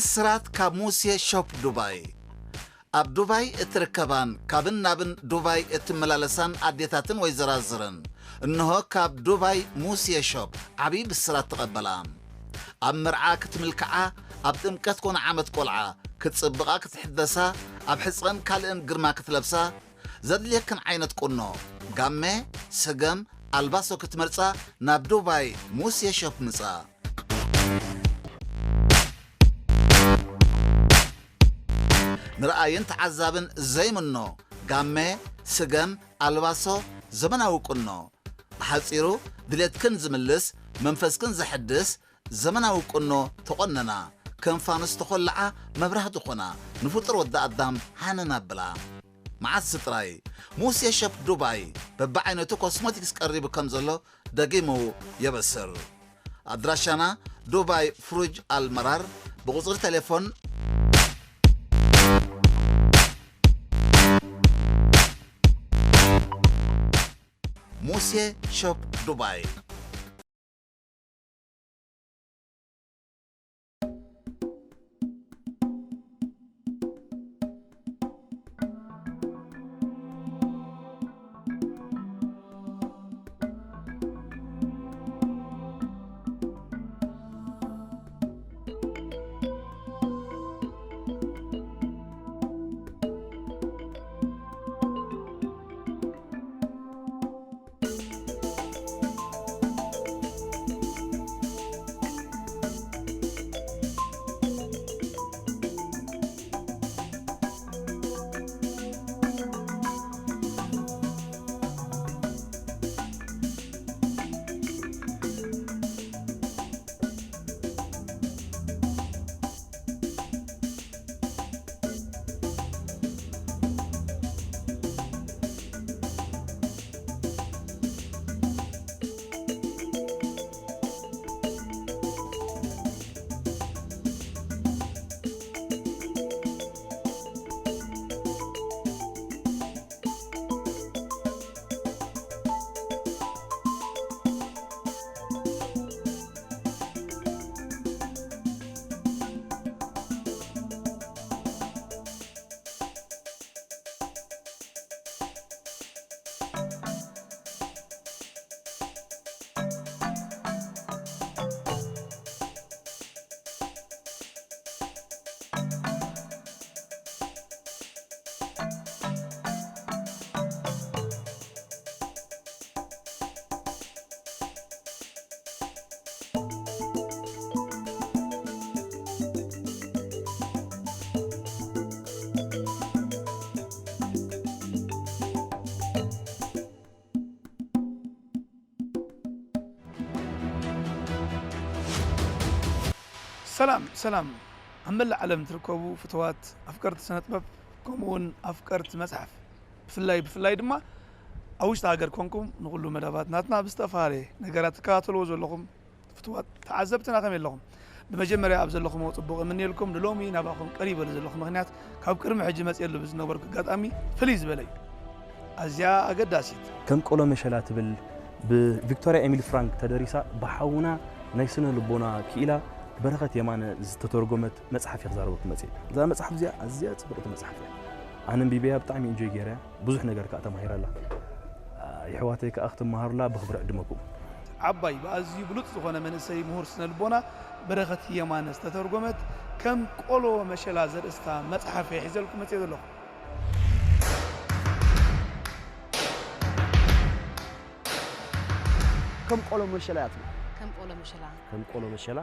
ብስራት ካብ ሙሴ ሾፕ ዱባይ። ኣብ ዱባይ እትርከባን ካብን ናብን ዱባይ እትመላለሳን ኣዴታትን ወይዘራዝርን፣ እንሆ ካብ ዱባይ ሙሴ ሾፕ ዓብዪ ብስራት ተቐበላ። ኣብ መርዓ ክትምልክዓ፣ ኣብ ጥምቀት ኮነ ዓመት ቆልዓ ክትጽብቓ ክትሕደሳ፣ ኣብ ሕጽረን ካልእን ግርማ ክትለብሳ፣ ዘድልየክን ዓይነት ቁኖ፣ ጋመ፣ ስገም፣ ኣልባሶ ክትመርጻ ናብ ዱባይ ሙሴ ሾፕ ምጻ። ንረኣይን ተዓዛብን ዘይምኖ ጋመ፣ ስገም፣ ኣልባሶ፣ ዘመናዊ ቁኖ። ብሓጺሩ ድሌትክን ዝምልስ፣ መንፈስክን ዘሐድስ ዘመናዊ ቁኖ ተቖነና። ከም ፋኑስ ተኾልዓ መብራህቲ ኾና፣ ንፍጡር ወዲ ኣዳም ሃነን ኣብላ። መዓስ ጥራይ ሙሴ ሸፕ ዱባይ በብዓይነቱ ኮስሞቲክስ ቀሪቡ ከም ዘሎ ደጊሙ የበስር። ኣድራሻና ዱባይ ፍሩጅ ኣልመራር፣ ብቁጽሪ ቴሌፎን ሙሴ ሾፕ ዱባይ። ሰላም ሰላም፣ ኣብ መላእ ዓለም ትርከቡ ፍትዋት ኣፍቀርቲ ስነ ጥበብ፣ ከምኡ እውን ኣፍቀርቲ መጽሓፍ፣ ብፍላይ ብፍላይ ድማ ኣብ ውሽጢ ሃገር ኮንኩም ንኹሉ መደባት ናትና ብዝተፈላለየ ነገራት ትከታተልዎ ዘለኹም ፍትዋት ተዓዘብትና ከመይ ኣለኹም? ብመጀመርያ ኣብ ዘለኹምዎ ጽቡቕ እምንየልኩም። ንሎሚ ናባኹም ቀሪበሉ ዘለኹ ምኽንያት ካብ ቅድሚ ሕጂ መጽየሉ ብዝነበርኩ ኣጋጣሚ ፍልይ ዝበለ እዩ። ኣዝያ ኣገዳሲት። ከም ቆሎ መሸላ ትብል ብቪክቶርያ ኤሚሊ ፍራንክ ተደሪሳ ብሓውና ናይ ስነ ልቦና ክኢላ በረኸት የማነ ዝተተርጎመት መጽሓፍ እየ ክዛረበኩም መጽየ። እዛ መጽሓፍ እዚኣ ኣዝያ ጽብቕቲ መጽሓፍ እያ። ኣነ ኣንቢበያ ብጣዕሚ ኢንጆይ ገይረያ። ብዙሕ ነገር ከኣ ተማሂረላ። የሕዋተይ ከኣ ክትመሃሩላ ብኽብሪ ዕድመኩም። ዓባይ ብኣዝዩ ብሉጽ ዝኾነ መንእሰይ ምሁር ስነ ልቦና በረኸት የማነ ዝተተርጎመት ከም ቆሎ መሸላ ዘርእስታ መጽሓፍ እየ ሒዘልኩም መጽየ ዘለኹ። ከም ቆሎ መሸላ እያ ትብል። ከም ቆሎ መሸላ። ከም ቆሎ መሸላ።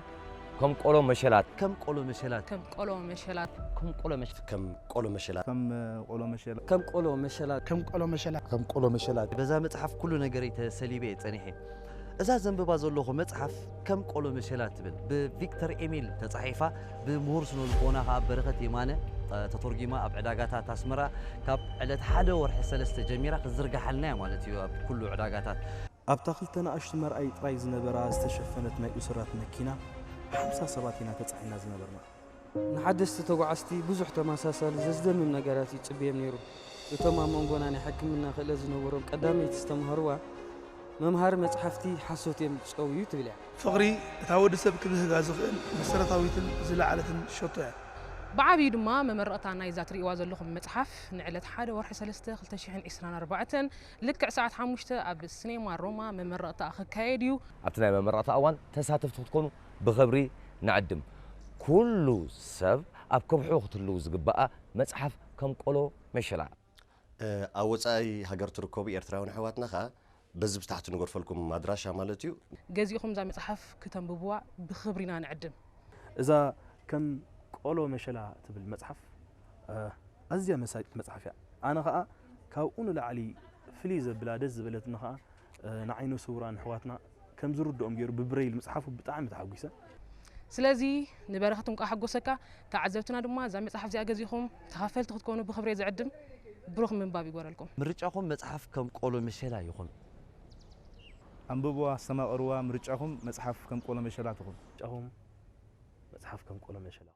ከም ቆሎ መሸላት። ከም ቆሎ መሸላት። ከም ቆሎ መሸላት። ከም ቆሎ መሸ-፣ ከም ቆሎ መሸላት። ከም ቆሎ መሸላት። ከም ቆሎ መሸላት። ከም ቆሎ መሸላት። ከም ቆሎ መሸላት። በዛ መጽሓፍ ኩሉ ነገረይ ተሰሊበ እየ ጸኒሐ። እዛ ዘንብባ ዘለኹ መጽሓፍ ከም ቆሎ መሸላት ትብል፣ ብቪክተር ኤሚል ተጻሒፋ፣ ብምሁር ስነ ልቦና ከኣ በረኸት የማነ፣ እ፣ ተተርጒማ ኣብ ዕዳጋታት ኣስመራ ካብ ዕለት ሓደ ወርሒ ሰለስተ ጀሚራ ክትዝርግሓልና እያ ማለት እዩ ኣብ ኩሉ ዕዳጋታት። ኣብታ ክልተ ንኣሽቱ መርኣዪ ጥራይ ዝነበራ ዝተሸፈነት ናይ እሱራት መኪና፣ ሓምሳ ሰባት ኢና ተጻዒንና ዝነበርና። ንሓደስቲ ተጓዓዝቲ ብዙሕ ተመሳሳሊ ዘስደምም ነገራት ይጽበዮም ነይሩ። እቶም ኣብ መንጎና ናይ ሕክምና ክእለት ዝነበሮም ቀዳመይቲ ዝተማህርዋ፣ መምሃሪ መጽሓፍቲ ሓሶት እዮም ዝጸውዩ ትብል እያ። ፍቕሪ እታ ወዲ ሰብ ክብህጋ ዝኽእል መሰረታዊትን ዝለዓለትን ሸቶ እያ። ብዓብዩ ድማ መመረቕታ ናይዛ ትርእይዋ ዘለኹም መጽሓፍ ንዕለት ሓደ ወርሒ ሰለስተ ክልተ ሽሕን ዕስራን ኣርባዕተን ልክዕ ሰዓት ሓሙሽተ ኣብ ስኔማ ሮማ መመረቕታ ክካየድ እዩ። ኣብቲ ናይ መመረቕታ እዋን ተሳተፍቲ ክትኮኑ ብኽብሪ ንዕድም። ኩሉ ሰብ ኣብ ከብሑ ክትህልው ዝግባኣ መጽሓፍ ከም ቆሎ መሸላ። ኣብ ወጻኢ ሃገር ትርከቡ ኤርትራውያን ኣሕዋትና ከኣ በዚ ብታሕቲ ንገድፈልኩም ኣድራሻ ማለት እዩ። ገዚእኹም እዛ መጽሓፍ ክተንብብዋ ብኽብሪ ኢና ንዕድም። እዛ ከም ቆሎ መሸላ ትብል መጽሓፍ ኣዝያ መሳጢት መጽሓፍ እያ። ኣነ ከኣ ካብኡ ንላዕሊ ፍልይ ዘብላ ደስ ዝበለትኒ ከኣ ንዓይነ ስውራን ኣሕዋትና ከም ዝርድኦም ገይሩ ብብረይል ምጽሓፉ ብጣዕሚ ተሓጒሰ። ስለዚ ንበረኸት እንቋዕ ሓጎሰካ። ተዓዘብትና ድማ እዛ መጽሓፍ እዚኣ ገዚእኹም ተኻፈልቲ ክትኮኑ ብኽብሪ ዝዕድም። ብሩኽ ምንባብ ይግበረልኩም። ምርጫኹም መጽሓፍ ከም ቆሎ መሸላ ይኹን። ኣንብብዋ፣ ኣስተማቕርዋ፣ ምርጫኹም መጽሓፍ ከም ቆሎ መሸላ ትኹን። ምርጫኹም መጽሓፍ ከም ቆሎ መሸላ።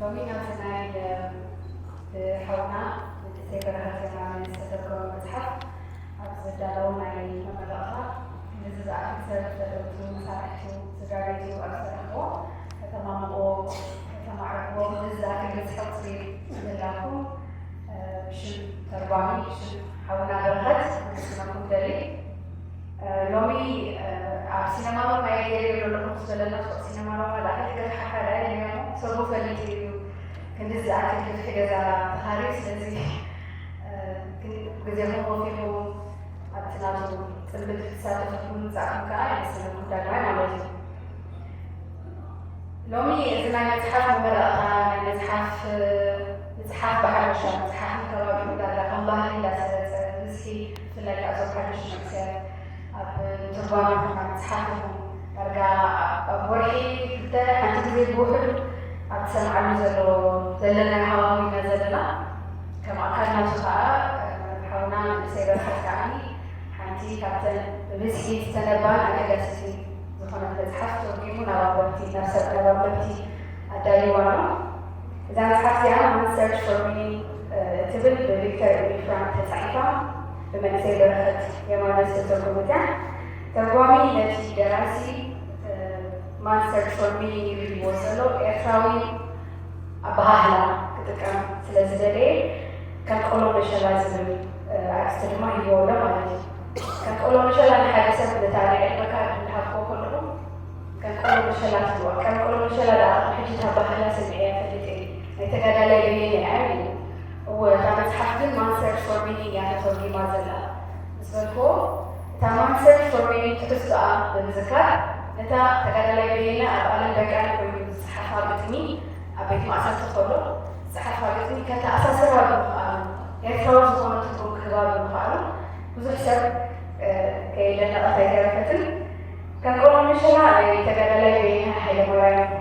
ሎሚ ናብዚ ናይ ሓውና መንእሰይ በረኸት የማነ ዝተተርጎመ መፅሓፍ ኣብ ዝዳለው ናይ መመረቕታ ንዚ ዝኣክል ሰብ ፈተውቱ፣ መሳርሕቱ፣ ስድራ ቤቱ ኣብ ዝሰርሕዎ ከተማምቕዎ፣ ከተማዕርግዎ፣ ንዚ ዝኣክል በዝሒ ቁፅሪ ምህላውኩም ብሽም ተርጓሚ፣ ብሽም ሓውና በረኸት ከመስግነኩም ደሊ። ሎሚ ኣብ ሲነማ ሮማ እየ ገይረዮ ዘለኹ ምስ በለና፣ ፎቕ ሲነማ ሮማ ላዕሊ ገፍ ሓካል ኣይደለኹ፣ ሰቡ ፈሊጡ እዩ ክንዲ ዝኣክል ገፍሒ ገዛ ተኻርዩ። ስለዚ ግዜኹም ወፊኹም ኣብቲ ናቱ ጽምብል ክትሳተፉ ብምምጻእኩም ከኣ የመስግነኩም ዳግማይ ማለት እዩ። ሎሚ እዚ ናይ መጽሓፍ መመረቕታ፣ ናይ መጽሓፍ ምጽሓፍ ብሓፈሻ፣ መጽሓፍን ከባቢኡን ዳርጋ ከም ባህሊ እንዳሰረጸ ብብዝሒ፣ ብፍላይ ከኣ እዞም ሓደሽቲ መንእሰያት ኣብ ምትርጓም ይኹን ኣብ ምጽሓፍ ይኹን ዳርጋ ኣብ ወርሒ ክልተ ሓንቲ ግዜ ብውሕዱ ኣብ ትሰምዓሉ ዘሎ ዘለናዮ ሃዋህው ኢና ዘለና። ከም ኣካል ናቱ ከኣ ሓውና መንእሰይ በርኸት ከኣኒ ሓንቲ ካብተን ብብዝሒ ዝተነባን ኣገዳሲትን ዝኾነት መጽሓፍ ተርጒሙ ናብ ኣንበብቲ፣ ናብ ሰብ፣ ናብ ኣንበብቲ ኣዳልይዋ ኣሎ። እዛ መጽሓፍ እዚኣ ማን ሰርች ፎር ሚኒንግ እትብል ብቪክተር ኤሚል ፍራንክ ተጻሒፋ ብመንእሰይ በረኸት የማነ ዝተተርጎመት እያ። ተርጓሚ ነቲ ደራሲ ማን ሰርች ፎር ሚኒንግ ኢሉ ሂብዎ ዘሎ ኤርትራዊ ኣበሃህላ ክጥቀም ስለ ዝደለየ ከም ቆሎ መሸላ ዝብል ኣርእስቲ ድማ ሂብዎ ኣሎ ማለት እዩ። ከም ቆሎ መሸላ ንሓደ ሰብ ነታ ናይ ዕድመ ካርድ እንዳሃብክዎ ከለኹ ከም ቆሎ መሸላ ትብልዋ። ከም ቆሎ መሸላ ደኣ ቅድሚ ሕጂ እታ ኣበሃህላ ሰሚዐያ ኣይፈልጥን እየ። ናይ ተጋዳላይ በየነ እያ ኢሉ። እወ፣ እታ መጽሓፍ ግን ማን ሰርች ፎር ሚኒንግ እያ ተተርጒማ ዘላ ምስ በልክዎ፣ እታ ማን ሰርች ፎር ሚኒንግ ትሕዝቶኣ ብምዝካር፣ ነታ ተጋዳላይ በየነ ኣብ ኣለም በቃኒ ኮይኑ ዝጸሓፋ ግጥሚ፣ ኣብ ቤት ማእሰርቲ ከሎ ዝጸሓፋ ግጥሚ ከተኣሳስራ ብምኽኣሉ፣ ኤርትራዊ ዝኾነ ትርጉም ክህባ ብምኽኣሉ፣ ብዙሕ ሰብ ከየደነቐት ኣይተረፈትን። ከም ቆሎ መሸላ ናይ ተጋዳላይ በየነ ሃይለማርያም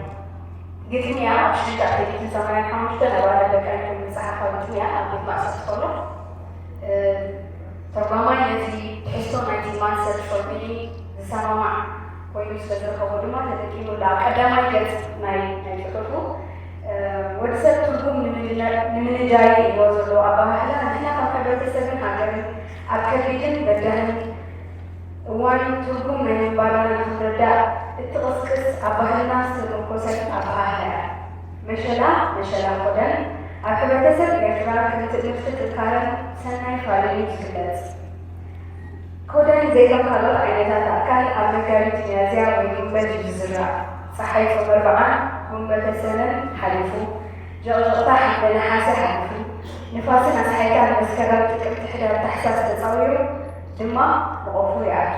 ግጥሚ እያ። ኣብ ሽዱሽተ ኣርባዕተ ሚእትን ሰማንያን ሓሙሽተ ነባሪ ደቀንትን ዝጸሓፋ ግጥሚ እያ። ኣብ ቤት ማእሰርቲ ከሎ፣ እ፣ ተርጓማይ ነቲ ትሕዝቶ ናይቲ ማንሰል ሾልሚኒ ዝሰማማዕ ኮይኑ ስለ ዝረኸቦ ድማ ተጠቂሙሉ። ኣብ ቀዳማይ ገጽ ናይ፣ ናይ ጽሑፉ፣ እ፣ ወዲ ሰብ ትርጉም ንምንዳይ፣ ንምንዳይ ኢልዎ ዘሎ ኣበሃህላ ንሕና ከም ሕብረተሰብን ሃገርን ኣብ ከቢድን በዳህን እዋን ትርጉም ናይ ምንባርና ንኽንርዳእ እትቕስቅስ ኣብ ባህልና ዝተመርኮሰት ኣበሃህላ እያ። መሸላ፣ መሸላ ኮደን፣ ኣብ ሕብረተሰብ ኤርትራ ከም ትእምርቲ ጥንካረን ሰናይ ፋልን እዩ ዝግለጽ። ኮደን ዘይከም ካልኦት ዓይነታት ኣካል ኣብ መጋቢት ሚያዝያ ወይ ጉንበት እዩ ዝዝራእ። ጸሓይ ጾም ኣርብዓን ጉንበተ ሰነን ሓሊፉ፣ ጀቕጀቕታ ሓምለ ነሓሰ ሓሊፉ፣ ንፋስን ኣስሓይታን መስከረም ጥቅምቲ ሕዳር ታሕሳስ ተጻዊሩ ድማ ንቖፉ ይኣቱ።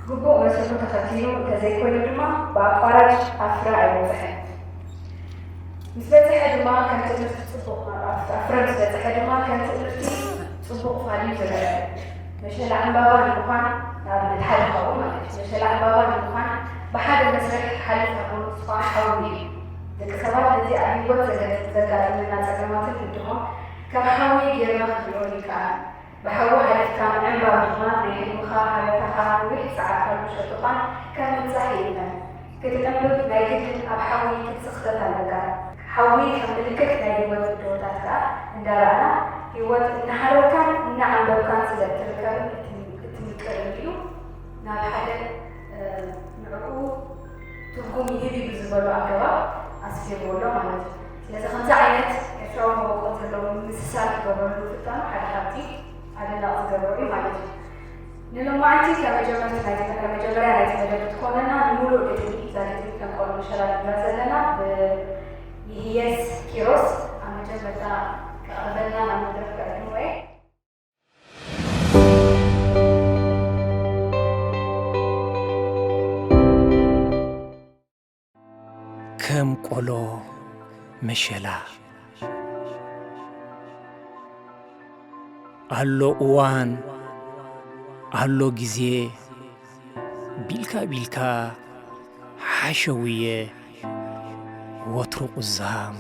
ግቡእ መስርሑ ተኸቲሉ እንተዘይኮይኑ ድማ ብኣቋራጭ ኣብ ፍረ ኣይበጽሕን። ምስ በጽሐ ድማ ከም ትእምርቲ ጽቡቕ፣ ኣብ ፍረ ምስ በጽሐ ድማ ከም ትእምርቲ ጽቡቕ ፋል እዩ ዝረአ። መሸላ ዕምባባ ንምዃን ንኣብነት ሓደ ካብኡ ማለት እዩ። መሸላ ዕምባባ ንምዃን ብሓደ መስርሕ ክሓልፍ ኣለዎ፣ ንሱ ከዓ ሓዊ እዩ። ደቂ ሰባት ነቲ ኣብ ህይወት ዘገ-፣ ዘጋጥመና ጸገማትን ብድሆን ከም ሓዊ ጌርና ክንሪኦ ይከኣል። ብሓዊ ሓሊፍካ ምዕንባብ ድማ ናይ ሕልምኻ ሃበታኻ ነዊሕ ዝጸዓርካሉ ሸቶኻን ከም ምብጻሕ ይእመን። ክትዕንብብ ናይ ግድን ኣብ ሓዊ ክትስኽተት ኣለካ። ሓዊ ከም ምልክት ናይ ህይወት ብድሆታት ከኣ እንዳረኣና፣ ህይወት እናሓለልካን እናዓንበብካን ስለ እትርከብን እትም-፣ እትምቅርን እዩ። ናብ ሓደ፣ እ፣ ንዕኡ ትርጉም ይህብ እዩ ብዝበሎ ኣገባብ ኣስፊርዎ ኣሎ ማለት እዩ። ስለዚ ከምዚ ዓይነት ኤርትራዊ መበቆል ዘለዎ ምምስሳል ክገብረሉ ምፍታኑ ሓደ ካብቲ ኣደናቒ ዝገብሮ እዩ ማለት እዩ። ንሎማዓንቲ ከም መጀመርቲ ናይቲ፣ ከም መጀመርያ ናይቲ መደብ ክትኮነና ንምሉእ ግጥሚ፣ እዛ ግጥሚ ከም ቆሎ መሸላ ንብላ ዘለና ብይህየስ ኪሮስ ኣብ መጀመርታ ከቕርበልና ናብ መድረኽ ከዕድሞ እየ። ከም ቆሎ መሸላ። ኣሎ እዋን፣ ኣሎ ግዜ፣ ቢልካ ቢልካ ሓሸውየ፣ ወትሩ ቁዛም፣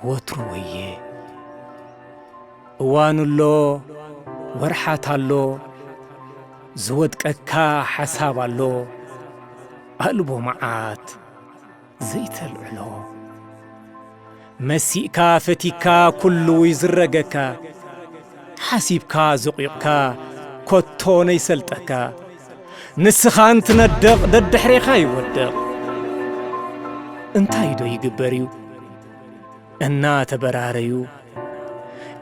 ወትሩ ወየ። እዋን ኣሎ፣ ወርሓት ኣሎ፣ ዝወድቀካ ሓሳብ ኣሎ፣ ኣልቦ መዓት ዘይተልዕሎ። መሲእካ ፈቲካ ኩሉ ይዝረገካ፣ ሓሲብካ ዘቑቕካ ኮቶ ነይሰልጠካ። ንስኻ እንትነድቕ ደድሕሬኻ ይወድቕ። እንታይ ዶ ይግበር እዩ? እናተበራረዩ፣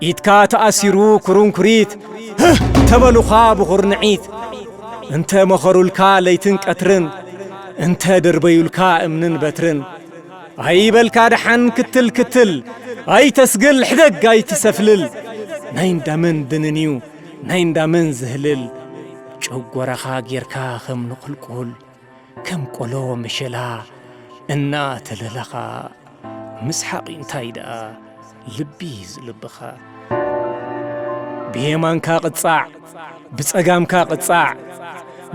ኢድካ ተኣሲሩ ኩርንኩሪት፣ ህህ ተበሉኻ ብኹርንዒት። እንተ መኸሩልካ ለይትን ቀትርን፣ እንተ ደርበዩልካ እምንን በትርን፣ ኣይበልካ ደሓን ክትል ክትል፣ ኣይተስግል ሕደግ ኣይትሰፍልል። ናይ እንዳመን ድንን እዩ ናይ እንዳመን ዝህልል፣ ጨጎራኻ ጌርካ ከም ንቑልቁል፣ ከም ቆሎ መሸላ እናተለለኻ፣ ምስሓቕ እንታይ ደኣ ልቢ ዝልብኻ። ብየማንካ ቅጻዕ፣ ብጸጋምካ ቅጻዕ፣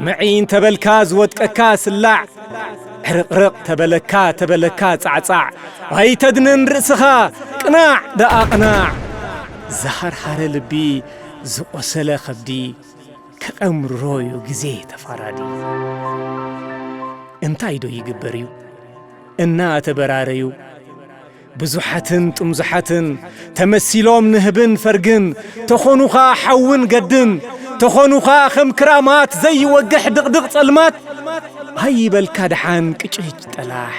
መዒ እንተበልካ ዝወድቀካ ስላዕ፣ ዕርቕርቕ ተበለካ፣ ተበለካ ጻዕጻዕ፣ ኣይተድንን ርእስኻ፣ ቅናዕ ደኣ ቅናዕ። ዝሃርሃረ ልቢ፣ ዝቖሰለ ከብዲ፣ ከቐምርሮ እዩ ግዜ ተፋራዲ። እንታይ ዶ ይግበር እዩ? እናተበራረዩ፣ ብዙሓትን ጥምዙሓትን ተመሲሎም ንህብን ፈርግን፣ ተኾኑኻ ሓውን ገድን፣ ተኾኑኻ ከም ክራማት ዘይወግሕ ድቕድቕ ጸልማት፣ ኣይበልካ ደሓን ቅጭጭ ጠላሕ፣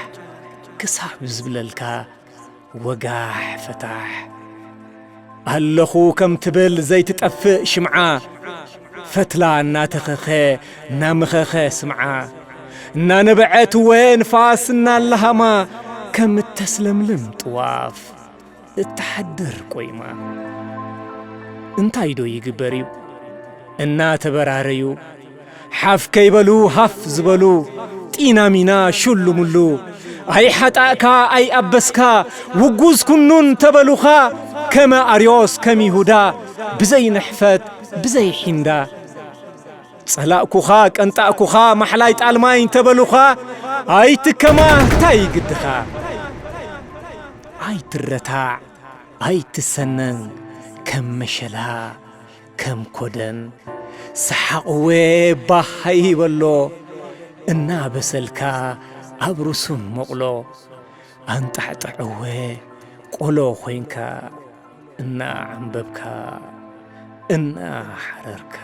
ክሳብ ዝብለልካ ወጋሕ ፈታሕ። ኣለኹ ከም ትብል ዘይትጠፍእ ሽምዓ፣ ፈትላ እናተኸኸ እናመኸኸ ስምዓ፣ እናነበዐ ትወ ንፋስ እናለሃማ፣ ከም እተስለምልም ጥዋፍ እትሓድር ቆይማ። እንታይ ዶ ይግበር እዩ? እናተበራረዩ፣ ሓፍ ከይበሉ ሃፍ ዝበሉ፣ ጢና ሚና ሽሉምሉ፣ ኣይሓጣእካ ኣይኣበስካ፣ ውጉዝ ኩኑን ተበሉኻ፣ ከመ ኣርዮስ ከም ይሁዳ፣ ብዘይ ንሕፈት ብዘይ ሒንዳ። ጸላእኩኻ ቀንጣእኩኻ፣ ማሕላይ ጣልማይ እንተበሉኻ፣ ኣይትከማ ታይ ግድኻ ኣይትረታዕ ኣይትሰነን ከም መሸላ ከም ኮደን ሰሓቕወ ባህ ኣይበሎ እናበሰልካ ኣብ ርሱን መቕሎ ኣንጣዕጥዕወ ቆሎ ኮይንካ እናዓንበብካ እናሓረርካ።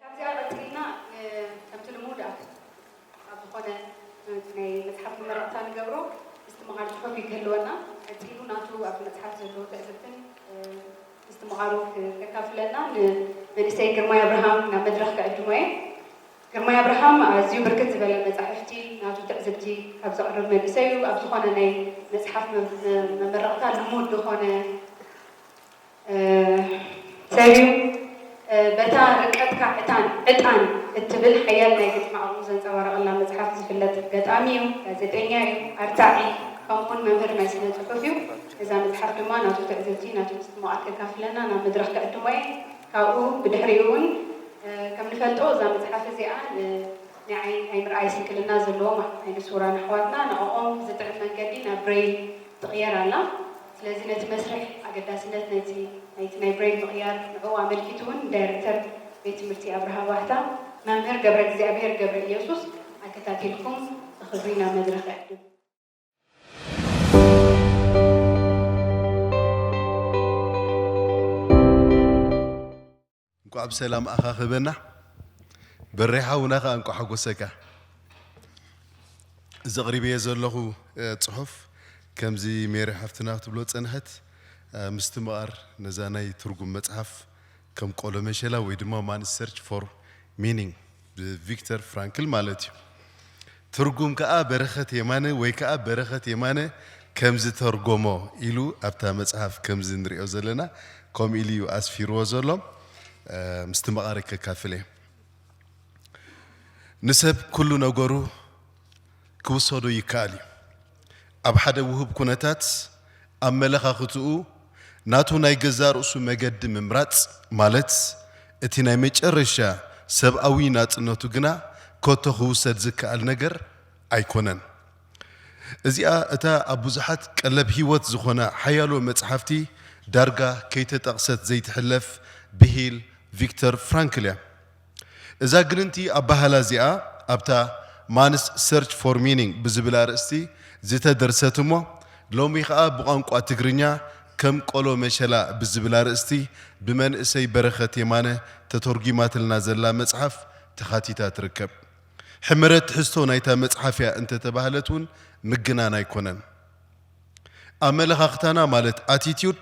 ካብዚኣ ቀፂልና ከምቲ ልሙድ ኣብ ዝኾነ ናይ መፅሓፍ መመረቕታ ንገብሮ ምስትምቓር ፅሑፍ እዩ ክህልወና። ቀፂሉ ናቱ ኣብቲ መፅሓፍ ዘለዎ ትዕዝብትን ምስትምቓሩ ከካፍለና ንመንእሰይ ግርማይ ኣብርሃም ናብ መድረኽ ክዕድሞ እየ። ግርማይ ኣብርሃም ኣዝዩ ብርክት ዝበለ መጻሕፍቲ ናቱ ትዕዝብቲ ካብ ዘቕርብ መንእሰይ እዩ። ኣብ ዝኾነ ናይ መጽሓፍ መመረቕታ ልሙድ ዝኾነ ሰብ እዩ። በታ ርቀትካ ዕጣን ዕጣን እትብል ሓያል ናይ ግጥሚ ዓቕሙ ዘንጸባረቐላ መጽሓፍ ዝፍለጥ ገጣሚ እዩ፣ ጋዜጠኛ እዩ፣ ኣርታዒ ከምኡውን መምህር ናይ ስነ ጽሑፍ እዩ። እዛ መጽሓፍ ድማ ናቱ ትዕዝብቲ ናቱ ምስትምቓር ከካፍለና ናብ መድረኽ ክዕድሞ እየ። ካብኡ ብድሕሪኡ እውን ከም ንፈልጦ እዛ መጽሓፍ እዚኣ ንዓይ ናይ ምርኣይ ስንክልና ዘለዎም ዓይነ ስውራን ኣሕዋትና ንዕኦም ዝጥዕም መንገዲ ናብ ብሬይል ትቕየር ኣላ። ስለዚ ነቲ መስርሕ ኣገዳስነት ነቲ ናይቲ ናይ ብሬይል ምቕያር ንዕኡ ኣመልኪቱ እውን ዳይረክተር ቤት ትምህርቲ ኣብርሃ ባህታ መምህር ገብረ እግዚኣብሔር ገብረ ኢየሱስ ኣከታቲልኩም ብኽብሪ ናብ መድረኽ እዕድም። እንኳዕ ብሰላም ኣኻኸበና በሬ ሓውና ከኣ እንኳዕ ሓጎሰካ። እዚ ኣቕሪበዮ ዘለኹ ጽሑፍ ከምዚ ሜሪ ሓፍትና ክትብሎ ዝጸንሐት ምስትምቓር ነዛ ናይ ትርጉም መጽሓፍ ከም ቆሎ መሸላ ወይ ድማ ማንስ ሰርች ፎር ሚኒንግ ብቪክተር ፍራንክል ማለት እዩ። ትርጉም ከኣ በረኸት የማነ ወይ ከኣ በረኸት የማነ ከም ዝተርጎሞ ኢሉ ኣብታ መጽሓፍ ከምዚ ንሪኦ ዘለና ከምኡ ኢሉ እዩ ኣስፊርዎ ዘሎ። ምስትምቓረይ ከካፍል እየ። ንሰብ ኩሉ ነገሩ ክውሰዶ ይከኣል እዩ። ኣብ ሓደ ውሁብ ኩነታት ኣመለኻኽትኡ ናቱ ናይ ገዛእ ርእሱ መገዲ ምምራጽ ማለት እቲ ናይ መጨረሻ ሰብኣዊ ናጽነቱ ግና ከቶ ክውሰድ ዝከኣል ነገር ኣይኮነን። እዚኣ እታ ኣብ ብዙሓት ቀለብ ህይወት ዝኾና ሓያሎ መጽሓፍቲ ዳርጋ ከይተጠቕሰት ዘይትሕለፍ ብሂል ቪክተር ፍራንክል እያ። እዛ ግንንቲ ኣበሃህላ እዚኣ ኣብታ ማንስ ሰርች ፎር ሚኒንግ ብዝብል ኣርእስቲ ዝተደርሰት እሞ ሎሚ ኸኣ ብቋንቋ ትግርኛ ከም ቆሎ መሸላ ብዝብል ኣርእስቲ ብመንእሰይ በረኸት የማነ ተተርጒማትልና ዘላ መጽሓፍ ተኻቲታ ትርከብ። ሕመረት ትሕዝቶ ናይታ መጽሓፍ እያ እንተተባህለት እውን ምግናን ኣይኮነን። ኣመለኻኽታና ማለት ኣቲትዩድ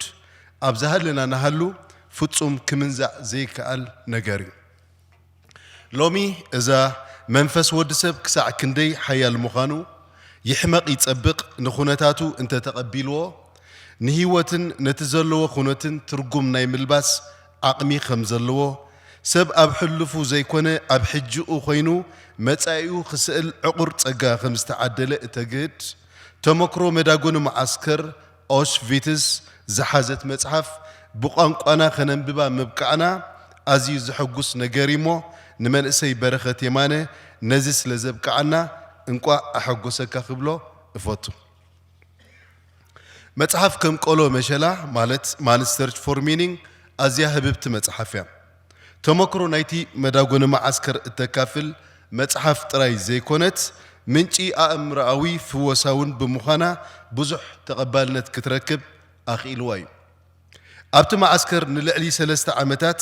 ኣብ ዝሃለና ንሃሉ ፍጹም ክምንዛዕ ዘይከኣል ነገር እዩ። ሎሚ እዛ መንፈስ ወዲ ሰብ ክሳዕ ክንደይ ሓያል ምዃኑ ይሕመቕ ይጸብቕ ንኹነታቱ እንተተቐቢልዎ ንህይወትን ነቲ ዘለዎ ኩነትን ትርጉም ናይ ምልባስ ዓቕሚ ከም ዘለዎ ሰብ ኣብ ሕሉፉ ዘይኮነ ኣብ ሕጂኡ ኮይኑ መጻኢኡ ክስእል ዕቑር ጸጋ ከም ዝተዓደለ እተግህድ ተመክሮ መዳጎኒ መዓስከር ኦሽቪትስ ዝሓዘት መጽሓፍ ብቋንቋና ከነንብባ ምብቃዕና ኣዝዩ ዘሐጉስ ነገር እዩሞ ንመንእሰይ በረኸት የማነ ነዚ ስለ ዘብቅዓና እንቋዕ ኣሐጎሰካ ክብሎ እፈቱ። መጽሓፍ ከም ቆሎ መሸላ ማለት ማንስ ሰርች ፎር ሚኒንግ ኣዝያ ህብብቲ መጽሓፍ እያ። ተመክሮ ናይቲ መዳጎኒ መዓስከር እተካፍል መጽሓፍ ጥራይ ዘይኮነት፣ ምንጪ ኣእምሮኣዊ ፍወሳ እውን ብምዃና ብዙሕ ተቐባልነት ክትረክብ ኣኽኢልዋ እዩ። ኣብቲ መዓስከር ንልዕሊ ሰለስተ ዓመታት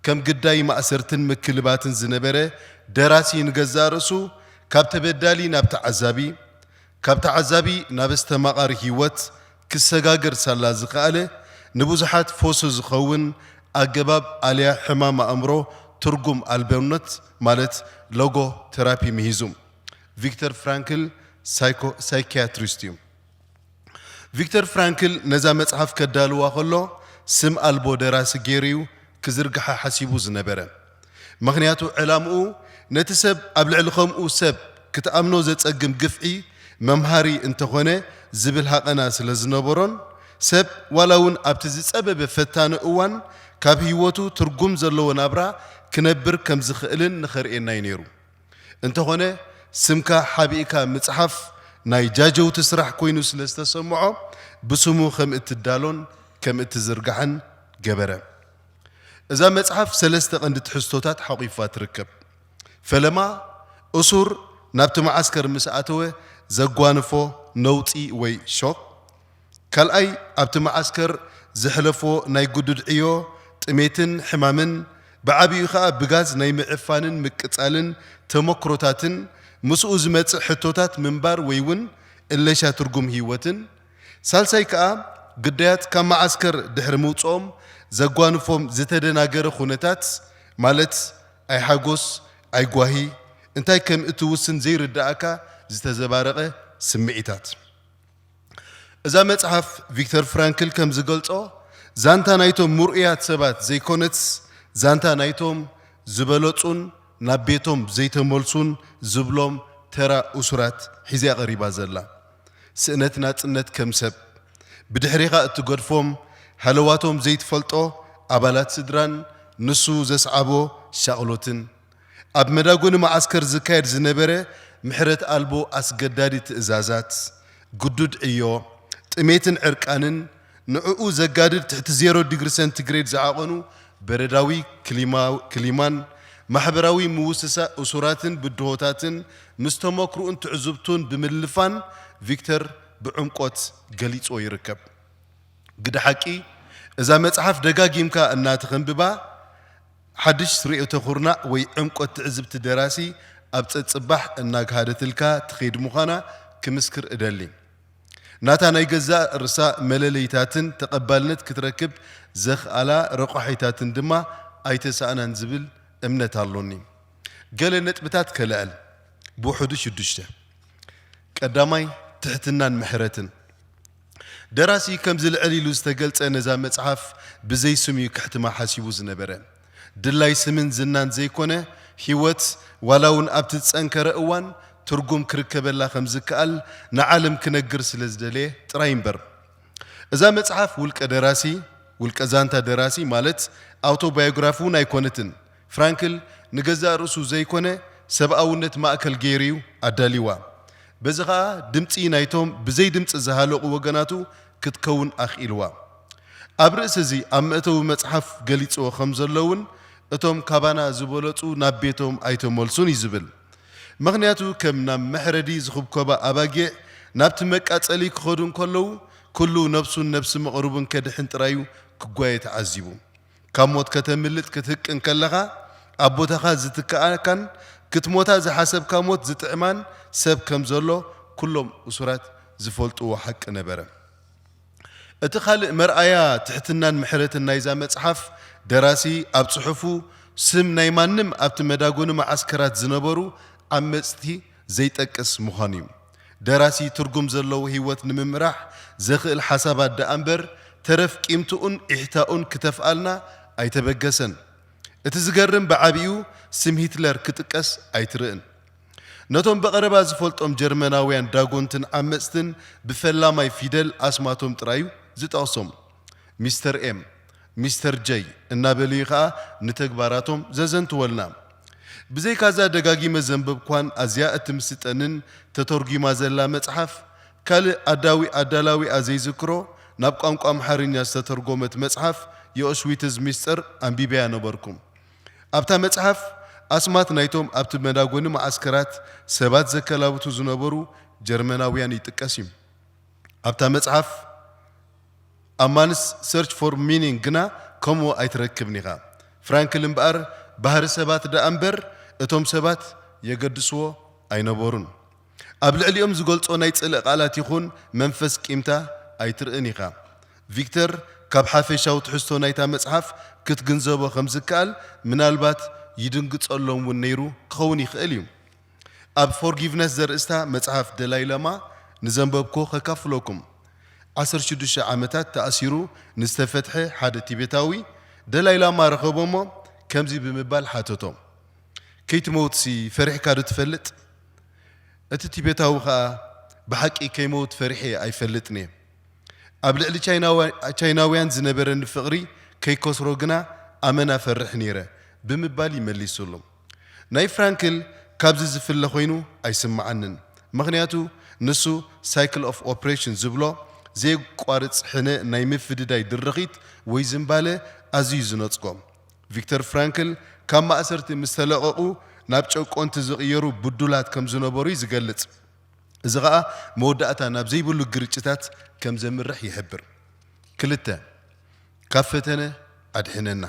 ከም ግዳይ ማእሰርትን ምክልባትን ዝነበረ ደራሲ ንገዛእ ርእሱ ካብ ተበዳሊ ናብ ተዓዛቢ፣ ካብ ተዓዛቢ ናብ ኣስተማቓሪ ህይወት ክሰጋገር ሳላ ዝኸኣለ፣ ንብዙሓት ፈውሲ ዝኸውን ኣገባብ ኣልያ ሕማም ኣእምሮ ትርጉም ኣልቦነት ማለት ሎጎ ተራፒ ምሂዙ። ቪክተር ፍራንክል ሳይኮ ሳይኪያትሪስት እዩ። ቪክተር ፍራንክል ነዛ መጽሓፍ ከዳልዋ ከሎ ስም ኣልቦ ደራሲ ገይሩ እዩ ክዝርግሓ ሓሲቡ ዝነበረ። ምኽንያቱ ዕላምኡ ነቲ ሰብ ኣብ ልዕሊ ከምኡ ሰብ ክትኣምኖ ዘጸግም ግፍዒ መምሃሪ እንተኾነ ዝብል ሃቐና ስለ ዝነበሮን ሰብ ዋላ እውን ኣብቲ ዝጸበበ ፈታኒ እዋን ካብ ህይወቱ ትርጉም ዘለዎ ናብራ ክነብር ከም ዝኽእልን ንኸርእየና እዩ ነይሩ። እንተኾነ ስምካ ሓቢእካ ምጽሓፍ ናይ ጃጀውቲ ስራሕ ኮይኑ ስለ ዝተሰምዖ ብስሙ ከም እትዳሎን ከም እትዝርጋሕን ገበረ። እዛ መጽሓፍ ሰለስተ ቀንዲ ትሕዝቶታት ሓቑፋ ትርከብ። ፈለማ እሱር ናብቲ መዓስከር ምስ ኣተወ ዘጓንፎ ነውጺ ወይ ሾክ፣ ካልኣይ ኣብቲ መዓስከር ዘሕለፎ ናይ ግዱድ ዕዮ፣ ጥሜትን ሕማምን፣ ብዓቢኡ ከኣ ብጋዝ ናይ ምዕፋንን ምቅጻልን ተመክሮታትን ምስኡ ዝመጽእ ሕቶታት ምንባር ወይ እውን እለሻ ትርጉም ህይወትን፣ ሳልሳይ ከኣ ግዳያት ካብ መዓስከር ድሕሪ ምውጽኦም ዘጓንፎም ዝተደናገረ ኩነታት ማለት ኣይሓጎስ ኣይጓሂ እንታይ ከም እትውስን ዘይርዳእካ ዝተዘባረቐ ስምዒታት። እዛ መጽሓፍ ቪክተር ፍራንክል ከም ዝገልጾ ዛንታ ናይቶም ምርኡያት ሰባት ዘይኮነትስ ዛንታ ናይቶም ዝበለጹን ናብ ቤቶም ዘይተመልሱን ዝብሎም ተራ እሱራት ሒዛ ቀሪባ ዘላ። ስእነት ናጽነት ከም ሰብ ብድሕሪኻ እትገድፎም ሃለዋቶም ዘይትፈልጦ ኣባላት ስድራን ንሱ ዘስዓቦ ሻቕሎትን ኣብ መዳጎኒ መዓስከር ዝካየድ ዝነበረ ምሕረት ኣልቦ ኣስገዳዲ ትእዛዛት፣ ግዱድ ዕዮ፣ ጥሜትን ዕርቃንን፣ ንዕኡ ዘጋድድ ትሕቲ ዜሮ ዲግሪ ሰንቲግሬድ ዝዓቐኑ በረዳዊ ክሊማን ማሕበራዊ ምውስሳ እሱራትን ብድሆታትን ምስ ተመክርኡን ትዕዝብቱን ብምልፋን ቪክተር ብዕምቆት ገሊጽዎ ይርከብ። ግደ ሓቂ እዛ መጽሓፍ ደጋጊምካ እናተኸንብባ ሓድሽ ርእዮተ ኩርናዕ ወይ ዕምቆት ትዕዝብቲ ደራሲ ኣብ ጸጽባሕ እናግሃደትልካ ትኸይድ ምዃና ክምስክር እደሊ። ናታ ናይ ገዛእ ርእሳ መለለይታትን ተቐባልነት ክትረክብ ዘኽኣላ ረቋሒታትን ድማ ኣይተሳእናን ዝብል እምነት ኣሎኒ። ገለ ነጥብታት ከለዕል፣ ብውሕዱ ሽዱሽተ። ቀዳማይ፣ ትሕትናን ምሕረትን። ደራሲ ከምዚ ልዕል ኢሉ ዝተገልጸ ነዛ መጽሓፍ ብዘይ ስም እዩ ከሕትማ ሓሲቡ ዝነበረ። ድላይ ስምን ዝናን ዘይኮነ፣ ህይወት ዋላ እውን ኣብቲ ዝጸንከረ እዋን ትርጉም ክርከበላ ከም ዝከኣል ንዓለም ክነግር ስለ ዝደለየ ጥራይ እምበር። እዛ መጽሓፍ ውልቀ ደራሲ፣ ውልቀ ዛንታ ደራሲ ማለት ኣውቶባዮግራፊ እውን ኣይኮነትን። ፍራንክል ንገዛእ ርእሱ ዘይኮነ ሰብኣውነት ማእከል ገይሩ እዩ ኣዳልይዋ። በዚ ኸኣ ድምጺ ናይቶም ብዘይ ድምጺ ዝሃለቑ ወገናቱ ክትከውን ኣኽኢልዋ። ኣብ ርእሲ እዚ ኣብ መእተዊ መጽሓፍ ገሊጽዎ ከም ዘሎ እውን እቶም ካባና ዝበለጹ ናብ ቤቶም ኣይተመልሱን እዩ ዝብል። ምኽንያቱ ከም ናብ መሕረዲ ዝኽብከባ ኣባጊዕ ናብቲ መቃጸሊ ክኸዱ እንከለዉ ኩሉ ነብሱን ነብሲ መቕርቡን ከድሕን ጥራዩ ክጓየ ተዓዚቡ። ካብ ሞት ከተምልጥ ክትህቅን ከለኻ ኣብ ቦታኻ ዝትክኣካን ክትሞታ ዝሓሰብካ ሞት ዝጥዕማን ሰብ ከም ዘሎ ኩሎም እሱራት ዝፈልጥዎ ሓቂ ነበረ። እቲ ካልእ መርኣያ ትሕትናን ምሕረትን ናይዛ መጽሓፍ ደራሲ ኣብ ጽሑፉ ስም ናይ ማንም ኣብቲ መዳጎኒ መዓስከራት ዝነበሩ ዓመጽቲ ዘይጠቅስ ምዃኑ እዩ። ደራሲ ትርጉም ዘለዎ ህይወት ንምምራሕ ዘኽእል ሓሳባት ደኣ እምበር ተረፍ ቂምትኡን ኢሕታኡን ክተፍኣልና ኣይተበገሰን። እቲ ዝገርም ብዓቢኡ ስም ሂትለር ክጥቀስ ኣይትርእን። ነቶም ብቐረባ ዝፈልጦም ጀርመናውያን ዳጎንትን ዓመጽትን ብፈላማይ ፊደል ኣስማቶም ጥራዩ ዝጠቕሶም። ሚስተር ኤም፣ ሚስተር ጀይ እናበሉ እዩ ኸኣ ንተግባራቶም ዘዘንትወልና። ብዘይካዛ ደጋጊመ ዘንበብኳን ኣዝያ እትምስጠንን ተተርጒማ ዘላ መጽሓፍ ካልእ ኣዳዊ ኣዳላዊኣ ዘይዝክሮ ናብ ቋንቋ ኣምሓርኛ ዝተተርጎመት መጽሓፍ የኦሽዊትዝ ሚስጥር ኣንቢበያ ነበርኩ። ኣብታ መጽሓፍ ኣስማት ናይቶም ኣብቲ መዳጎኒ መዓስከራት ሰባት ዘከላብቱ ዝነበሩ ጀርመናውያን ይጥቀስ እዩ። ኣብታ መጽሓፍ ኣማንስ ሰርች ፎር ሚኒንግ ግና ከምኡ ኣይትረክብን ኢኻ። ፍራንክል እምበኣር ባህሪ ሰባት ደኣ እምበር እቶም ሰባት የገድስዎ ኣይነበሩን። ኣብ ልዕሊኦም ዝገልጾ ናይ ጽልኢ ቃላት ይኹን መንፈስ ቂምታ ኣይትርእን ኢኻ። ቪክተር ካብ ሓፈሻዊ ትሕዝቶ ናይታ መጽሓፍ ክትግንዘቦ ከም ዝከኣል ምናልባት ይድንግጸሎም እውን ነይሩ ክኸውን ይኽእል እዩ። ኣብ ፎርጊቭነስ ዘርእስታ መጽሓፍ ደላይ ላማ ንዘንበብኩ ከካፍለኩም። ዓሰርተ ሽዱሽተ ዓመታት ተኣሲሩ ንዝተፈትሐ ሓደ ቲቤታዊ ደላይ ላማ ረኸቦ እሞ ከምዚ ብምባል ሓተቶ፣ ከይትመውትሲ ፈሪሕካ ዶ ትፈልጥ? እቲ ቲቤታዊ ኸኣ ብሓቂ ከይመውት ፈሪሐ ኣይፈልጥን እየ። ኣብ ልዕሊ ቻይናውያን ዝነበረኒ ፍቕሪ ከይከስሮ ግና ኣመና ፈርሕ ነይረ ብምባል ይመሊሱሉ። ናይ ፍራንክል ካብዚ ዝፍለ ኮይኑ ኣይስምዓንን። ምኽንያቱ ንሱ ሳይክል ኦፍ ኦፕሬሽን ዝብሎ ዘየቋርጽ ሕነ ናይ ምፍድዳይ ድርኺት ወይ ዝንባለ ኣዝዩ ዝነጽጎ። ቪክተር ፍራንክል ካብ ማእሰርቲ ምስ ተለቐቑ ናብ ጨቆንቲ ዝቕየሩ ብዱላት ከም ዝነበሩ እዩ ዝገልጽ። እዚ ኸኣ መወዳእታ ናብ ዘይብሉ ግርጭታት ከም ዘምርሕ ይሕብር። ክልተ፣ ካብ ፈተነ ኣድሕነና።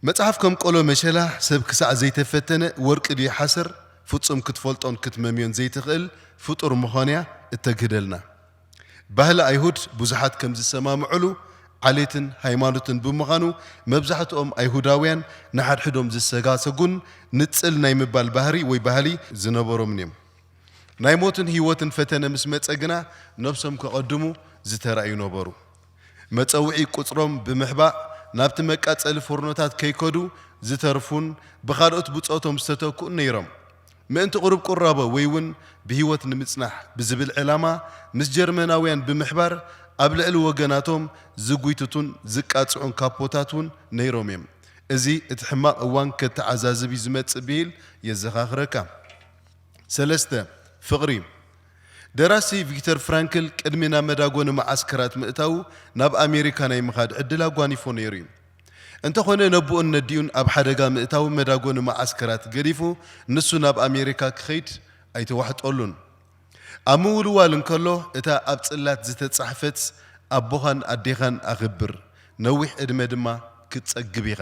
መጽሓፍ ከም ቆሎ መሸላ ሰብ ክሳዕ ዘይተፈተነ ወርቂ ድዩ ሓሰር ፍጹም ክትፈልጦን ክትመምዮን ዘይትኽእል ፍጡር ምዃንያ እተግህደልና። ባህሊ ኣይሁድ ብዙሓት ከም ዝሰማምዕሉ ዓሌትን ሃይማኖትን ብምዃኑ መብዛሕትኦም ኣይሁዳውያን ንሓድሕዶም ዝሰጋሰጉን ንጽል ናይ ምባል ባህሪ ወይ ባህሊ ዝነበሮምን እዮም። ናይ ሞትን ህይወትን ፈተነ ምስ መጸ ግና ነብሶም ከቐድሙ ዝተራእዩ ነበሩ። መጸውዒ ቁጽሮም ብምሕባእ ናብቲ መቃጸሊ ፎርኖታት ከይከዱ ዝተርፉን ብኻልኦት ብጾቶም ዝተተክኡን ነይሮም። ምእንቲ ቁሩብ ቁራቦ ወይ እውን ብህይወት ንምጽናሕ ብዝብል ዕላማ ምስ ጀርመናውያን ብምሕባር ኣብ ልዕሊ ወገናቶም ዝጒትቱን ዝቃጽዑን ካፖታት እውን ነይሮም እዮም። እዚ እቲ ሕማቕ እዋን ከተዓዛዝብ እዩ ዝመጽእ ብሂል የዘኻኽረካ። ሰለስተ፣ ፍቕሪ። ደራሲ ቪክተር ፍራንክል ቅድሚ ናብ መዳጎኒ መዓስከራት ምእታዉ ናብ ኣሜሪካ ናይ ምኻድ ዕድል ኣጓኒፎ ነይሩ እዩ። እንተኾነ ነቦኡን ነዲኡን ኣብ ሓደጋ ምእታዉ መዳጎኒ መዓስከራት ገዲፉ ንሱ ናብ ኣሜሪካ ክኸይድ ኣይተዋሕጠሉን። ኣብ ምውልዋል እንከሎ እታ ኣብ ጽላት ዝተጻሕፈት ኣቦኻን ኣዴኻን ኣኽብር፣ ነዊሕ ዕድመ ድማ ክትጸግብ ኢኻ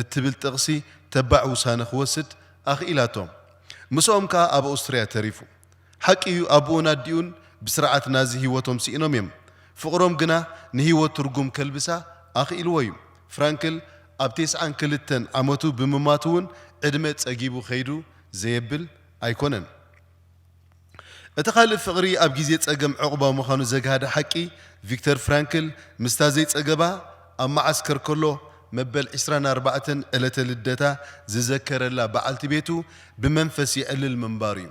እትብል ጥቕሲ ተባዕ ውሳነ ክወስድ ኣኽኢላቶ። ምስኦም ከኣ ኣብ ኣውስትርያ ተሪፉ። ሓቂ እዩ፣ ኣቦኡን ኣዲኡን ብስርዓት ናዚ ህይወቶም ስኢኖም እዮም። ፍቕሮም ግና ንህይወት ትርጉም ከልብሳ ኣኽኢልዎ እዩ። ፍራንክል ኣብ ተስዓን ክልተን ዓመቱ ብምማቱ እውን ዕድመ ጸጊቡ ከይዱ ዘየብል ኣይኮነን። እቲ ካልእ ፍቕሪ ኣብ ግዜ ጸገም ዕቑባ ምዃኑ ዘግሃደ ሓቂ፣ ቪክተር ፍራንክል ምስታ ዘይጸገባ ኣብ መዓስከር ከሎ መበል ዕስራን ኣርባዕተን ዕለተ ልደታ ዝዘከረላ በዓልቲ ቤቱ ብመንፈስ የዕልል ምንባሩ እዩ።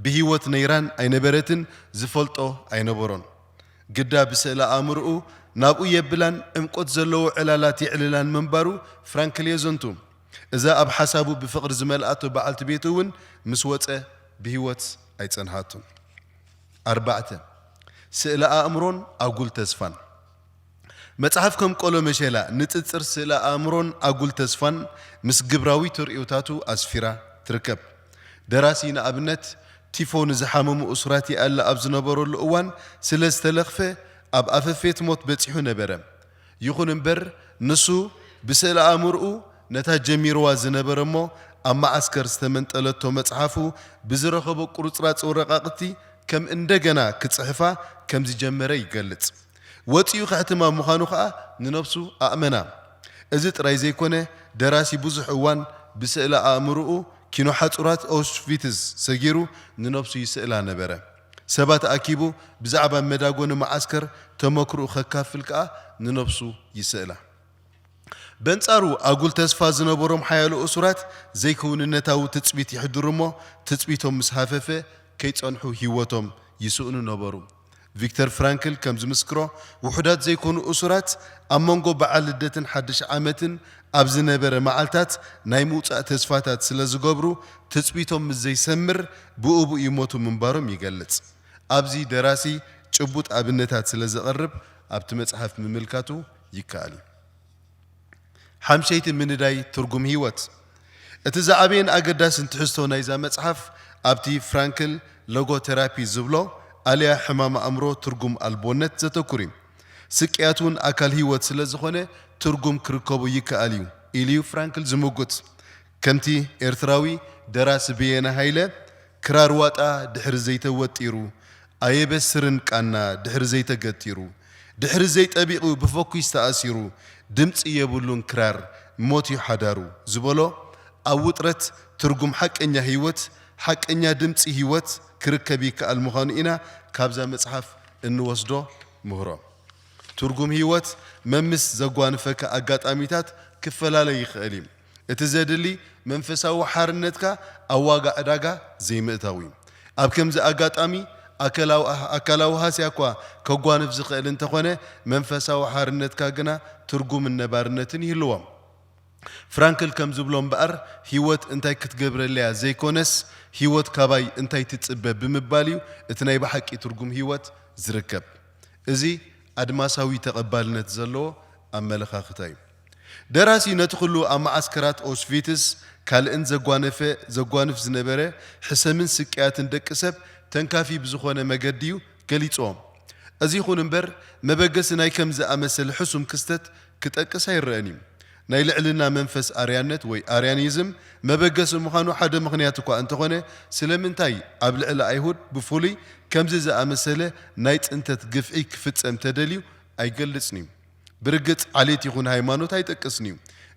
ብህይወት ነይራን ኣይነበረትን ዝፈልጦ ኣይነበሮን። ግዳ ብስእለ ኣእምሮኡ ናብኡ የብላን ዕምቆት ዘለዎ ዕላላት የዕልላን ምንባሩ ፍራንክል የዘንቱ። እዛ ኣብ ሓሳቡ ብፍቕሪ ዝመልኣቶ በዓልቲ ቤቱ እውን ምስ ወጸ ብህይወት ኣይጸንሃቱን። ኣርባዕተ፣ ስእለ ኣእምሮን ኣጉል ተስፋን። መጽሓፍ ከም ቆሎ መሸላ ንጽጽር ስእለ ኣእምሮን ኣጉል ተስፋን ምስ ግብራዊ ተርእዮታቱ ኣስፊራ ትርከብ። ደራሲ ንኣብነት ቲፎ ንዝሓመሙ እሱራት ይኣሊ ኣብ ዝነበረሉ እዋን ስለ ዝተለኽፈ ኣብ ኣፈፌት ሞት በጺሑ ነበረ። ይኹን እምበር ንሱ ብስእለ ኣእምሮኡ ነታ ጀሚርዋ ዝነበረ እሞ ኣብ መዓስከር ዝተመንጠለቶ መጽሓፉ ብዝረኸቦ ቁርጽራጽ ወረቓቕቲ ከም እንደገና ክጽሕፋ ከም ዝጀመረ ይገልጽ። ወጺኡ ከሕትማ ምዃኑ ኸኣ ንነብሱ ኣእመና። እዚ ጥራይ ዘይኮነ፣ ደራሲ ብዙሕ እዋን ብስእለ ኣእምሮኡ ኪኖ ሓጹራት ኣውሽቪትዝ ሰጊሩ ንነብሱ ይስእላ ነበረ። ሰባት ኣኪቡ ብዛዕባ መዳጎኒ መዓስከር ተመክሮኡ ከካፍል ከኣ ንነብሱ ይስእላ። በንጻሩ ኣጉል ተስፋ ዝነበሮም ሓያሎ እሱራት ዘይክውንነታዊ ትጽቢት ይሕድሩ እሞ ትጽቢቶም ምስ ሃፈፈ ከይጸንሑ ህይወቶም ይስእኑ ነበሩ። ቪክተር ፍራንክል ከም ዝምስክሮ ውሑዳት ዘይኮኑ እሱራት ኣብ መንጎ በዓል ልደትን ሓድሽ ዓመትን ኣብ ዝነበረ መዓልታት ናይ ምውጻእ ተስፋታት ስለ ዝገብሩ ትጽቢቶም ምስ ዘይሰምር ብኡብኡ ይሞቱ ምንባሮም ይገልጽ። ኣብዚ ደራሲ ጭቡጥ ኣብነታት ስለ ዘቕርብ ኣብቲ መጽሓፍ ምምልካቱ ይከኣል እዩ። ሓምሸይቲ ምንዳይ ትርጉም ህይወት። እቲ ዝዓበየን ኣገዳስን ትሕዝቶ ናይዛ መጽሓፍ ኣብቲ ፍራንክል ሎጎቴራፒ ዝብሎ ኣልያ ሕማም ኣእምሮ ትርጉም ኣልቦነት ዘተኩር እዩ። ስቅያት እውን ኣካል ህይወት ስለ ዝኾነ ትርጉም ክርከቦ ይከኣል እዩ ኢሉ እዩ ፍራንክል ዝምጉት። ከምቲ ኤርትራዊ ደራሲ በየነ ሃይለ ክራር ዋጣ ድሕሪ ዘይተወጢሩ ኣየበስርን ቃና ድሕሪ ዘይተገቲሩ ድሕሪ ዘይጠቢቑ ብፈኲስ ተኣሲሩ ድምጺ የብሉን ክራር ሞት እዩ ሓዳሩ ዝበሎ ኣብ ውጥረት ትርጉም ሓቀኛ ህይወት ሓቀኛ ድምጺ ህይወት ክርከብ ይከኣል ምዃኑ ኢና ካብዛ መጽሓፍ እንወስዶ ምህሮ። ትርጉም ህይወት መምስ ዘጓንፈካ ኣጋጣሚታት ክፈላለ ይኽእል እዩ። እቲ ዘድሊ መንፈሳዊ ሓርነትካ ኣብ ዋጋ ዕዳጋ ዘይምእታው እዩ። ኣብ ከምዚ ኣጋጣሚ ኣካላዊ ኣካላዊ ሃስያ እኳ ከጓንፍ ዝኽእል እንተኾነ፣ መንፈሳዊ ሓርነትካ ግና ትርጉምን ነባርነትን ይህልዎ። ፍራንክል ከም ዝብሎ እምበኣር፣ ህይወት እንታይ ክትገብረለያ ዘይኮነስ፣ ህይወት ካባይ እንታይ ትጽበ ብምባል እዩ እቲ ናይ ብሓቂ ትርጉም ህይወት ዝርከብ። እዚ ኣድማሳዊ ተቐባልነት ዘለዎ ኣመለኻኽታ እዩ። ደራሲ ነቲ ኩሉ ኣብ መዓስከራት ኦሽቪትስ ካልእን ዘጓነፈ ዘጓንፍ ዝነበረ ሕሰምን ስቅያትን ደቂ ሰብ ተንካፊ ብዝኾነ መገዲ እዩ ገሊጽዎ። እዚ ይኹን እምበር፣ መበገሲ ናይ ከም ዝኣመሰለ ሕሱም ክስተት ክጠቅስ ኣይረኣን እዩ። ናይ ልዕልና መንፈስ ኣርያነት ወይ ኣርያኒዝም መበገሲ ምዃኑ ሓደ ምኽንያት እኳ እንተኾነ፣ ስለምንታይ ኣብ ልዕሊ ኣይሁድ ብፍሉይ ከምዚ ዝኣመሰለ ናይ ጽንተት ግፍዒ ክፍጸም ተደልዩ ኣይገልጽን እዩ። ብርግጽ ዓሌት ይኹን ሃይማኖት ኣይጠቅስን እዩ።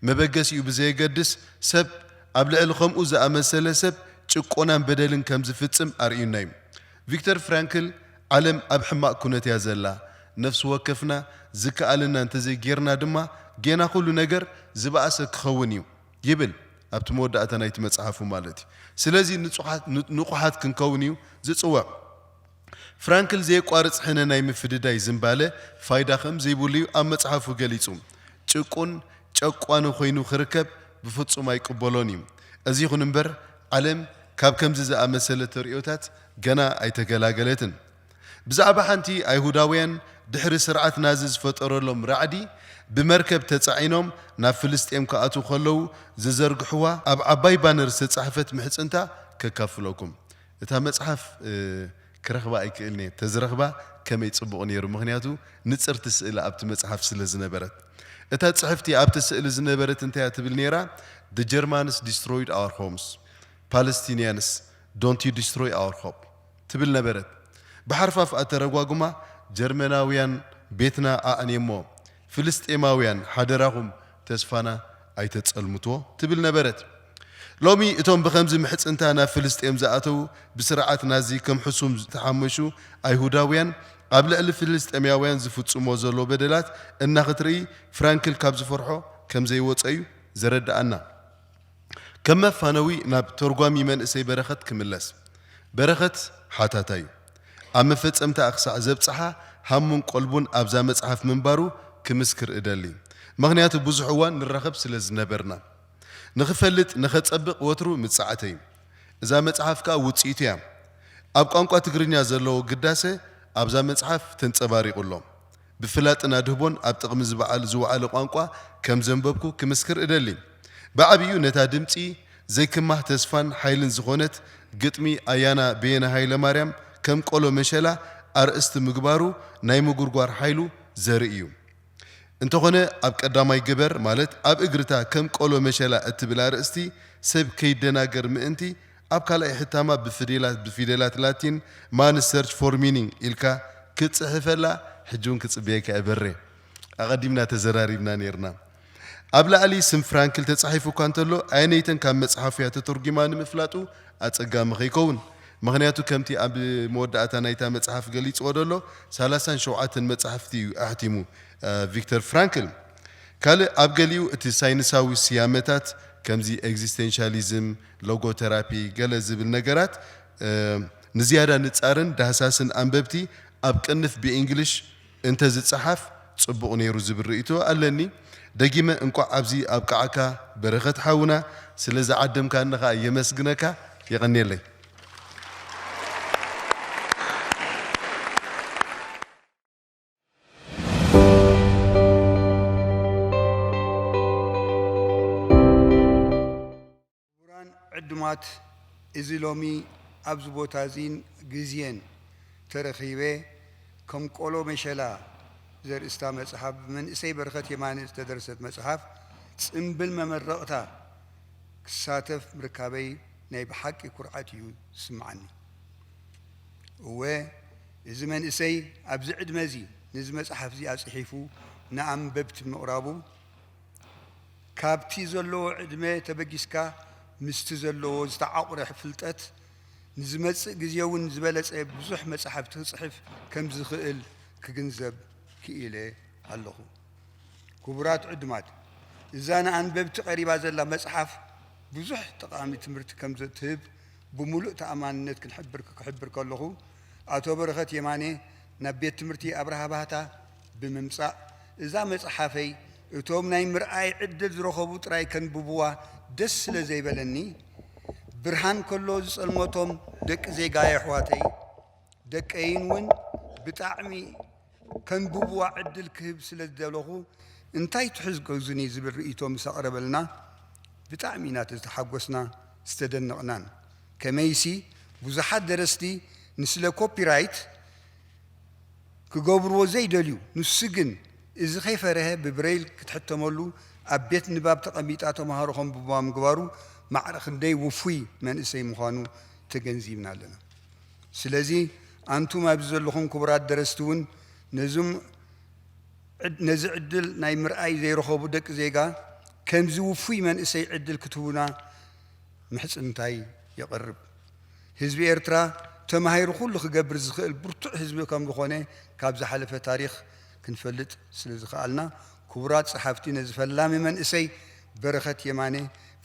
መበገሲኡ ብዘየገድስ ሰብ ኣብ ልዕሊ ከምኡ ዝኣመሰለ ሰብ ጭቆናን በደልን ከም ዝፍጽም ኣርእዩና እዩ። ቪክተር ፍራንክል፣ ዓለም ኣብ ሕማቕ ኩነት እያ ዘላ። ነፍሲ ወከፍና ዝከኣለና እንተዘይጌርና ድማ ጌና ኩሉ ነገር ዝበኣሰ ክኸውን እዩ ይብል ኣብቲ መወዳእታ ናይቲ መጽሓፉ ማለት እዩ። ስለዚ ንጹሓት- ን- ንቑሓት ክንከውን እዩ ዝጽውዕ። ፍራንክል ዘየቋርጽ ሕነ ናይ ምፍድዳይ ዝንባለ ፋይዳ ከም ዘይብሉ እዩ ኣብ መጽሓፉ ገሊጹ። ጭቁን ጨቋኒ ኮይኑ ክርከብ ብፍጹም ኣይቅበሎን እዩ። እዚ ይኹን እምበር ዓለም ካብ ከምዚ ዝኣመሰለ ተርእዮታት ገና ኣይተገላገለትን። ብዛዕባ ሓንቲ ኣይሁዳውያን ድሕሪ ስርዓት ናዚ ዝፈጠረሎም ራዕዲ ብመርከብ ተጻዒኖም ናብ ፍልስጤም ክኣትዉ ከለዉ ዝዘርግሕዋ ኣብ ዓባይ ባነር ዝተጻሕፈት ምሕጽንታ ከካፍለኩም። እታ መጽሓፍ ክረኽባ ኣይክእልን እየ። ተዝረኽባ ከመይ ጽቡቕ ነይሩ፣ ምኽንያቱ ንጽርቲ ስእሊ ኣብቲ መጽሓፍ ስለ ዝነበረት። እታ ጽሕፍቲ ኣብቲ ስእሊ ዝነበረት እንታይ እያ ትብል ነይራ? The Germans destroyed our homes, Palestinians don't you destroy our hope ትብል ነበረት። ብሓርፋፍ ኣተረጓጉማ፣ ጀርመናውያን ቤትና ኣዕንየሞ፣ ፍልስጤማውያን ሓደራኹም ተስፋና ኣይተጸልምትዎ ትብል ነበረት። ሎሚ እቶም ብኸምዚ ምሕጽንታ ናብ ፍልስጤም ዝኣተዉ ብስርዓት ናዚ ከም ሕሱም ዝተሓመሹ ኣይሁዳውያን ኣብ ልዕሊ ፍልስጤማውያን ዝፍጽሞ ዘሎ በደላት እናኽትርኢ ፍራንክል ካብ ዝፈርሖ ከም ዘይወጸ እዩ ዘረድኣና። ከም መፋነዊ ናብ ተርጓሚ መንእሰይ በረኸት ክምለስ። በረኸት ሓታታይ እዩ። ኣብ መፈጸምታ ክሳዕ ዘብጽሓ ሃሙን ቀልቡን ኣብዛ መጽሓፍ ምንባሩ ክምስክር እደሊ። ምኽንያቱ ብዙሕ እዋን ንራኸብ ስለ ዝነበርና። ንኽፈልጥ ንኸጸብቕ ወትሩ ምጽዓተይ። እዛ መጽሓፍ ከኣ ውጽኢቱ እያ። ኣብ ቋንቋ ትግርኛ ዘለዎ ግዳሰ ኣብዛ መጽሓፍ ተንጸባሪቑ ኣሎ። ብፍላጥን ኣድህቦን ኣብ ጥቕሚ ዝበዓል ዝወዓለ ቋንቋ ከም ዘንበብኩ ክምስክር እደሊ። ብዓቢኡ ነታ ድምጺ ዘይክማህ ተስፋን ሓይልን ዝኾነት ግጥሚ ኣያና በየነ ሃይለማርያም ከም ቆሎ መሸላ ኣርእስቲ ምግባሩ ናይ ምጉርጓር ሓይሉ ዘርኢ እዩ። እንተኾነ ኣብ ቀዳማይ ግበር ማለት ኣብ እግርታ ከም ቆሎ መሸላ እትብል ኣርእስቲ ሰብ ከይደናገር ምእንቲ ኣብ ካልኣይ ሕታማ ብፊደላት ብፊደላት ላቲን ማንስ ሰርች ፎር ሚኒንግ ኢልካ ክትጽሕፈላ ሕጂ እውን ክጽበየካ እየ በሬ። ኣቐዲምና ተዘራሪብና ነይርና። ኣብ ላዕሊ ስም ፍራንክል ተጻሒፉ እኳ እንተሎ ኣየነይተን ካብ መጽሓፉ እያ ተተርጒማ ንምፍላጡ ኣጸጋሚ ከይከውን። ምኽንያቱ ከምቲ ኣብ መወዳእታ ናይታ መጽሓፍ ገሊጽዎ ዘሎ ሰላሳን ሸውዓተን መጻሕፍቲ እዩ ኣሕቲሙ ቪክተር ፍራንክል። ካልእ ኣብ ገሊኡ እቲ ሳይንሳዊ ስያመታት ከምዚ ኤግዚስቴንሻሊዝም፣ ሎጎተራፒ፣ ገለ ዝብል ነገራት ንዝያዳ ንጻርን ዳህሳስን ኣንበብቲ ኣብ ቅንፍ ብእንግሊሽ እንተ ዝጸሓፍ ጽቡቕ ነይሩ ዝብል ርእይቶ ኣለኒ። ደጊመ እንቋዕ ኣብዚ ኣብቃዓካ በረኸት ሓውና፣ ስለ ዝዓደምካኒ ከኣ የመስግነካ። የቐንየለይ። ክቡራን ዕዱማት፣ እዚ ሎሚ ኣብዚ ቦታ እዚን ግዜን ተረኺበ ከም ቆሎ መሸላ ዘርእስታ መጽሓፍ ብመንእሰይ በረኸት የማነ ዝተደርሰት መጽሓፍ ጽምብል መመረቕታ ክሳተፍ ምርካበይ ናይ ብሓቂ ኩርዓት እዩ ዝስምዓኒ። እወ፣ እዚ መንእሰይ ኣብዚ ዕድመ እዚ ነዚ መጽሓፍ እዚ ኣጽሒፉ ንኣንበብቲ ምቕራቡ ካብቲ ዘለዎ ዕድመ ተበጊስካ ምስቲ ዘለዎ ዝተዓቑረ ፍልጠት ንዝመጽእ ግዜ እውን ዝበለጸ ብዙሕ መጻሕፍቲ ክጽሕፍ ከም ዝኽእል ክግንዘብ ክኢለ ኣለኹ። ክቡራት ዕዱማት፣ እዛ ንኣንበብቲ ቀሪባ ዘላ መጽሓፍ ብዙሕ ጠቓሚ ትምህርቲ ከም ዘትህብ ብምሉእ ተኣማንነት ክንሕብር ክሕብር ከለኹ፣ ኣቶ በረኸት የማነ ናብ ቤት ትምህርቲ ኣብርሃ ባህታ ብምምጻእ፣ እዛ መጽሓፈይ እቶም ናይ ምርኣይ ዕድል ዝረኸቡ ጥራይ ከንብብዋ ደስ ስለ ዘይበለኒ፣ ብርሃን ከሎ ዝጸልመቶም ደቂ ዜጋ የሕዋተይ ደቀይን እውን ብጣዕሚ ከንብብዋ ዕድል ክህብ ስለ ዝደለኹ፣ እንታይ ትሕዝገዙኒ ዝብል ርእይቶ ምስ ኣቕረበልና፣ ብጣዕሚ ኢና ዝተሓጎስና ዝተደነቕናን። ከመይሲ ብዙሓት ደረስቲ ንስለ ኮፒራይት ክገብርዎ ዘይደልዩ፣ ንሱ ግን እዚ ከይፈረሀ ብብሬይል ክትሕተመሉ ኣብ ቤት ንባብ ተቐሚጣ ተምሃሮ ከንብብዋ ምግባሩ ማዕረ ክንደይ ውፉይ መንእሰይ ምዃኑ ተገንዚብና ኣለና። ስለዚ ኣንቱም ኣብዚ ዘለኹም ክቡራት ደረስቲ እውን ነዙም ዕድ- ነዚ ዕድል ናይ ምርኣይ ዘይረኸቡ ደቂ ዜጋ ከምዚ ውፉይ መንእሰይ ዕድል ክትህቡና ምሕጽንታይ የቕርብ። ህዝቢ ኤርትራ ተማሂሩ ኩሉ ክገብር ዝኽእል ብርቱዕ ህዝቢ ከም ዝኾነ ካብ ዝሓለፈ ታሪኽ ክንፈልጥ ስለ ዝኸኣልና፣ ክቡራት ጸሓፍቲ ነዚ ፈላሚ መንእሰይ በረኸት የማነ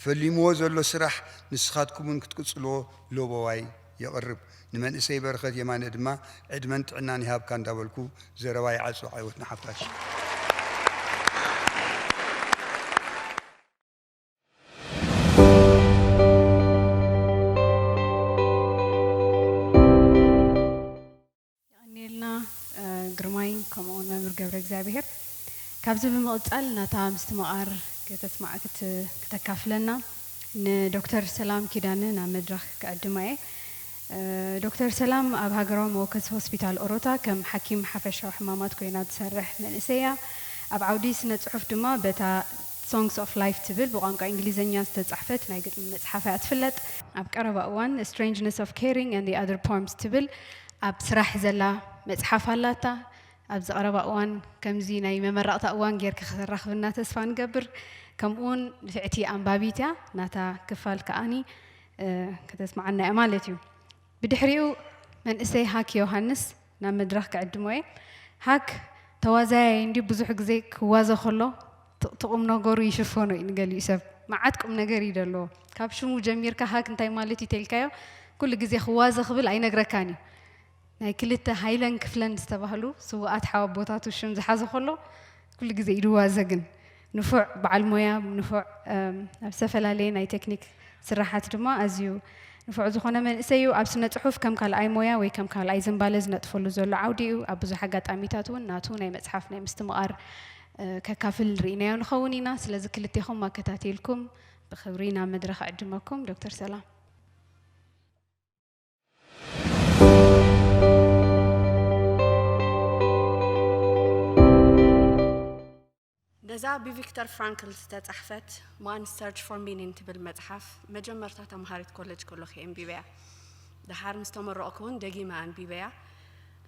ፈሊምዎ ዘሎ ስራሕ ንስኻትኩምን ክትቅጽልዎ ለበዋይ የቕርብ። ንመንእሰይ በረኸት የማነ ድማ ዕድመን ጥዕናን ይሃብካ እንዳበልኩ ዘረባይ ይዓጹ። ዓወት ንሓፋሽ። የቐንየልና ግርማይ፣ ከምኡውን መምህር ገብረ እግዚኣብሔር። ካብዚ ብምቕጻል ናታ ምስትምቓር ከተስማዕ ክት- ክተካፍለና ንዶክተር ሰላም ኪዳነ ናብ መድረኽ ክዕድማ እየ። ዶክተር ሰላም ኣብ ሃገራዊ መወከሲ ሆስፒታል ኦሮታ ከም ሓኪም ሓፈሻዊ ሕማማት ኮይና ትሰርሕ መንእሰይ እያ። ኣብ ዓውዲ ስነ ጽሑፍ ድማ በታ Songs of Life ትብል ብቋንቋ እንግሊዝኛ ዝተጻሕፈት ናይ ግጥሚ መጽሓፍ እያ ትፍለጥ። ኣብ ቀረባ እዋን Strangeness of Caring and the Other Poems ትብል ኣብ ስራሕ ዘላ መጽሓፍ ኣላታ። ኣብዚ ቀረባ እዋን ከምዚ ናይ መመረቕታ እዋን ጌርኪ ክተራኽብና ተስፋ ንገብር። ከምኡውን ንፍዕቲ ኣንባቢት እያ፣ ናታ ክፋል ከኣኒ ከተስምዓና እያ ማለት እዩ። ብድሕሪኡ መንእሰይ ሃክ ዮሃንስ ናብ መድረኽ ክዕድሞ እየ። ሃክ ተዋዛያይ እንዲ ብዙሕ ግዜ ክዋዘ ከሎ ትቕትቑም ነገሩ ይሽፈኖ እዩ። ንገሊኡ ሰብ መዓት ቁም ነገር እዩ ዘለዎ። ካብ ሽሙ ጀሚርካ ሃክ እንታይ ማለት እዩ ተልካዮ ኩሉ ግዜ ክዋዘ ክብል ኣይነግረካን እዩ። ናይ ክልተ ሃይለን ክፍለን ዝተባህሉ ስውኣት ሓወቦታቱ ሽም ዝሓዘ ከሎ ኩሉ ግዜ እዩ ድዋዘ። ግን ንፉዕ በዓል ሞያ፣ ንፉዕ ኣብ ዝተፈላለየ ናይ ቴክኒክ ስራሓት ድማ ኣዝዩ ንፉዕ ዝኾነ መንእሰይ እዩ። ኣብ ስነ ፅሑፍ ከም ካልኣይ ሞያ ወይ ከም ካልኣይ ዝንባለ ዝነጥፈሉ ዘሎ ዓውዲ እዩ። ኣብ ብዙሕ ኣጋጣሚታት እውን ናቱ ናይ መፅሓፍ ናይ ምስትምቓር ከካፍል ርኢናዮ ንኸውን ኢና። ስለዚ ክልቴኹም ኣከታቲልኩም ብኽብሪ ናብ መድረኽ ዕድመኩም። ዶክተር ሰላም። ነዛ ብቪክተር ፍራንክል ዝተጻሕፈት ማንስ ሰርች ፎር ሚኒንግ ትብል መጽሓፍ መጀመርታ ተምሃሪት ኮለጅ ከለኹ የንቢበያ። ደሓር ምስ ተመረቕኩ እውን ደጊመ ኣንቢበያ።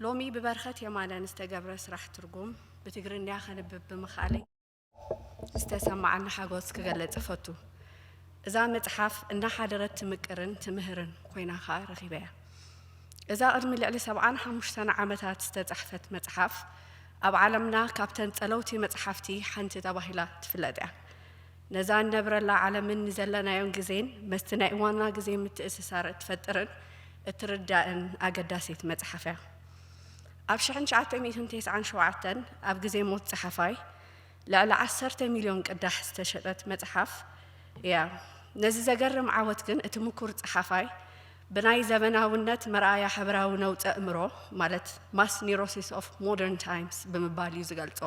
ሎሚ ብበረኸት የማነ ንዝተገብረ ስራሕ ትርጉም ብትግርኛ ከንብብ ብምኽኣለይ ዝተሰማዓኒ ሓጎስ ክገልጽ እፈቱ። እዛ መጽሓፍ እናሓደረት ትምቅርን ትምህርን ኮይና ኸኣ ረኺበያ። እዛ ቅድሚ ልዕሊ ሰብዓን ሓሙሽተን ዓመታት ዝተጻሕፈት መጽሓፍ ኣብ ዓለምና ካብተን ጸለውቲ መጽሓፍቲ ሓንቲ ተባሂላ ትፍለጥ እያ። ነዛ እንነብረላ ዓለምን ንዘለናዮን ግዜን መስቲ ናይ እዋንና ግዜ ምትእስሳር እትፈጥርን እትርዳእን ኣገዳሲት መጽሓፍ እያ። ኣብ ሽሕን ትሽዓተ ሚእትን ተስዓን ሸውዓተን ኣብ ግዜ ሞት ጸሓፋይ ልዕሊ ዓሰርተ ሚልዮን ቅዳሕ ዝተሸጠት መጽሓፍ እያ። ነዚ ዘገርም ዓወት ግን እቲ ምኩር ጸሓፋይ ብናይ ዘበናውነት መርኣያ ሕብራዊ ነውጺ ኣእምሮ ማለት mass neurosis of modern times ብምባል እዩ ዝገልጾ።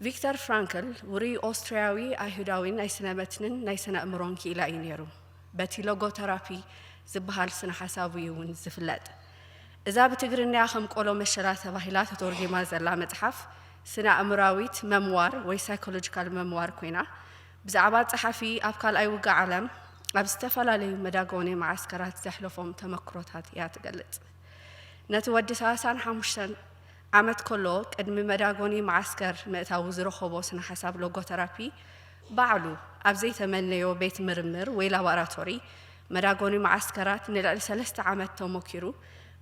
ቪክተር ፍራንክል ውሩይ ኦስትርያዊ ኣይሁዳዊ ናይ ስነ መትንን ናይ ስነ ኣእምሮን ክኢላ እዩ ነይሩ። በቲ ሎጎተራፒ ዝበሃል ስነ ሓሳቡ እዩ እውን ዝፍለጥ። እዛ ብትግርኛ ከም ቆሎ መሸላ ተባሂላ ተተርጒማ ዘላ መጽሓፍ ስነ ኣእምራዊት መምዋር ወይ ሳይኮሎጂካል መምዋር ኮይና ብዛዕባ ጸሓፊ ኣብ ካልኣይ ውግእ ዓለም ኣብ ዝተፈላለዩ መዳጎኒ መዓስከራት ዘሕለፎም ተመክሮታት እያ ትገልጽ። ነቲ ወዲ ሰላሳን ሓሙሽተን ዓመት ከሎ ቅድሚ መዳጎኒ መዓስከር ምእታዉ ዝረኸቦ ስነ ሓሳብ ሎጎተራፒ ባዕሉ ኣብ ዘይተመነዮ ቤት ምርምር ወይ ላባራቶሪ መዳጎኒ መዓስከራት ንልዕሊ ሰለስተ ዓመት ተሞኪሩ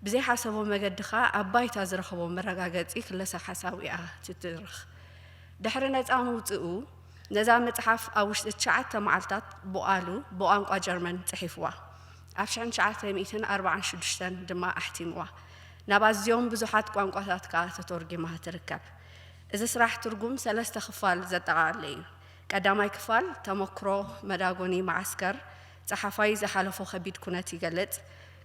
ብዘይሓሰቦ መገዲ ኸኣ ኣብ ባይታ ዝረኸቦ መረጋገጺ ክለሰ ሓሳቡ እያ ትትርኽ። ድሕሪ ነጻ ምውጽኡ ነዛ መጽሓፍ ኣብ ውሽጢ ትሽዓተ መዓልታት ብቓሉ ብቋንቋ ጀርመን ጽሒፍዋ። ኣብ ሽሕን ትሽዓተ ሚእትን ኣርባዓን ሽዱሽተን ድማ ኣሕቲምዋ። ናብ ኣዝዮም ብዙሓት ቋንቋታት ከኣ ተተርጒማ ትርከብ። እዚ ስራሕ ትርጉም ሰለስተ ክፋል ዘጠቓለለ እዩ። ቀዳማይ ክፋል ተመክሮ መዳጎኒ መዓስከር፣ ጸሓፋይ ዝሓለፎ ከቢድ ኩነት ይገልጽ።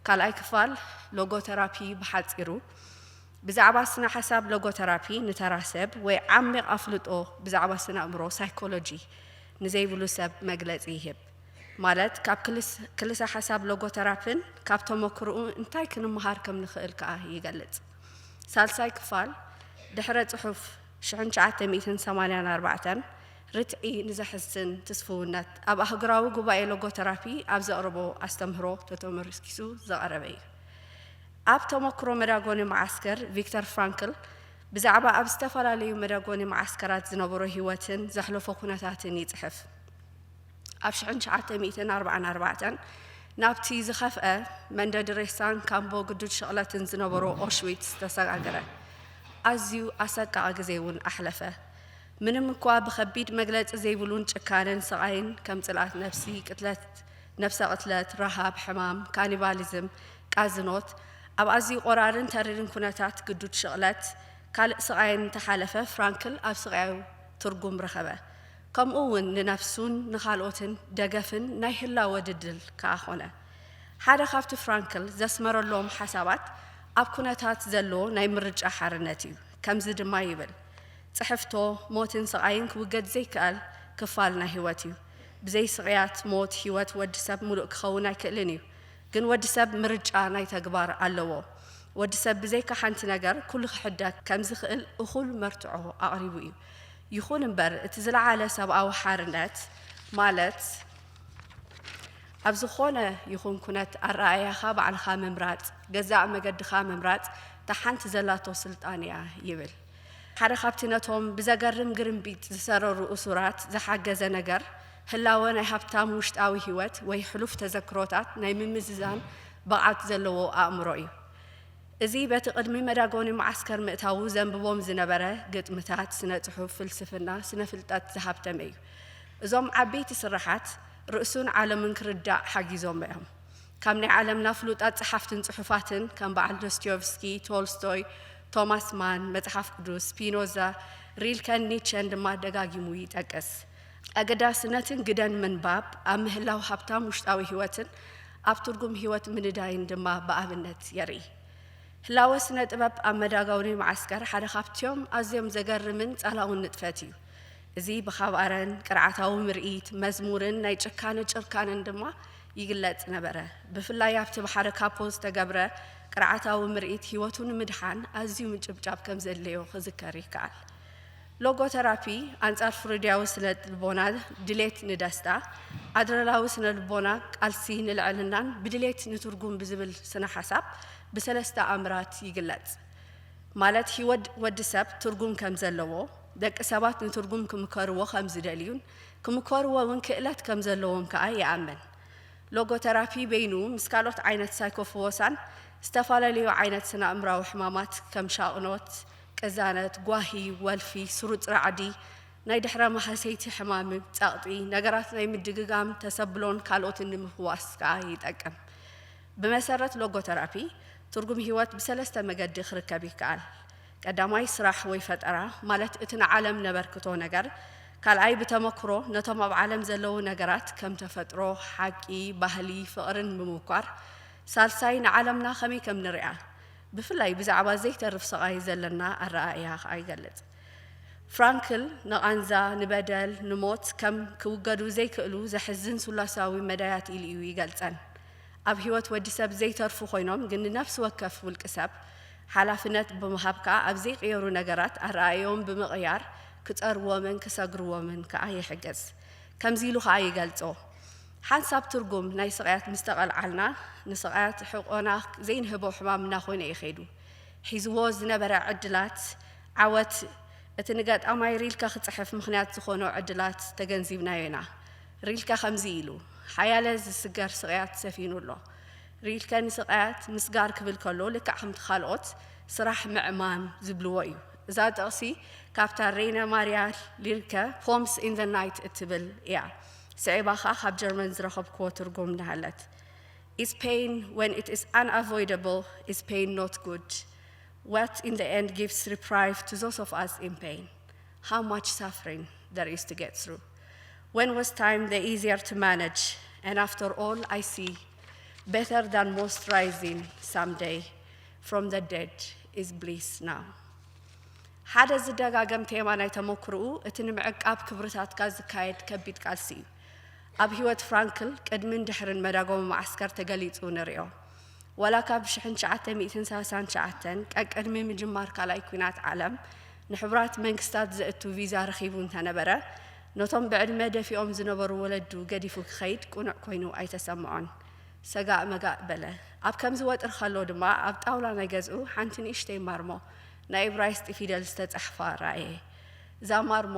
ካልኣይ ክፋል ሎጎተራፒ ብሓጺሩ፣ ብዛዕባ ስነ ሓሳብ ሎጎተራፒ ንተራ ሰብ ወይ ዓሚቕ ኣፍልጦ ብዛዕባ ስነ ኣእምሮ ሳይኮሎጂ ንዘይብሉ ሰብ መግለጺ ይህብ። ማለት ካብ ክልስ- ክልሰ ሓሳብ ሎጎተራፕን ካብ ተመክሮኡ እንታይ ክንመሃር ከም ንኽእል ከኣ ይገልጽ። ሳልሳይ ክፋል ድሕረ ጽሑፍ ሽሕን ትሽዓተ ሚእትን ሰማንያን ኣርባዕተን ርትዒ ንዘሕዝን ትስፍውነት ኣብ ኣህጉራዊ ጉባኤ ሎጎተራፒ ኣብ ዘቕረቦ ኣስተምህሮ ተተመርኪሱ ዝቐረበ እዩ። ኣብ ተመክሮ መዳጎኒ መዓስከር ቪክተር ፍራንክል ብዛዕባ ኣብ ዝተፈላለዩ መዳጎኒ መዓስከራት ዝነበሮ ህይወትን ዘሕለፎ ኩነታትን ይጽሕፍ። ኣብ ሽሕን ትሽዓተ ሚእትን ኣርባዓን ኣርባዕተን ናብቲ ዝኸፍአ መንደዲ ሬሳን ካምቦ ግዱድ ሽቕለትን ዝነበሮ ኦሽዊትስ ተሰጋገረ። ኣዝዩ ኣሰቃቒ ግዜ እውን ኣሕለፈ። ምንም እኳ ብኸቢድ መግለጺ ዘይብሉን ጭካነን ስቓይን ከም ጽልኣት ነብሲ፣ ቅትለት፣ ነብሰ ቅትለት፣ ረሃብ፣ ሕማም፣ ካኒባሊዝም፣ ቃዝኖት፣ ኣብ ኣዝዩ ቆራርን ተሪርን ኩነታት ግዱድ ሽቕለት፣ ካልእ ስቓይን እንተሓለፈ፣ ፍራንክል ኣብ ስቓዩ ትርጉም ረኸበ። ከምኡ እውን ንነፍሱን ንኻልኦትን ደገፍን ናይ ህላወ ድልድል ከኣ ኾነ። ሓደ ካብቲ ፍራንክል ዘስመረሎም ሓሳባት ኣብ ኩነታት ዘሎ ናይ ምርጫ ሓርነት እዩ። ከምዚ ድማ ይብል፣ ጽሕፍቶ፣ ሞትን ስቓይን ክውገድ ዘይከኣል ክፋል ናይ ህይወት እዩ። ብዘይ ስቕያት ሞት ህይወት ወዲ ሰብ ምሉእ ክኸውን ኣይክእልን እዩ። ግን ወዲ ሰብ ምርጫ ናይ ተግባር ኣለዎ። ወዲ ሰብ ብዘይካ ሓንቲ ነገር ኩሉ ክሕደግ ከም ዝኽእል እኹል መርትዖ ኣቕሪቡ እዩ። ይኹን እምበር እቲ ዝለዓለ ሰብኣዊ ሓርነት ማለት ኣብ ዝኾነ ይኹን ኩነት ኣረኣእያኻ ባዕልኻ ምምራጽ፣ ገዛእ መገድኻ ምምራጽ እታ ሓንቲ ዘላቶ ስልጣን እያ ይብል። ሓደ ካብቲ ነቶም ብዘገርም ግርምቢጥ ዝሰረሩ እሱራት ዝሓገዘ ነገር ህላወ ናይ ሃብታም ውሽጣዊ ህይወት ወይ ሕሉፍ ተዘክሮታት ናይ ምምዝዛን ብቕዓት ዘለዎ ኣእምሮ እዩ። እዚ በቲ ቅድሚ መዳጎኒ መዓስከር ምእታዉ ዘንብቦም ዝነበረ ግጥምታት፣ ስነ ጽሑፍ፣ ፍልስፍና፣ ስነ ፍልጠት ዝሃብተመ እዩ። እዞም ዓበይቲ ስርሓት ርእሱን ዓለምን ክርዳእ ሓጊዞሞ እዮም። ካብ ናይ ዓለምና ፍሉጣት ጸሓፍትን ጽሑፋትን ከም በዓል ዶስቶየቭስኪ፣ ቶልስቶይ፣ ቶማስ ማን፣ መጽሓፍ ቅዱስ፣ ስፒኖዛ፣ ሪልከን ኒቸን ድማ ደጋጊሙ ይጠቅስ። ኣገዳስነትን ግደን ምንባብ ኣብ ምህላው ሃብታም ውሽጣዊ ህይወትን ኣብ ትርጉም ህይወት ምንዳይን ድማ ብኣብነት የርኢ። ህላወ ስነ ጥበብ ኣብ መዳጋውኒ መዓስከር ሓደ ካብቲኦም ኣዝዮም ዘገርምን ጻላውን ንጥፈት እዩ። እዚ ብኻብ ኣረን ቅርዓታዊ ምርኢት፣ መዝሙርን ናይ ጭካነ ጭርካነን ድማ ይግለጽ ነበረ። ብፍላይ ኣብቲ ብሓደ ካፖ ዝተገብረ ቅርዓታዊ ምርኢት ህይወቱ ንምድሓን ኣዝዩ ምጭብጫብ ከም ዘድለዮ ክዝከር ይከኣል። ሎጎተራፒ ኣንጻር ፍሩድያዊ ስነ ልቦና ድሌት ንደስታ፣ ኣድረላዊ ስነ ልቦና ቃልሲ ንልዕልናን ብድሌት ንትርጉም ብዝብል ስነ ሓሳብ ብሰለስተ ኣምራት ይግለጽ። ማለት ህይወት ወዲ ሰብ ትርጉም ከም ዘለዎ፣ ደቂ ሰባት ንትርጉም ክምከርዎ ከም ዝደልዩን ክምከርዎ እውን ክእለት ከም ዘለዎም ከኣ ይኣምን። ሎጎተራፒ በይኑ ምስ ካልኦት ዓይነት ሳይኮፍወሳን ዝተፈላለዩ ዓይነት ስነ ኣእምራዊ ሕማማት ከም ሻቕኖት፣ ቅዛነት፣ ጓሂ፣ ወልፊ፣ ስሩጥ ራዕዲ፣ ናይ ድሕረ ማህሰይቲ ሕማም፣ ጸቕጢ፣ ነገራት ናይ ምድግጋም ተሰብሎን ካልኦትን ንምፍዋስ ከኣ ይጠቅም። ብመሰረት ሎጎተራፒ ትርጉም ህይወት ብሰለስተ መገዲ ክርከብ ይከኣል። ቀዳማይ ስራሕ ወይ ፈጠራ ማለት እቲ ንዓለም ነበርክቶ ነገር፣ ካልኣይ ብተመክሮ ነቶም ኣብ ዓለም ዘለዉ ነገራት ከም ተፈጥሮ፣ ሓቂ፣ ባህሊ፣ ፍቕርን ምምኳር፣ ሳልሳይ ንዓለምና ከመይ ከም ንሪኣ ብፍላይ ብዛዕባ ዘይተርፍ ስቓይ ዘለና ኣረኣእያ ከኣ ይገልጽ። ፍራንክል ንቓንዛ፣ ንበደል፣ ንሞት ከም ክውገዱ ዘይክእሉ ዘሕዝን ሱላሳዊ መዳያት ኢሉ እዩ ይገልጸን። ኣብ ህይወት ወዲ ሰብ ዘይተርፉ ኮይኖም ግን ንነፍሲ ወከፍ ውልቂ ሰብ ሓላፍነት ብምሃብ ከኣ ኣብ ዘይቅየሩ ነገራት ኣረኣእዮም ብምቕያር ክጸርዎምን ክሰግርዎምን ከኣ ይሕግዝ። ከምዚ ኢሉ ከኣ ይገልጾ፣ ሓንሳብ ትርጉም ናይ ስቕያት ምስ ተቐልዓልና ንስቕያት ሕቆና ዘይንህቦ ሕማምና ኮይነ እዩ ከይዱ። ሒዝዎ ዝነበረ ዕድላት ዓወት እቲ ንገጣማይ ሪልከ ክጽሕፍ ምኽንያት ዝኾኖ ዕድላት ተገንዚብናዮ ኢና። ሪልከ ከምዚ ኢሉ ሓያለ ዝስገር ስቕያት ሰፊኑ ኣሎ። ሪልከ ንስቕያት ምስጋር ክብል ከሎ ልክዕ ከምቲ ካልኦት ስራሕ ምዕማም ዝብልዎ እዩ። እዛ ጥቕሲ ካብታ ሬነ ማርያ ሪልከ ፖምስ ኢን ዘ ናይት እትብል እያ። ስዒባ ኸኣ ካብ ጀርመን ዝረኸብክዎ ትርጉም እናሃለት Is pain when it is unavoidable, is pain not good? What in the end gives reprieve to those of us in pain? How much suffering there is to get through. When was time the easier to manage? And after all, I see better than most rising someday from the dead is bliss now. ሓደ ዝደጋገም ቴማ ናይ ተመክርኡ እቲ ንምዕቃብ ክብርታትካ ዝካየድ ከቢድ ቃልሲ እዩ። ኣብ ህይወት ፍራንክል ቅድምን ድሕርን መዳጎሚ መዓስከር ተገሊጹ ንርእዮ። ዋላ ካብ ሽሕን ትሽዓተ ሚእትን ሰላሳን ትሽዓተን ቀቅድሚ ምጅማር ካልኣይ ኲናት ዓለም ንሕቡራት መንግስታት ዘእቱ ቪዛ ረኺቡ እንተነበረ፣ ነቶም ብዕድመ ደፊኦም ዝነበሩ ወለዱ ገዲፉ ክኸይድ ቅኑዕ ኮይኑ ኣይተሰምዖን። ሰጋእ መጋእ በለ። ኣብ ከምዚ ወጥሪ ከሎ ድማ ኣብ ጣውላ ናይ ገዝኡ ሓንቲ ንእሽተይ ማርሞ ናይ እብራይስጢ ፊደል ዝተጻሕፋ ረኣየ። እዛ ማርሞ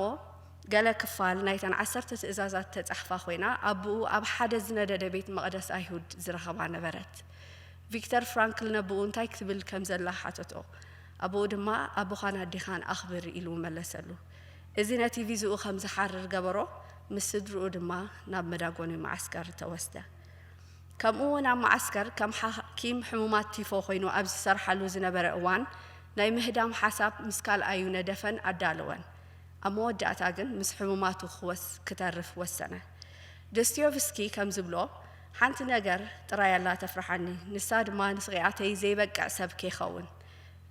ገለ ክፋል ናይተን ዓሰርተ ትእዛዛት ተጻሕፋ ኮይና ኣቦኡ ኣብ ሓደ ዝነደደ ቤት መቕደስ ኣይሁድ ዝረኸባ ነበረት። ቪክተር ፍራንክል ነቦኡ እንታይ ክትብል ከም ዘላ ሓተቶ። ኣቦኡ ድማ ኣቦኻን ኣዴኻን ኣኽብር ኢሉ መለሰሉ። እዚ ነቲ ቪዝኡ ከም ዝሓርር ገበሮ፣ ምስ ስድርኡ ድማ ናብ መዳጎኒ መዓስከር ተወስደ። ከምኡ እውን ኣብ መዓስከር ከም ሓኪም ሕሙማት ቲፎ ኮይኑ ኣብ ዝሰርሓሉ ዝነበረ እዋን ናይ ምህዳም ሓሳብ ምስ ካልኣዩ ነደፈን ኣዳለወን። ኣብ መወዳእታ ግን ምስ ሕሙማቱ ክወስ ክተርፍ ወሰነ። ዶስቶየቭስኪ ከም ዝብሎ፣ ሓንቲ ነገር ጥራይ ኣላ ተፍርሓኒ፣ ንሳ ድማ ንስቕያተይ ዘይበቅዕ ሰብ ከይኸውን።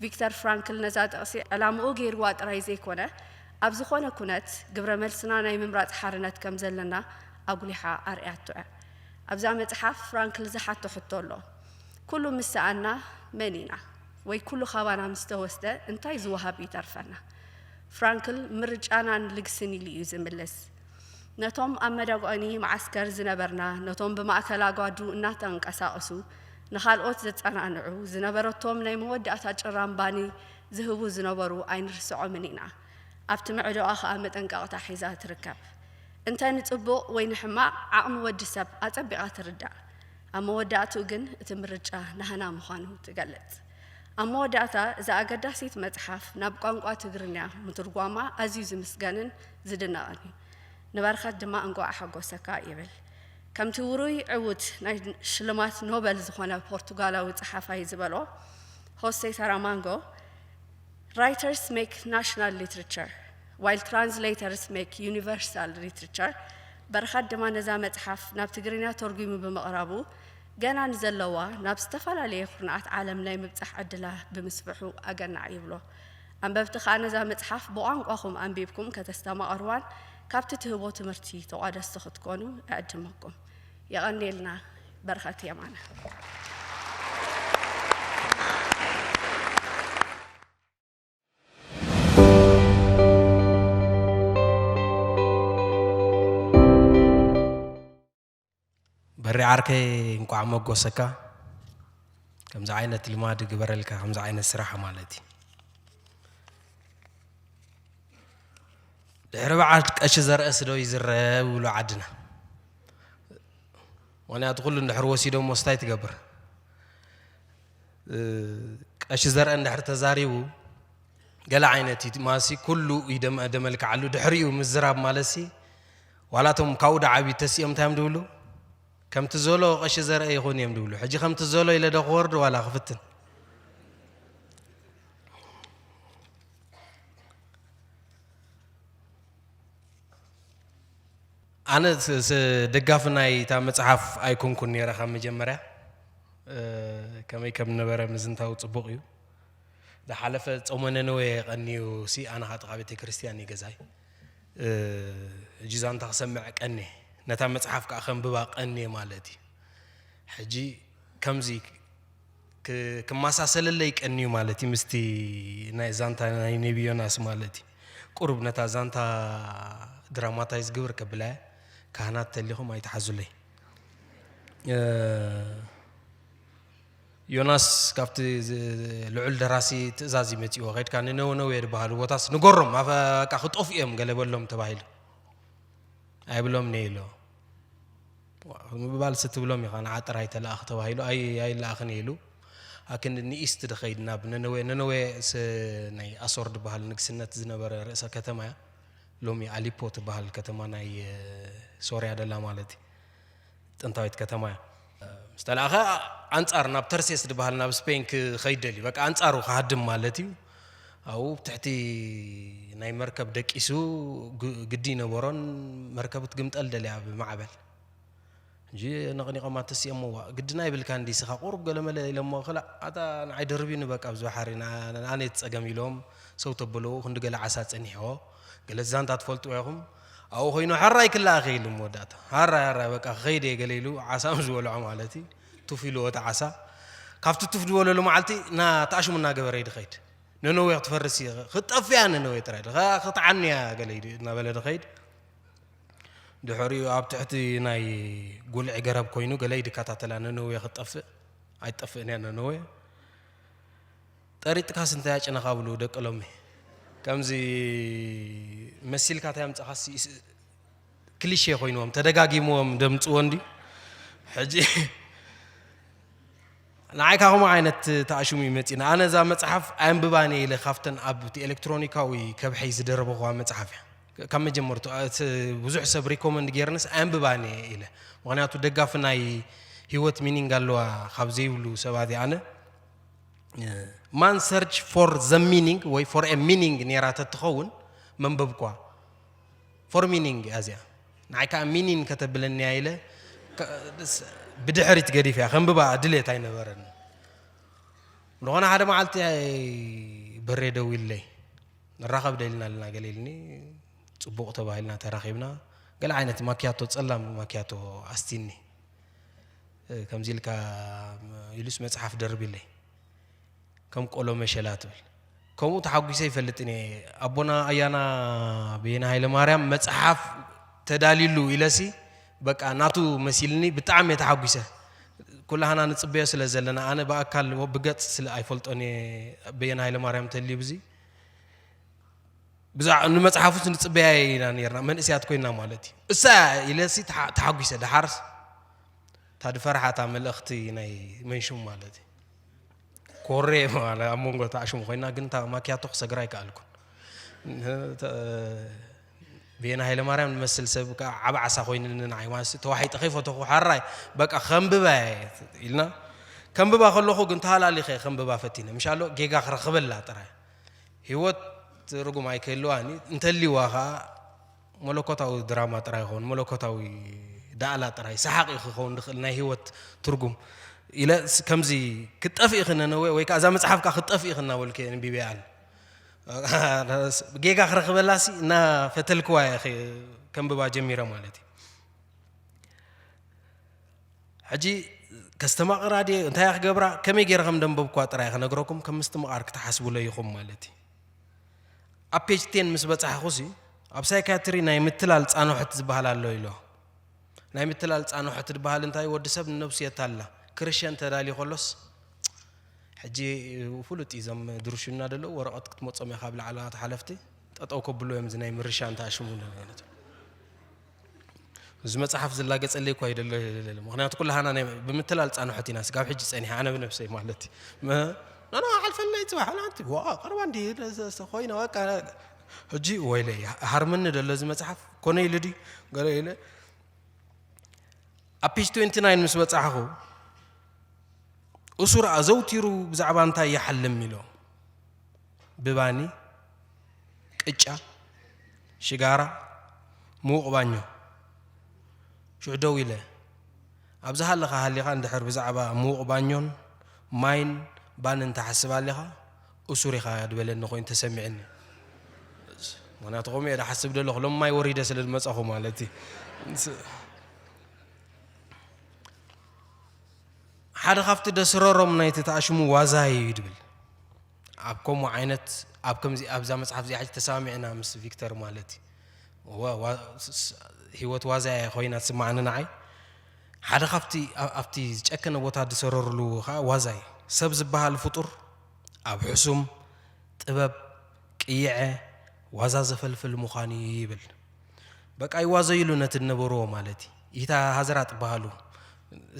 ቪክተር ፍራንክል ነዛ ጥቕሲ ዕላምኡ ገይርዋ ጥራይ ዘይኮነ፣ ኣብ ዝኾነ ኩነት ግብረ መልስና ናይ ምምራጽ ሓርነት ከም ዘለና ኣጉሊሓ ኣርእያቶ እያ። ኣብዛ መጽሓፍ ፍራንክል ዝሓቶ ሕቶ ኣሎ። ኩሉ ምስ ሰኣና መን ኢና? ወይ ኩሉ ካባና ምስ ተወስደ እንታይ ዝወሃብ ይተርፈና? ፍራንክል ምርጫናን ልግስን ኢሉ እዩ ዝምልስ። ነቶም ኣብ መዳጎኒ መዓስከር ዝነበርና፣ ነቶም ብማእከል ኣጓዱ እናተንቀሳቐሱ ንኻልኦት ዘጸናንዑ፣ ዝነበረቶም ናይ መወዳእታ ጭራምባኒ ዝህቡ ዝነበሩ ኣይንርስዖምን ኢና። ኣብቲ ምዕዶኣ ኸኣ መጠንቀቕታ ሒዛ ትርከብ። እንተ ንጽቡቕ ወይ ንሕማቕ ዓቕሚ ወዲ ሰብ ኣጸቢቓ ትርዳእ። ኣብ መወዳእትኡ ግን እቲ ምርጫ ናህና ምዃኑ ትገልጽ። ኣብ መወዳእታ እዛ ኣገዳሲት መጽሓፍ ናብ ቋንቋ ትግርኛ ምትርጓማ ኣዝዩ ዝምስገንን ዝድነቕን እዩ። ንበረኸት ድማ እንቋዕ ሓጎሰካ ይብል። ከምቲ ውሩይ ዕዉት ናይ ሽልማት ኖበል ዝኾነ ፖርቱጋላዊ ጸሓፋይ ዝበሎ ሆሴ ሳራማንጎ፣ Writers make national literature, while translators make universal literature። በረኸት ድማ ነዛ መጽሓፍ ናብ ትግርኛ ተርጒሙ ብምቕራቡ፣ ገና ንዘለዋ ናብ ዝተፈላለየ ኩርናዓት ዓለም ናይ ምብጻሕ ዕድላ ብምስፍሑ ኣገናዕ ይብሎ። ኣንበብቲ ከኣ ነዛ መጽሓፍ ብቋንቋኹም ኣንቢብኩም ከተስተማቕርዋን ካብቲ ትህቦ ትምህርቲ ተቋደስቲ ክትኮኑ እዕድመኩም። የቐንየልና። በረኸት የማነ። በሪ ዓርከይ፣ እንቋዕ መጎሰካ። ከምዚ ዓይነት ልማድ ግበረልካ፣ ከምዚ ዓይነት ስራሕ ማለት እዩ። ድሕሪ በዓል ቀሺ ዘርእስ ዶ ይዝረብ ይብሉ ዓድና። ምኽንያቱ ኩሉ እንድሕር ወሲዶሞ እንታይ ትገብር? እ፣ ቀሺ ዘርአ እንድሕር ተዛሪቡ ገለ ዓይነት እዩ። ማሲ ኩሉ ይደመ-፣ ደመልክዓሉ ድሕሪኡ ምዝራብ ማለትሲ፣ ዋላ እቶም ካብኡ ደዓብዩ ተሲኦም እንታይ እዮም ድብሉ? ከምቲ ዘሎ ቀሺ ዘርአ ይኹን እዮም ድብሉ። ሕጂ ከምቲ ዘሎ ኢለ ዶ ክወርድ ዋላ ክፍትን? ኣነ ስ-፣ ስ-፣ ደጋፊ ናይ እታ መጽሓፍ ኣይኮንኩን ነይረ ካብ መጀመርያ። እ፣ ከመይ ከም ነበረ ምዝንታው ጽቡቕ እዩ። ዝሓለፈ ጾመ ነነዌ ቀንዩ ሲ ኣነ ኻኣ ጥቓ ቤተ ክርስቲያን እዩ ገዛይ። እ፣ ሕጂ ዛንታ ክሰምዕ ቀንየ፣ ነታ መጽሓፍ ከኣ ከንብባ ቀንየ ማለት እዩ። ሕጂ ከምዚ ክ-፣ ክመሳሰለለይ ቀንዩ ማለት እዩ ምስቲ ናይ ዛንታ ናይ ነቢ ዮናስ ማለት እዩ። ቁሩብ ነታ ዛንታ ድራማታይዝ ግብር ከብላ እያ። ካህናት ተሊኹም ኣይትሓዙለይ። እ፣ ዮናስ ካብቲ ዝ-፣ ልዑል ደራሲ ትእዛዝ እዩ መጺዎ። ከድካ ንነነዌ ዝበሃሉ ቦታስ ንገሮም፣ ኣፈ-፣ በቃ ክጠፍኡ እዮም ገለ በሎም ተባሂሉ። ኣይብሎም ነይ ኢሎ። ምባል ስትብሎም ኢኻ፣ ንዓ ጥራይ ተለኣኽ ተባሂሉ ኣይ-፣ ኣይለኣኽን ኢሉ። ኣክንዲ ንኢስት ድኸይድ ናብ ነነዌ። ነነዌ ስ-፣ ናይ ኣሶር ድበሃል ንግስነት ዝነበረ ርእሰ ከተማ እያ። ሎሚ ኣሊፖ ትበሃል ከተማ ናይ፣ እ፣ ሶርያ ደላ ማለት እዩ። ጥንታዊት ከተማ እያ። ዝተላእኸ ኣንጻር ናብ ተርሴስ ዝበሃል ናብ ስፔን ክኸይድ ደልዩ። በቃ ኣንጻሩ ክሃድም ማለት እዩ። ኣብኡ ብትሕቲ ናይ መርከብ ደቂሱ ግ-፣ ግዲ ነበሮን መርከብ ክትግምጠል ደልያ ብማዕበል። ሕጂ ነቕኒቖም ኣተሲኦምዋ። ግድና ይብልካ እንዲ ስኻ ቁሩብ ገለመለ ኢሎሞ፣ ክላ ኣታ ንዓይ ደርብዩኒ በቃ ኣብዚ ባሕሪ ና-፣ ኣነ እቲ ጸገም ኢሎም ሰው ተበልዎ ክንዲ ገለ ዓሳ ጸኒሕዎ። ገለ ዛንታ ትፈልጥዎ ኢኹም። ኣብኡ ኮይኑ ሓራይ ክለኣኸ ኢሉ መወዳእታ። ሓራይ፣ ሓራይ በቃ ክኸይድ እየ ገለ ኢሉ ዓሳ ምስ በልዖ ማለት እዩ። ቱፍ ኢልዎ እቲ ዓሳ። ካብቲ ቱፍ ዝበለሉ መዓልቲ ና ተኣሽሙ እናገበረ እዩ ድኸይድ። ነነዌ ክትፈርስ እየ፣ ክትጠፍእ እያ ነነዌ ጥራይ። ድኸ-፣ ክትዓኒ እያ ገለ ኢሉ እናበለ ድኸይድ። ድሕሪኡ ኣብ ትሕቲ ናይ ጉልዒ ገረብ ኮይኑ ገለ ይድከታተላ፣ ነነዌ ክትጠፍእ፣ ኣይትጠፍእን እያ ነነዌ። ጠሪጥካስ እንታይ ያጭነኻ ብሉ ደቂ ሎሚ። ከምዚ መሲልካ እንታይ ኣምጻኻስ ይስ-፣ ክሊሼ ኮይንዎም፣ ተደጋጊምዎም ደምጽዎ እንዲ። ሕጂ ንዓይ ካብ ከምኡ ዓይነት ተኣሽሙ እዩ መጺና። ኣነ እዛ መጽሓፍ ኣየንብባን እየ ኢለ ካብተን ኣብቲ ኤሌክትሮኒካዊ ከብሐይ ዝደረበኽዋ መጽሓፍ እያ። ካብ መጀመርቱ፣ እቲ ብዙሕ ሰብ ሪኮመንድ ገይርንስ ኣየንብባን እየ ኢለ። ምኽንያቱ ደጋፊ ናይ ህይወት ሚኒንግ ኣለዋ ካብ ዘይብሉ ሰባት እየ ኣነ። ማን ሰርች ፎር ዘ ሚኒንግ ወይ ፎር ኤ ሚኒንግ ነይራ ተትኸውን መንበብኳ። ፎር ሚኒንግ እያ እዚኣ። ንዓይ ከዓ ሚኒን ከተብለኒ እያ ኢለ ከ-፣ ስ-፣ ብድሕሪት ገዲፍ እያ። ከንብባ ድሌት ኣይነበረን። ዝኾነ ሓደ መዓልቲ በሬ ደዊለይ። ንራኸብ ደሊና ኣለና ገለ ኢልኒ። ጽቡቕ ተባሂልና ተራኺብና። ገለ ዓይነት ማኪያቶ፣ ጸላም ማኪያቶ ኣስቲኒ። እ፣ ከምዚ ኢልካ ኢሉስ መጽሓፍ ደርብለይ። ከም ቆሎ መሸላ ትብል። ከምኡ ተሓጒሰ ይፈልጥን እየ። ኣቦና ኣያና በየነ ሃይለ ማርያም መጽሓፍ ተዳልዩሉ ኢለሲ በቃ ናቱ መሲልኒ ብጣዕሚ እየ ተሓጒሰ። ኩላህና ንጽበዮ ስለ ዘለና፣ ኣነ ብኣካል ወ-፣ ብገጽ ስለ ኣይፈልጦን እየ በየነ ሃይለ ማርያም ተልዩ ብዚ። ብዛዕ-፣ ንመጽሓፉስ ንጽበያ ኢና ነርና፣ መንእስያት ኮይና ማለት እዩ። እሳ ኢለሲ ተሓ-፣ ተሓጒሰ። ደሓርስ እታ ድፈርሓ እታ መልእኽቲ ናይ መንሽም ማለት እዩ። ኮሬ ማለት ኣብ መንጎ ተኣሽሙ ኮይና፣ ግን እታ ማኪያቶ ክሰግራ ኣይከኣልኩን። ተ-፣ ቤና ሃይለማርያም ንመስል ሰብ ከዓ ዓብ ዓሳ ኮይንኒ ንዓይ ማለት ተዋሒጠ ከይፈተኹ ሓራይ በቃ ከንብባ እየ ኢልና። ከንብባ ከለኹ ግን ተሃላሊኸ ከንብባ ፈቲነ። ምሻሎ ጌጋ ክረኽበላ ጥራይ። ህይወት ትርጉም ኣይክህልዋን እዩ። እንተልይዋ ኸዓ መለኮታዊ ድራማ ጥራይ ይኸውን፣ መለኮታዊ ዳእላ ጥራይ፣ ሰሓቕ እዩ ክኸውን ዝኽእል ናይ ህይወት ትርጉም ኢለ ስ-፣ ከምዚ ክትጠፍኢ ክነነወ ወይ ከዓ እዛ መጽሓፍ ከዓ ክትጠፍኢ ክናበልኩ እየ ኣንቢበያ ኣነ። ጌጋ ክረኽበላሲ እናፈተልክዋ እየ ኸ-፣ ከንብባ ጀሚረ ማለት እዩ። ሕጂ ከስተማቕራ ድየ፣ እንታይ እያ ክገብራ፣ ከመይ ገይረ ከም ደንበብኳ ጥራይ ክነግረኩም፣ ከም ምስትምቓር ክትሓስቡለይ ኢኹም ማለት እዩ። ኣብ ፔጅ ቴን ምስ በጻሕኹሲ፣ ኣብ ሳይካትሪ ናይ ምትላል ጻንሖት ዝበሃል ኣሎ ኢሎ። ናይ ምትላል ጻንሖት ዝበሃል እንታይ፣ ወዲ ሰብ ንነብሱ የታላ። ክርሸን ተዳልዩ ከሎስ፣ ሕጂ ፍሉጥ እዩ፣ እዞም ድርሹና ደለዉ ወረቐት ክትመጾም እያ ካብ ላዕለዋት ሓለፍቲ፣ ጠጠው ከብሉ እዮም፣ እዚ ናይ ምርሻ እንተኣሽሙ ማለት እዩ። እዚ መጽሓፍ ዝላገጸለይ እኳ ይደሎ፣ ምኽንያቱ ኩላህና ናይ፣ ብምትላል ጻንሖት ኢና፣ ስጋብ ሕጂ ጸኒሐ፣ ኣነ ብነብሰይ ማለት እዩ። መ-፣ ኖ፣ ኖ፣ ሓልፈለይ ጽባሕ፣ ኣንቲ፣ ዋ፣ ቀረባ እንዲ፣ ደ-፣ ደ-፣ ደ-፣ ኮይነ፣ በቃ፣ ሕጂ ወይለይ፣ ሃርምኒ ደሎ እዚ መጽሓፍ፣ ኮነ ኢሉ ድዩ፣ ገለ ኢለ። ኣብ ፔጅ ትዌንቲ ናይን ምስ በጻሕኹ፣ እሱር ኣዘውቲሩ ብዛዕባ እንታይ ይሓልም ኢሎ። ብባኒ፣ ቅጫ፣ ሽጋራ፣ ምዉቕ ባኞ። ሽዑ ደው ኢለ፣ "ኣብዚ ሃለኻ ሃሊኻ እንድሕር ብዛዕባ ምዉቕ ባኞን ማይን ባንን ትሓስብ ኣሊኻ፣ እሱር ኢኻ" ድበለኒ ኮይኑ ተሰሚዕኒ። ምኽንያቱ ከምኡ እየ ድሓስብ ደለኹ፣ ሎም ማይ ወሪደ ስለ ዝመጻኹ ማለት እዩ። ሓደ ካብቲ ደስረሮም ናይቲ ተኣሽሙ ዋዛ እዩ ድብል። ኣብ ከምኡ ዓይነት፣ ኣብ ከምዚ፣ ኣብዛ መጽሓፍ እዚኣ ሕጂ ተሰማሚዕና ምስ ቪክተር ማለት እዩ። ዋ-፣ ዋ-፣ ስ-፣ ስ-፣ ህይወት ዋዛ እያ ኮይና ትስማዓኒ ንዓይ። ሓደ ካብቲ ኣ-፣ ኣብቲ ዝጨከነ ቦታ ዝሰረርሉ ኸዓ ዋዛ እዩ። ሰብ ዝበሃል ፍጡር ኣብ ሕሱም፣ ጥበብ፣ ቅይዐ፣ ዋዛ ዘፈልፍል ምዃኑ እዩ ይብል። በቃ ይዋዘይሉ ነቲ ዝነበርዎ ማለት እዩ። ኢታ ሃዘራ ጥበሃሉ።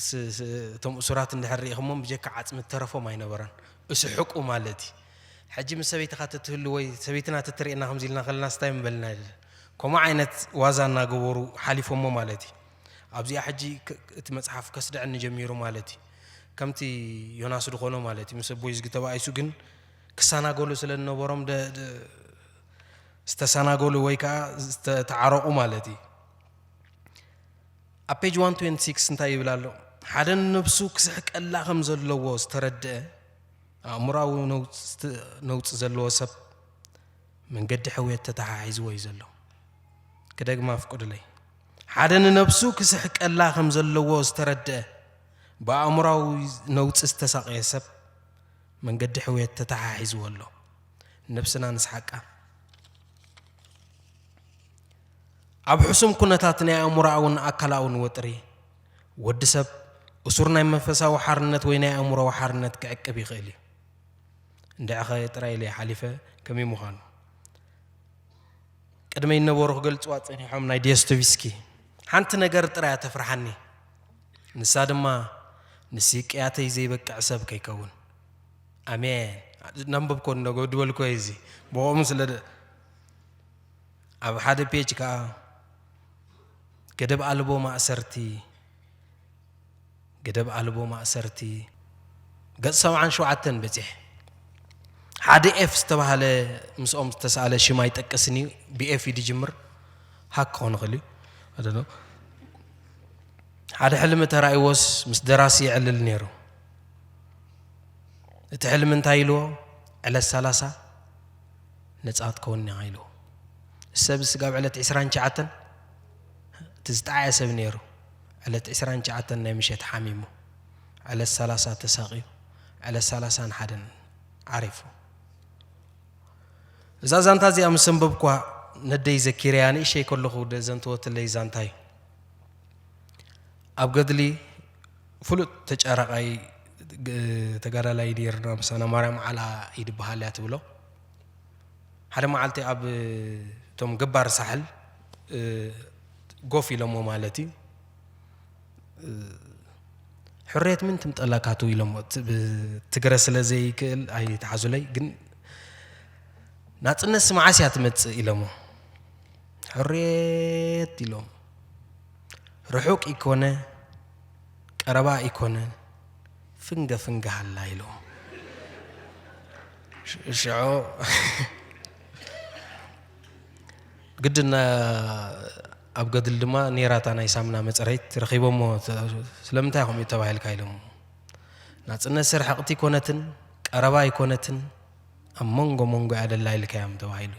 ስ-፣ ስ-፣ እቶም እሱራት እንድሕር ርኢኹሞም ብጀካ ዓጽሚ እተረፎም ኣይነበረን። እስሕቁ ማለት እዩ። ሕጂ ምስ ሰበይትኻ ተትህሉ ወይ ሰበይትና ተትርእየና ከምዚ ኢልና ከለና ስታይ ምበልና። ከምኡ ዓይነት ዋዛ እናገበሩ ሓሊፎሞ ማለት እዩ። ኣብዚኣ ሕጂ ክ- እቲ መጽሓፍ ከስድዐኒ ጀሚሩ ማለት እዩ። ከምቲ ዮናስ ዝኾኖ ማለት እዩ። ምስ ኣቦይ ዝጊ ተባኢሱ ግን ክሰናገሉ ስለ ዝነበሮም ደ- ደ- ዝተሰናገሉ ወይ ከዓ ዝተዓረቑ ማለት እዩ። ኣብ ፔጅ ዋን ትዌንቲ ሲክስ እንታይ ይብል ኣሎ? ሓደ ንነብሱ ክስሕቀላ ከም ዘለዎ ዝተረድአ ኣእምሮኣዊ ነውጽ- ነውጺ ዘለዎ ሰብ መንገዲ ሕውየት ተተሓሒዝዎ እዩ ዘሎ። ክደግማ ፍቁድለይ። ሓደ ንነብሱ ክስሕቀላ ከም ዘለዎ ዝተረድአ ብኣእምሮኣዊ ነውጺ ዝተሳቐየ ሰብ መንገዲ ሕውየት ተተሓሒዝዎ ኣሎ። ነብስና ንስሓቃ። ኣብ ሕሱም ኩነታት ናይ ኣእምሮኣውን ኣካላውን ወጥሪ ወዲ ሰብ እሱር ናይ መንፈሳዊ ሓርነት ወይ ናይ ኣእምሮዊ ሓርነት ክዕቅብ ይኽእል እዩ። እንድዕኸ ጥራይ ኢለ ሓሊፈ ከመይ ምዃኑ ቅድመይ ነበሩ ክገልጽዋ ጸኒሖም ናይ ዲዮስቶቭስኪ ሓንቲ ነገር ጥራይ ተፍርሓኒ። ንሳ ድማ ንስቅያተይ ዘይበቅዕ ሰብ ከይከውን። ኣሜን። ነንብብ ኮን ነበ ድበልኮ እዚ ብኦም ስለ ደ- ኣብ ሓደ ፔጅ ከዓ ገደብ ኣልቦ ማእሰርቲ ገደብ ኣልቦ ማእሰርቲ ገጽ ሰብዓን ሸውዓተን በጺሕ። ሓደ ኤፍ ዝተባህለ ምስኦም ዝተሳእለ ሽም ኣይጠቅስን እዩ። ብኤፍ እዩ ዝጅምር። ሃክ ክኾን ይኽእል እዩ። I don't know። ሓደ ሕልሚ ተራእይዎስ ምስ ደራሲ ይዕልል ነይሩ። እቲ ሕልሚ እንታይ ኢልዎ? ዕለት ሰላሳ ነጻ ክትከውን ኢኻ ኢልዎ። ሰብ ስጋብ ዕለት ዕስራን ትሽዓተን እቲ ዝጠዓየ ሰብ ነይሩ። ዕለት ዕስራን ትሽዓተን ናይ ምሸት ሓሚሙ፣ ዕለት ሰላሳ ተሳቕዩ፣ ዕለት ሰላሳን ሓደን ዓሪፉ። እዛ ዛንታ እዚኣ ምስ ኣንበብኳ ነደይ ዘኪረያ ንእሸይ ከለኹ ዘንተወትለይ ዛንታ እዩ። ኣብ ገድሊ ፍሉጥ ተጫራቃይ ተጋዳላይ ነይርና ምሳና ማርያም ዓላ ይድበሃል እያ ትብሎ። ሓደ መዓልቲ ኣብ እቶም ገባር ሳሕል ጎፍ ኢሎሞ ማለት እዩ። ሕርየት ምን ትምጠላካቱ ኢሎሞ። ትግረ ስለ ዘይክእል ኣይትሓዙለይ፣ ግን ናጽነት ስምዓስ እያ ትመጽእ ኢሎሞ። ሕርየት ኢሎም ርሑቕ ኢኮነ ቀረባ ኢኮነ ፍንገ ፍንገ ሃላ ኢሎም። ሽዑ ግድና ኣብ ገድል ድማ ኔራታ ናይ ሳምና መፅረይት ረኺቦሞ። ስለምንታይ ከምኡ ተባሂልካ ኢሎም። ናፅነት ስር ሕቕቲ ኣይኮነትን ቀረባ ኣይኮነትን ኣብ መንጎ መንጎ እያ ደላ ኢልካዮም ተባሂሉ።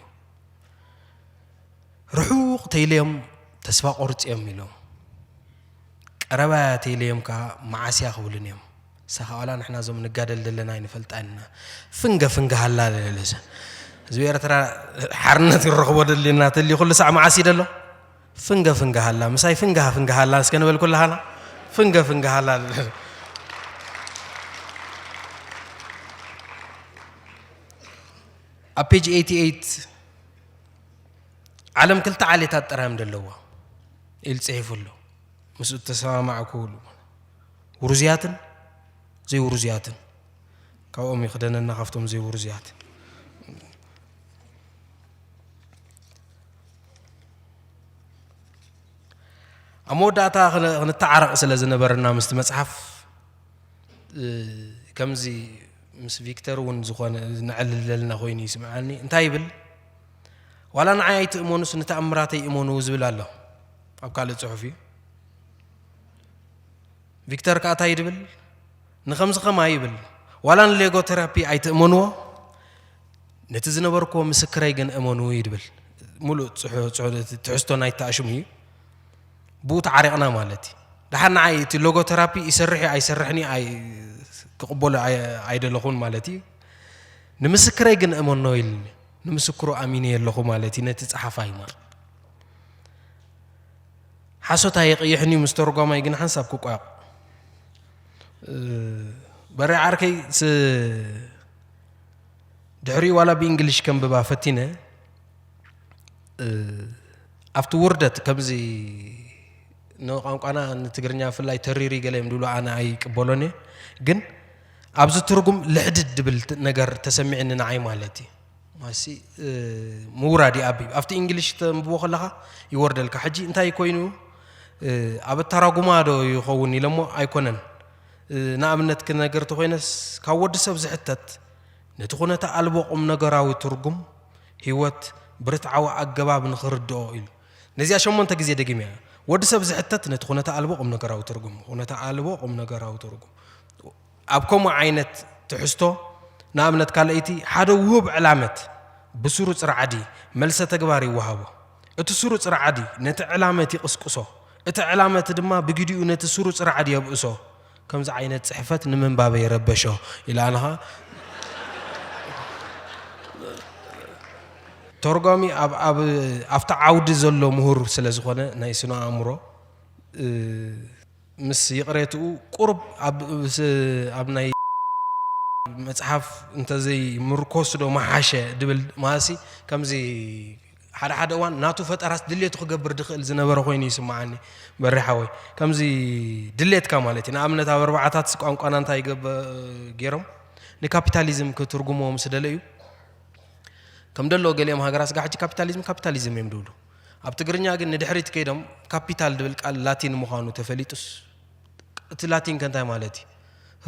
ርሑቕ ተይለዮም ተስፋ ቆርፅ እዮም ኢሎም። ቀረባ ተይለዮም ከዓ መዓስያ ክብሉን እዮም። ሳኻ ዋላ ንሕና እዞም ንጋደል ዘለና ኣይንፈልጣ ኢና። ፍንገ ፍንገ ሃላ ለለሰ ህዝቢ ኤርትራ ሓርነት ክንረኽቦ ደሊና ተሊ ኩሉ ሳዕ መዓስ ይደሎ ፍንገ ፍንገ ሃላ ምሳይ ፍንገ ፍንገ ሃላ እስከ ንበል ኩላሃና ፍንገ ፍንገ ሃላ ለለሰ ኣብ ፔጅ ኤይቲ ኤይት ዓለም ክልተ ዓሌታት ጥራዮም ዘለዋ ኢሉ ጽሒፉ ኣሎ። ምስኡ ተሰማማዕኩ። ውሩዝያትን ዘይውሩዝያትን ካብኦም ይኽደነና ካብቶም ዘይውሩዝያት። ኣብ መወዳእታ ክነ- ክንተዓረቕ ስለ ዝነበረና ምስቲ መጽሓፍ እ፣ ከምዚ ምስ ቪክተር እውን ዝኾነ ነዕልል ዘለና ኮይኑ ይስምዓኒ። እንታይ ይብል? ዋላ ንዓይ ኣይትእመኑስ ንተኣምራተይ እመኑ ዝብል ኣሎ ኣብ ካልእ ጽሑፍ እዩ። ቪክተር ከኣ እንታይ ይብል? ንኸምዚ ኸማይ ይብል ዋላ ንሌጎ ቴራፒ ኣይትእመንዎ፣ ነቲ ዝነበርክዎ ምስክረይ ግን እመኑ ይብል። ሙሉእ ጽሑ- ጽሑ- ትሕዝቶ ናይቲ ኣሽሙ እዩ። ብኡ ተዓሪቕና ማለት እዩ። ደሓር ንዓይ እቲ ሎጎ ተራፒ ይሰርሕ እዩ ኣይሰርሕን እዩ ኣይ- ክቕበሎ ኣይ- ኣይደለኹን ማለት እዩ። ንምስክረይ ግን እመኖ ኢልኒ። ንምስክሩ ኣሚነ ኣለኹ ማለት እዩ ነቲ ጸሓፋይ ማለት። ሓሶት ኣየቕይሕን እዩ ምስ ተርጓማይ ግን ሓንሳብ ክቋየቕ። እ፣ በሬ ዓርከይ ስ- ድሕሪኡ ዋላ ብእንግሊሽ ከንብባ ፈቲነ እ፣ ኣብቲ ውርደት ከምዚ ንቋንቋና ንትግርኛ ብፍላይ ተሪሪ ገለ እዮም ዝብሉ ኣነ ኣይቅበሎን እየ። ግን ኣብዚ ትርጉም ልሕድድ ድብል ነገር ተሰሚዕኒ ንዓይ ማለት እዩ። ማሲ እ፣ ምውራድ ይኣቢ ኣብቲ እንግሊሽ ተንብቦ ከለኻ ይወርደልካ። ሕጂ እንታይ ኮይኑ ኣብ ኣተራጉማ ዶ ይኸውን ኢለሞ ኣይኮነን። ንኣብነት ክነገር ተኾይነስ፣ ካብ ወዲ ሰብ ዝሕተት ነቲ ኩነተ ኣልቦ ቁም ነገራዊ ትርጉም ህይወት ብርትዓዊ ኣገባብ ንኽርድኦ ኢሉ። ነዚኣ ሸሞንተ ግዜ ደጊመያ። ወዲ ሰብ ዝሕተት ነቲ ኩነተ ኣልቦ ቁም ነገራዊ ትርጉም፣ ኩነተ ኣልቦ ቁም ነገራዊ ትርጉም። ኣብ ከምኡ ዓይነት ትሕዝቶ፣ ንኣብነት ካልኣይቲ፣ ሓደ ውሁብ ዕላመት ብስሩጽ ራዕዲ መልሰ ተግባር ይወሃቦ። እቲ ስሩጽ ራዕዲ ነቲ ዕላመት ይቕስቅሶ፣ እቲ ዕላመት ድማ ብግዲኡ ነቲ ስሩጽ ራዕዲ የብእሶ። ከምዚ ዓይነት ጽሕፈት ንምንባበይ ረበሾ ኢላ ኣነኻ። ተርጓሚ ኣብ፣ ኣብ፣ ኣብቲ ዓውዲ ዘሎ ምሁር ስለ ዝኾነ ናይ ስነ ኣእምሮ፣ እ፣ ምስ ይቕሬትኡ ቁሩብ ኣብ፣ ስ-፣ ኣብ ናይ መጽሓፍ እንተዘይ ምርኮስ ዶ መሓሸ ድብል ማለሲ፣ ከምዚ ሓደ ሓደ እዋን ናቱ ፈጠራስ ድሌቱ ክገብር ድኽእል ዝነበረ ኮይኑ ይስምዓኒ። በሪ ሓወይ፣ ከምዚ ድሌትካ ማለት እዩ። ንኣብነት ኣብ ኣርባዓታት ቋንቋና እንታይ ገበ-፣ ገይሮም ንካፒታሊዝም ክትርጉምዎ ምስ ደለዩ፣ ከም ደሎ ገሊኦም ሃገራት ስጋ ሕጂ ካፒታሊዝም ካፒታሊዝም እዮም ድብሉ። ኣብ ትግርኛ ግን ንድሕሪት ከይዶም ካፒታል ድብል ቃል ላቲን ምዃኑ ተፈሊጡስ፣ እቲ ላቲን ከ እንታይ ማለት እዩ?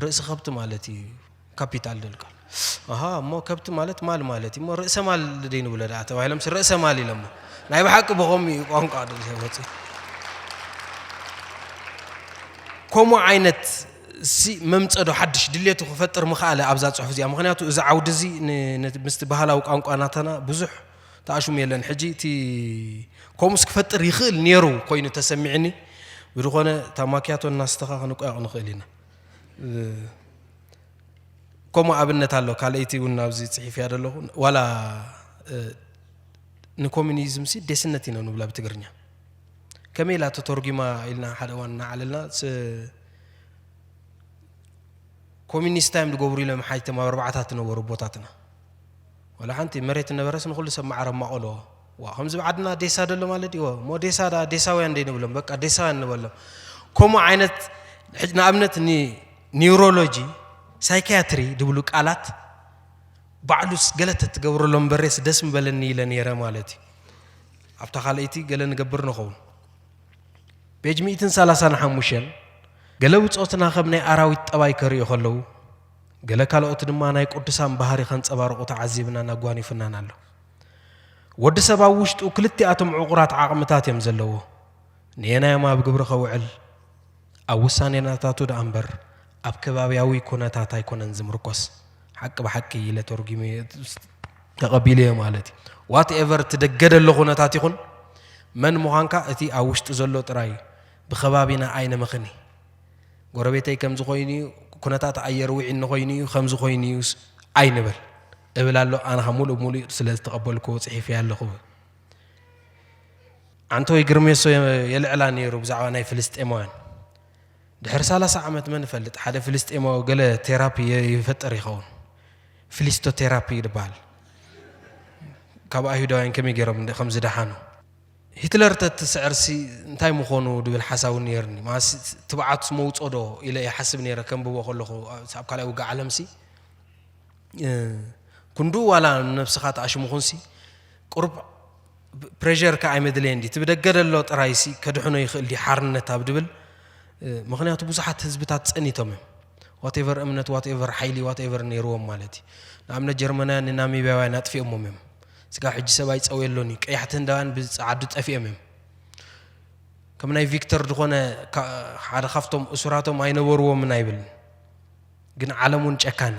ርእሲ ከብቲ ማለት እዩ። ካፒታል ድብል ቃል፣ ኣሃ፣ እሞ ከብቲ ማለት ማል ማለት እዩ። እሞ ርእሰ ማል ደይ ንብሎ ደኣ ተባሂሎምስ ርእሰ ማል ኢሎሞ። ናይ ብሓቂ ብኸምኡ እዩ ቋንቋ ዶ ወፂ። ከምኡ ዓይነት ሲ መምፀ ዶ ሓድሽ ድሌቱ ክፈጥር ምኽኣለ ኣብዛ ፅሑፍ እዚኣ? ምኽንያቱ እዚ ዓውዲ እዚ ን-፣ ን-፣ ምስቲ ባህላዊ ቋንቋ ናተና ብዙሕ ተኣሽሙ የለን። ሕጂ እቲ ከምኡስ ክፈጥር ይኽእል ነይሩ ኮይኑ ተሰሚዕኒ። ብዝኾነ እታ ማኪያቶ እናስተኻ ክንቋየቕ ንኽእል ኢና። እ፣ ከምኡ ኣብነት ኣሎ። ካልኣይቲ እውን ኣብዚ ጽሒፍያ ዘለኹ። ዋላ፣ እ፣ ንኮሚኒዝም ሲ ዴስነት ኢና ንብላ ብትግርኛ። ከመይ ኢላ ተተርጒማ ኢልና ሓደ እዋን እናዓለልና፣ ስ-፣ ኮሚኒስት እንታይ እዮም ዝገብሩ ኢሎም ሓቲቶም ኣብ ኣርባዓታት ዝነበሩ ኣቦታትና። ዋላ ሓንቲ መሬት ነበረስ ንኹሉ ሰብ ማዕረ ማቐሎ። ዋ፣ ከምዚ ብዓድና ዴሳ ደሎ ማለት እዩ። እሞ ዴሳ ዳ ዴሳውያን ደይ ንብሎም፣ በቃ ዴሳውያን ንበሎም። ከምኡ ዓይነት፣ ሕጂ ንኣብነት ኒ-፣ ኒውሮሎጂ፣ ሳይኪያትሪ ድብሉ ቃላት ባዕሉስ ገለ ተትገብረሎም በሬስ ደስ ምበለኒ ኢለ ነይረ ማለት እዩ። ኣብታ ካልኣይቲ ገለ ንገብር ንኸውን። ፔጅ ሚእትን ሰላሳን ሓሙሽተን፣ ገለ ብጾትና ከም ናይ ኣራዊት ጠባይ ከርእዩ ከለዉ፣ ገለ ካልኦት ድማ ናይ ቅዱሳን ባህሪ ከንጸባርቑ ተዓዚብናን ኣጓኒፉናን ኣሎ። ወዲ ሰብ ኣብ ውሽጡ ክልቲኣቶም ዕቑራት ዓቕምታት እዮም ዘለዎ። ነየናዮም ኣብ ግብሪ ከውዕል፣ ኣብ ውሳኔናታቱ ደኣ እምበር፣ ኣብ ከባብያዊ ኩነታት ኣይኮነን ዝምርኮስ። ሓቂ ብሓቂ ኢለ ተርጒመ ተቐቢለዮ ማለት እዩ። ዋት ኤቨር እቲ ደገ ደሎ ኩነታት ይኹን፣ መን ምዃንካ እቲ ኣብ ውሽጢ ዘሎ ጥራይ እዩ። ብኸባቢና ኣይነመኽኒ። ጎረቤተይ ከምዚ ኮይኑ እዩ፣ ኩነታት ኣየር ውዒኒ ኮይኑ እዩ፣ ከምዚ ኮይኑ እዩ ስ-፣ ኣይንበል። እብል ኣሎ፣ ኣነ ኸኣ ሙሉእ ብሙሉእ ስለ ዝተቐበልክዎ ጽሒፈያ ኣለኹ። ኣንቶይ ግርሜሶ የልዕላ ነይሩ ብዛዕባ ናይ ፍልስጤማውያን። ድሕሪ ሰላሳ ዓመት መን ይፈልጥ፣ ሓደ ፍልስጤማዊ ገለ ቴራፒ የ-፣ ይፈጥር ይኸውን። ፊሊስቶቴራፒ ይበሃል። ካብ ኣይሁዳውያን ከመይ ገይሮም እንደ-፣ ከም ዝደሓኑ። ሂትለር ተትስዕርሲ እንታይ ምኾኑ ድብል ሓሳብ እውን ነይርኒ። ማለት ትብዓት መውጾ ዶ ኢለ ይሓስብ ነይረ ከንብቦ ከለኹ፣ ኣብ ካልኣይ ውግእ ዓለምሲ። እ፣ ክንድኡ ዋላ ንነብስኻ ተኣሽሙ ኹንሲ፣ ቁሩብ ፕሬሸር ከ ኣይመድለየን ድዩ? እቲ ብደገ ደሎ ጥራይሲ ከድሕኖ ይኽእል ድዩ ሓርነት ኣብ ድብል? እ፣ ምኽንያቱ ብዙሓት ህዝብታት ጸኒቶም እዮም። ዋቴቨር እምነት፣ ዋቴቨር ሓይሊ፣ ዋቴቨር ነይርዎም ማለት እዩ። ንኣብነት ጀርመናውያን ንናሚብያውያን ኣጥፊኦሞም እዮም። ስጋብ ሕጂ ሰብ ኣይጸውየሎን እዩ። ቀያሕቲ ህንዳውያን ብጸዓዱ ጠፊኦም እዮም። ከም ናይ ቪክተር ዝኾነ ካ-፣ ሓደ ካብቶም እሱራቶም ኣይነበርዎምን ኣይብልን። ግን ዓለም እውን ጨካነ።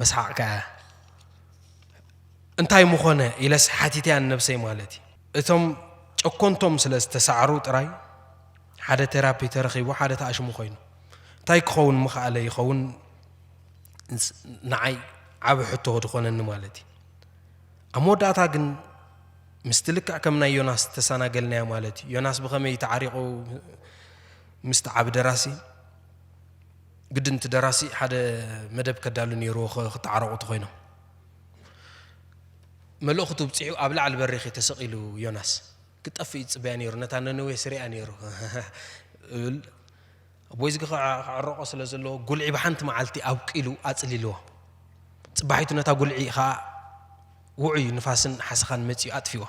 መስሓቕ ከኣ እንታይ ምኾነ ኢለስ ሓቲተያ ንነብሰይ ማለት እዩ። እቶም ጨኮንቶም ስለ ዝተሳዕሩ ጥራይ ሓደ ቴራፒ ተረኺቡ፣ ሓደ ተኣሽሙ ኮይኑ። እንታይ ክኸውን ምኽኣለ ይኸውን ንዓይ ዓቢ ሕቶ ዝኾነኒ ማለት እዩ። ኣብ መወዳእታ ግን ምስቲ ልክዕ ከም ናይ ዮናስ ተሰናገልናዮ ማለት እዩ። ዮናስ ብኸመይ ተዓሪቑ ምስቲ ዓቢ ደራሲ? ግድን እቲ ደራሲ ሓደ መደብ ከዳሉ ነይርዎ፣ ኸ-፣ ክተዓረቑ ተኾይኖም። መልእኽቱ ብጺሑ ኣብ ላዕሊ በሪኽ እዩ ተሰቒሉ ዮናስ። ክጠፍእ እዩ ዝጽበያ ነይሩ፣ ነታ ነነዌ ስሪኣ ነይሩ። እብል፣ ኣቦይ ዝጊ ክዓ-፣ ክዕረቖ ስለ ዘለዎ፣ ጉልዒ ብሓንቲ መዓልቲ ኣብቂሉ ኣጽሊልዎ። ጽባሒቱ ነታ ጉልዒ ኸዓ ውዑይ ንፋስን ሓሰኻን መጺኡ ኣጥፊዋ።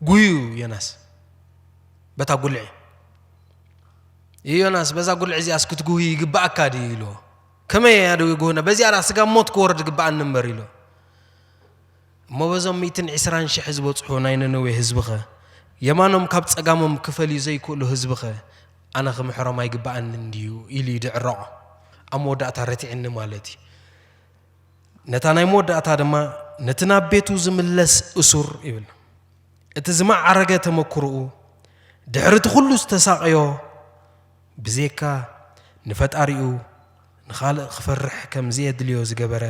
ጉዩ ዮናስ በታ ጉልዒ። "ዮናስ፣ በዛ ጉልዒ እዚኣስ ክትጉህ ይግባኣካ ድዩ?" ኢልዎ። "ከመይ እያ ዶ ይጉህና? በዚኣ ደኣ ስጋ ሞት ክወርድ ይግባኣኒ እምበር" ኢልዎ። እሞ በዞም ሚእትን ዕስራን ሽሕ ዝበጽሑ ናይ ነነዌ ህዝብኸ፣ የማኖም ካብ ጸጋሞም ክፈልዩ ዘይክእሉ ህዝብኸ፣ ኣነ ክምሕሮም ኣይግባኣንን ድዩ? ኢሉ እዩ ድዕረቖ። ኣብ መወዳእታ ረቲዕኒ ማለት እዩ። ነታ ናይ መወዳእታ ድማ፣ ነቲ ናብ ቤቱ ዝምለስ እሱር ይብል። እቲ ዝማዕረገ ተመክሮኡ፣ ድሕሪ እቲ ኩሉ ዝተሳቐዮ፣ ብዜካ ንፈጣሪኡ ንኻልእ ክፈርሕ ከም ዘየድልዮ ዝገበረ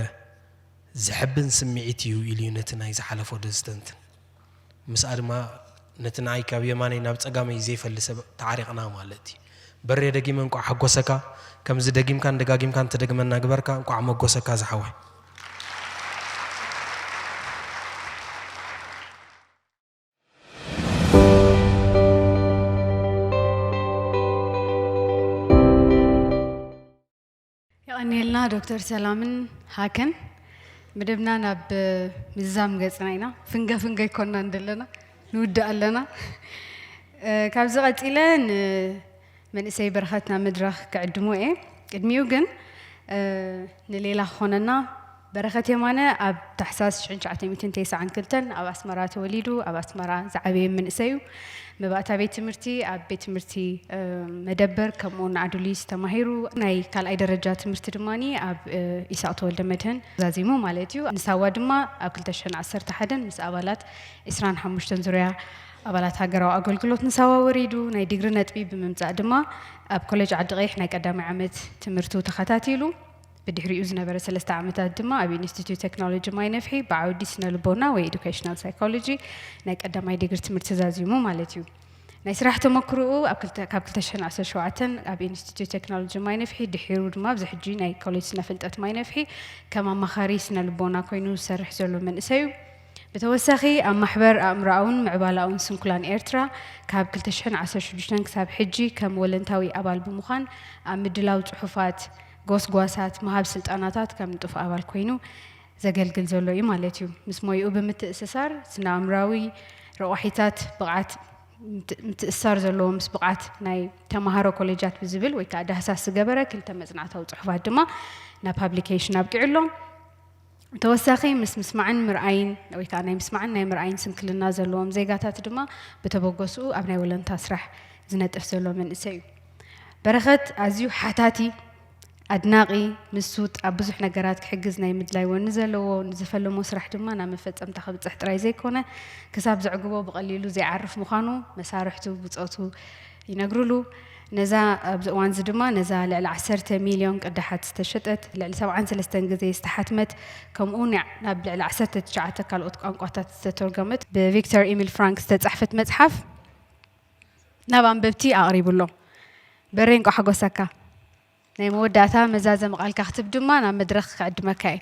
ዘሕብን ስምዒት እዩ ኢሉ እዩ ነቲ ናይ ዝሓለፎ ደስተንትን። ምስኣ ድማ ነቲ ንኣይ ካብ የማነይ ናብ ጸጋመይ ዘይፈሊ ሰብ ተዓሪቕና ማለት እዩ። በሬ፣ ደጊመ እንቋዕ ሓጎሰካ። ከምዚ ደጊምካን ደጋጊምካን ትደግመና ግበርካ። እንቋዕ መጎሰካ ዝሓወይ። የቐንየልና ዶክተር ሰላምን ሃከን። መደብና ናብ ምዝዛም ገጽና ኢና። ፍንገ ፍንገ ኣይኮንናን ዘለና፣ ንውድእ ኣለና። እ፣ ካብዚ ቀጺለ ንመንእሰይ በረኸት ናብ መድረኽ ክዕድሞ እየ። ቅድሚኡ ግን፣ እ፣ ንሌላ ክኾነና፣ በረኸት የማነ ኣብ ታሕሳስ ሽሕን ትሽዓተ ሚእትን ተስዓን ክልተን ኣብ ኣስመራ ተወሊዱ፣ ኣብ ኣስመራ ዝዓበየ መንእሰይ እዩ። መባእታ ቤት ትምህርቲ ኣብ ቤት ትምህርቲ፣ እ፣ መደበር፣ ከምኡውን ኣዱሊስ ተማሂሩ። ናይ ካልኣይ ደረጃ ትምህርቲ ድማ ኣብ፣ እ፣ ኢሳቕ ተወልደ መድህን ዛዚሙ ማለት እዩ። ንሳዋ ድማ ኣብ ክልተ ሽሕን ዓሰርተ ሓደን ምስ ኣባላት ዕስራን ሓሙሽተን ዙርያ ኣባላት ሃገራዊ ኣገልግሎት ንሳዋ ወሪዱ። ናይ ዲግሪ ነጥቢ ብምምጻእ ድማ ኣብ ኮሌጅ ዓዲ ቀይሕ ናይ ቀዳማይ ዓመት ትምህርቱ ተኸታቲሉ። ብድሕሪኡ ዝነበረ ሰለስተ ዓመታት ድማ ኣብ ኢንስቲትዩት ቴክኖሎጂ ማይ ነፍሒ ብዓውዲ ስነ ልቦና ወይ ኤዱኬሽናል ሳይኮሎጂ ናይ ቀዳማይ ዲግሪ ትምህርቲ ዛዚሙ ማለት እዩ። ናይ ስራሕ ተመክሮኡ ኣብ ክልተ፣ ካብ ክልተ ሽሕን ዓሰርተ ሸውዓተን ኣብ ኢንስቲትዩት ቴክኖሎጂ ማይ ነፍሒ፣ ድሒሩ ድማ ኣብዚ ሕጂ ናይ ኮሌጅ ስነ ፍልጠት ማይ ነፍሒ ከም ኣማኻሪ ስነ ልቦና ኮይኑ ዝሰርሕ ዘሎ መንእሰይ እዩ። ብተወሳኺ ኣብ ማሕበር ኣእምሮኣውን ምዕባላኣውን ስንኩላን ኤርትራ ካብ ክልተ ሽሕን ዓሰርተ ሽዱሽተን ክሳብ ሕጂ ከም ወለንታዊ ኣባል ብምዃን ኣብ ምድላው ጽሑፋት፣ ጎስጓሳት፣ ምሃብ ስልጠናታት ከም ንጡፍ ኣባል ኮይኑ ዘገልግል ዘሎ እዩ ማለት እዩ። ምስ ሞይኡ ብምትእስሳር ስነ ኣእምራዊ ረቋሒታት ብቕዓት ምት-፣ ምትእስሳር ዘለዎ ምስ ብቕዓት ናይ ተማሃሮ ኮሌጃት ብዝብል ወይ ከዓ ዳህሳስ ዝገበረ ክልተ መጽናዕታዊ ጽሑፋት ድማ ናብ ፓብሊኬሽን ኣብቂዑ ኣሎ። ተወሳኺ ምስ ምስማዕን ምርኣይን ወይ ከዓ ናይ ምስማዕን ናይ ምርኣይን ስንክልና ዘለዎም ዜጋታት ድማ ብተበገስኡ ኣብ ናይ ወለንታ ስራሕ ዝነጥፍ ዘሎ መንእሰይ እዩ። በረኸት ኣዝዩ ሓታቲ፣ ኣድናቒ፣ ምስቱ ኣብ ብዙሕ ነገራት ክሕግዝ ናይ ምድላይ ወኒ ዘለዎ፣ ንዝፈለሞ ስራሕ ድማ ናብ መፈጸምታ ከብጽሕ ጥራይ ዘይኮነ፣ ክሳብ ዘዕግቦ ብቐሊሉ ዘይዓርፍ ምዃኑ መሳርሕቱ ብጾቱ ይነግሩሉ። ነዛ፣ ኣብዚ እዋንዚ ድማ ነዛ ልዕሊ ዓሰርተ ሚልዮን ቅዳሓት ዝተሸጠት፣ ልዕሊ ሰብዓን ሰለስተን ግዜ ዝተሓትመት፣ ከምኡ ን-፣ ናብ ልዕሊ ዓሰርተ ትሽዓተ ካልኦት ቋንቋታት ዝተተርጎመት፣ ብቪክተር ኢሚል ፍራንክ ዝተጻሕፈት መጽሓፍ ናብ ኣንበብቲ ኣቕሪቡ ኣሎ። በሬ፣ እንቋዕ ሓጎሰካ። ናይ መወዳእታ መዛዘሚ ቃልካ ክትብ ድማ ናብ መድረኽ ክዕድመካ እየ።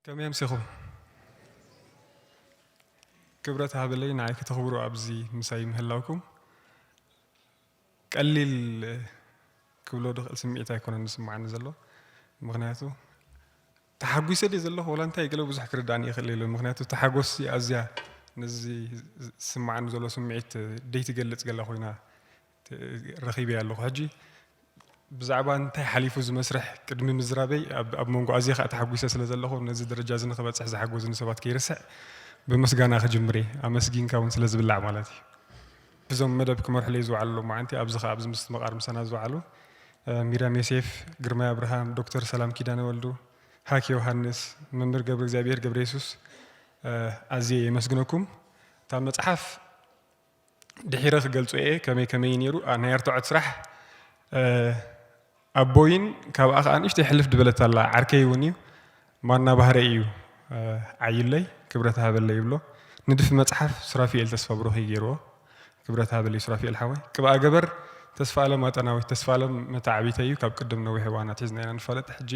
ከመይ ኣምሲኹም? ክብረት ሃበለይ፣ ንዓይ ከተኽብሩ ኣብዚ ምሳይ ምህላውኩም። ቀሊል ክብሎ ድኽእል ስምዒት ኣይኮነን ዝስምዓኒ ዘሎ። ምኽንያቱ ተሓጒሰ ድየ ዘለኹ፣ ዋላ እንታይ ገለ ብዙሕ ክርዳእኒ ይኽእል የለን። ምኽንያቱ እታ ሓጎስ ኣዝያ ነዚ ዝስምዓኒ ዘሎ ስምዒት ደይትገልጽ ገላ ኮይና ት-፣ ረኺበያ ኣለኹ። ሕጂ ብዛዕባ እንታይ ሓሊፉ እዚ መስርሕ ቅድሚ ምዝራበይ፣ ኣብ፣ ኣብ መንጎ ኣዝየ ኸኣ ተሓጒሰ ስለ ዘለኹ፣ ነዚ ደረጃ እዚ ንኽበጽሕ ዝሓገዙኒ ሰባት ከይርስዕ ብምስጋና ክጅምር እየ። ኣመስጊንካ እውን ስለ ዝብላዕ ማለት እዩ። እዞም መደብ ክመርሑለይ ዝወዓሉ ሎማዓንቲ፣ ኣብዚ ኸኣ ኣብዚ ምስትምቓር ምሳና ዝወዓሉ፣ እ፣ ሚርያም ዮሴፍ፣ ግርማይ ኣብርሃም፣ ዶክተር ሰላም ኪዳነ ወልዱ፣ ሃክ ዮሃንስ፣ መምህር ገብረ እግዚኣብሔር ገብረ የሱስ፣ እ፣ ኣዝየ የመስግነኩም። እታ መጽሓፍ ድሒረ ክገልጾ እየ፣ ከመይ ከመይ እዩ ነይሩ። ኣ፣ ናይ ኣርትዖት ስራሕ፣ እ፣ ኣቦይን ካብኣ ከኣ ንእሽተይ ሕልፍ ዝበለት ኣላ፣ ዓርከይ እውን እዩ። ማና ባህረይ እዩ፣ እ፣ ዓዩለይ፣ ክብረት ሃበለይ ይብሎ። ንድፊ መጽሓፍ ሱራፊኤል ተስፋ ብሩኽ እዩ ገይርዎ። ክብረት ሃበለይ ሱራፊኤል ሓወይ። ቅብኣ ገበር ተስፋ ኣለም ኣጠናዊት፣ ተስፋ ኣለም መተዓቢተይ እዩ። ካብ ቅድም ነዊሕ እዋን ኣትሒዝና ኢና ንፋለጥ። ሕጂ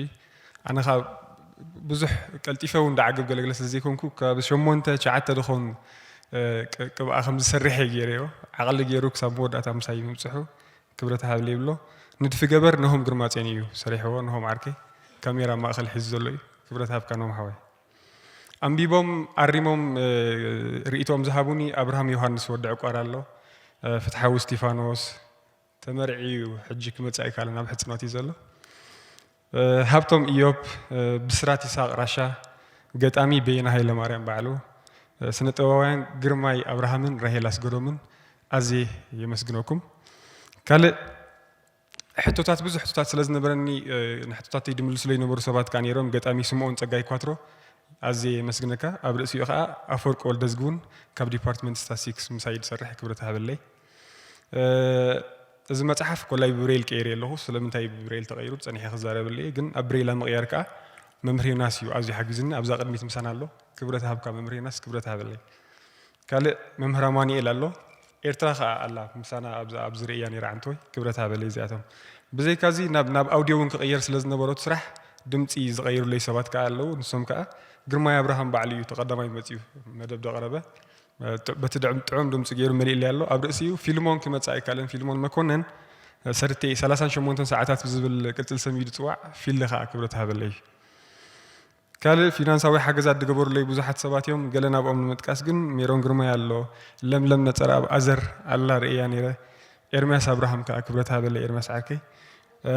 ኣነ ኸኣ ብዙሕ ቀልጢፈ እውን ደዓግብ ገለግለ ስለ ዘይኮንኩ፣ ካብ ሸሞንተ ትሽዓተ ድኾን፣ እ፣ ቅ-፣ ቅብኣ ከም ዝሰርሕ እየ ገይረዮ። ዓቕሊ ገይሩ ክሳብ መወዳእታ ምሳይ ምብጽሑ ክብረት ሃበለይ ይብሎ። ንድፊ ገበር ነሆም ግርማጼን እዩ ሰሪሕዎ። ነሆም ዓርከይ ካሜራ ማእኸል ሒዙ ዘሎ እዩ። ክብረት ሃብካ ነሆም ሓወይ። ኣንቢቦም ኣሪሞም እ፣ ርእይቶም ዝሃቡኒ ኣብርሃም ዮሃንስ ወዲ ዕቋር ኣሎ፣ እ፣ ፍትሓዊ እስቲፋኖስ፣ ተመርዒ እዩ፣ ሕጂ ክመጽእ ኣይከኣለን፣ ኣብ ሕጽኖት እዩ ዘሎ። እ፣ ሃብቶም ኢዮብ፣ እ፣ ብስራት ይስሐቅ ራሻ፣ ገጣሚ በየነ ሃይለማርያም ባዕሉ፣ እ፣ ስነ ጥበባውያን ግርማይ ኣብርሃምን ራሄል ኣስገዶምን ኣዝየ የመስግነኩም። ካልእ ሕቶታት፣ ብዙሕ ሕቶታት ስለ ዝነበረኒ፣ እ፣ ንሕቶታተይ ድምልሱለይ ዝነበሩ ሰባት ከኣ ነይሮም። ገጣሚ ስምኦን ጸጋይ ኳትሮ ኣዝየ የመስግነካ። ኣብ ርእሲኡ ከኣ ኣፈወርቂ ወልደዝጊ እውን ካብ ዲፓርትመንት ስታስቲክስ ምሳይ ዝሰርሕ፣ ክብረት ሃበለይ። እ፣ እዚ መጽሓፍ ኮላይ ብብሬል ቀይረ ኣለኹ። ስለምንታይ ብብሬል ተቐይሩ ጸኒሐ ክዛረበሉ እየ። ግን ኣብ ብሬላ ምቕያር ከኣ መምህር ዮናስ እዩ ኣዝዩ ሓጊዙኒ። ኣብዛ ቅድሚት ምሳና ኣሎ። ክብረት ሃብካ መምህር ዮናስ፣ ክብረት ሃበለይ። ካልእ መምህር ኣማኑኤል ኣሎ። ኤርትራ ከኣ ኣላ ምሳና ኣብዛ፣ ኣብዚ ርእያ ነይራ ዓንቶይ። ክብረት ሃበለይ እዚኣቶም። ብዘይካዚ ናብ፣ ናብ ኣውድዮ እውን ክቕየር ስለ ዝነበሮ እቲ ስራሕ ድምጺ ዝቐይሩለይ ሰባት ከኣ ኣለዉ። ንሶም ከኣ ግርማይ ኣብርሃም ባዕሉ እዩ ተቐዳማይ መጺኡ መደብ ዘቕረበ። ጥ-፣ በቲ ድዕም-፣ ጥዑም ድምጺ ገይሩ መሊእለይ ኣሎ። ኣብ ርእሲኡ ፊልሞን ክመጽእ ኣይከኣለን። ፊልሞን መኮነን፣ ሰርተይ ሰላሳን ሸሞንተን ሰዓታት ብዝብል ቅጽል ስም እዩ ዝጽዋዕ። ፊሊ ከኣ ክብረት ሃበለይ። ካልእ ፊናንሳዊ ሓገዛት ዝገበሩለይ ብዙሓት ሰባት እዮም። ገለ ናብኦም ንምጥቃስ ግን ሜሮን ግርማይ ኣሎ፣ ለምለም ነጸረኣብ ኣዘር ኣላ ርእያ ነይረ፣ ኤርምያስ ኣብርሃም ከኣ ክብረት ሃበለይ ኤርምያስ ዓርከይ። እ፣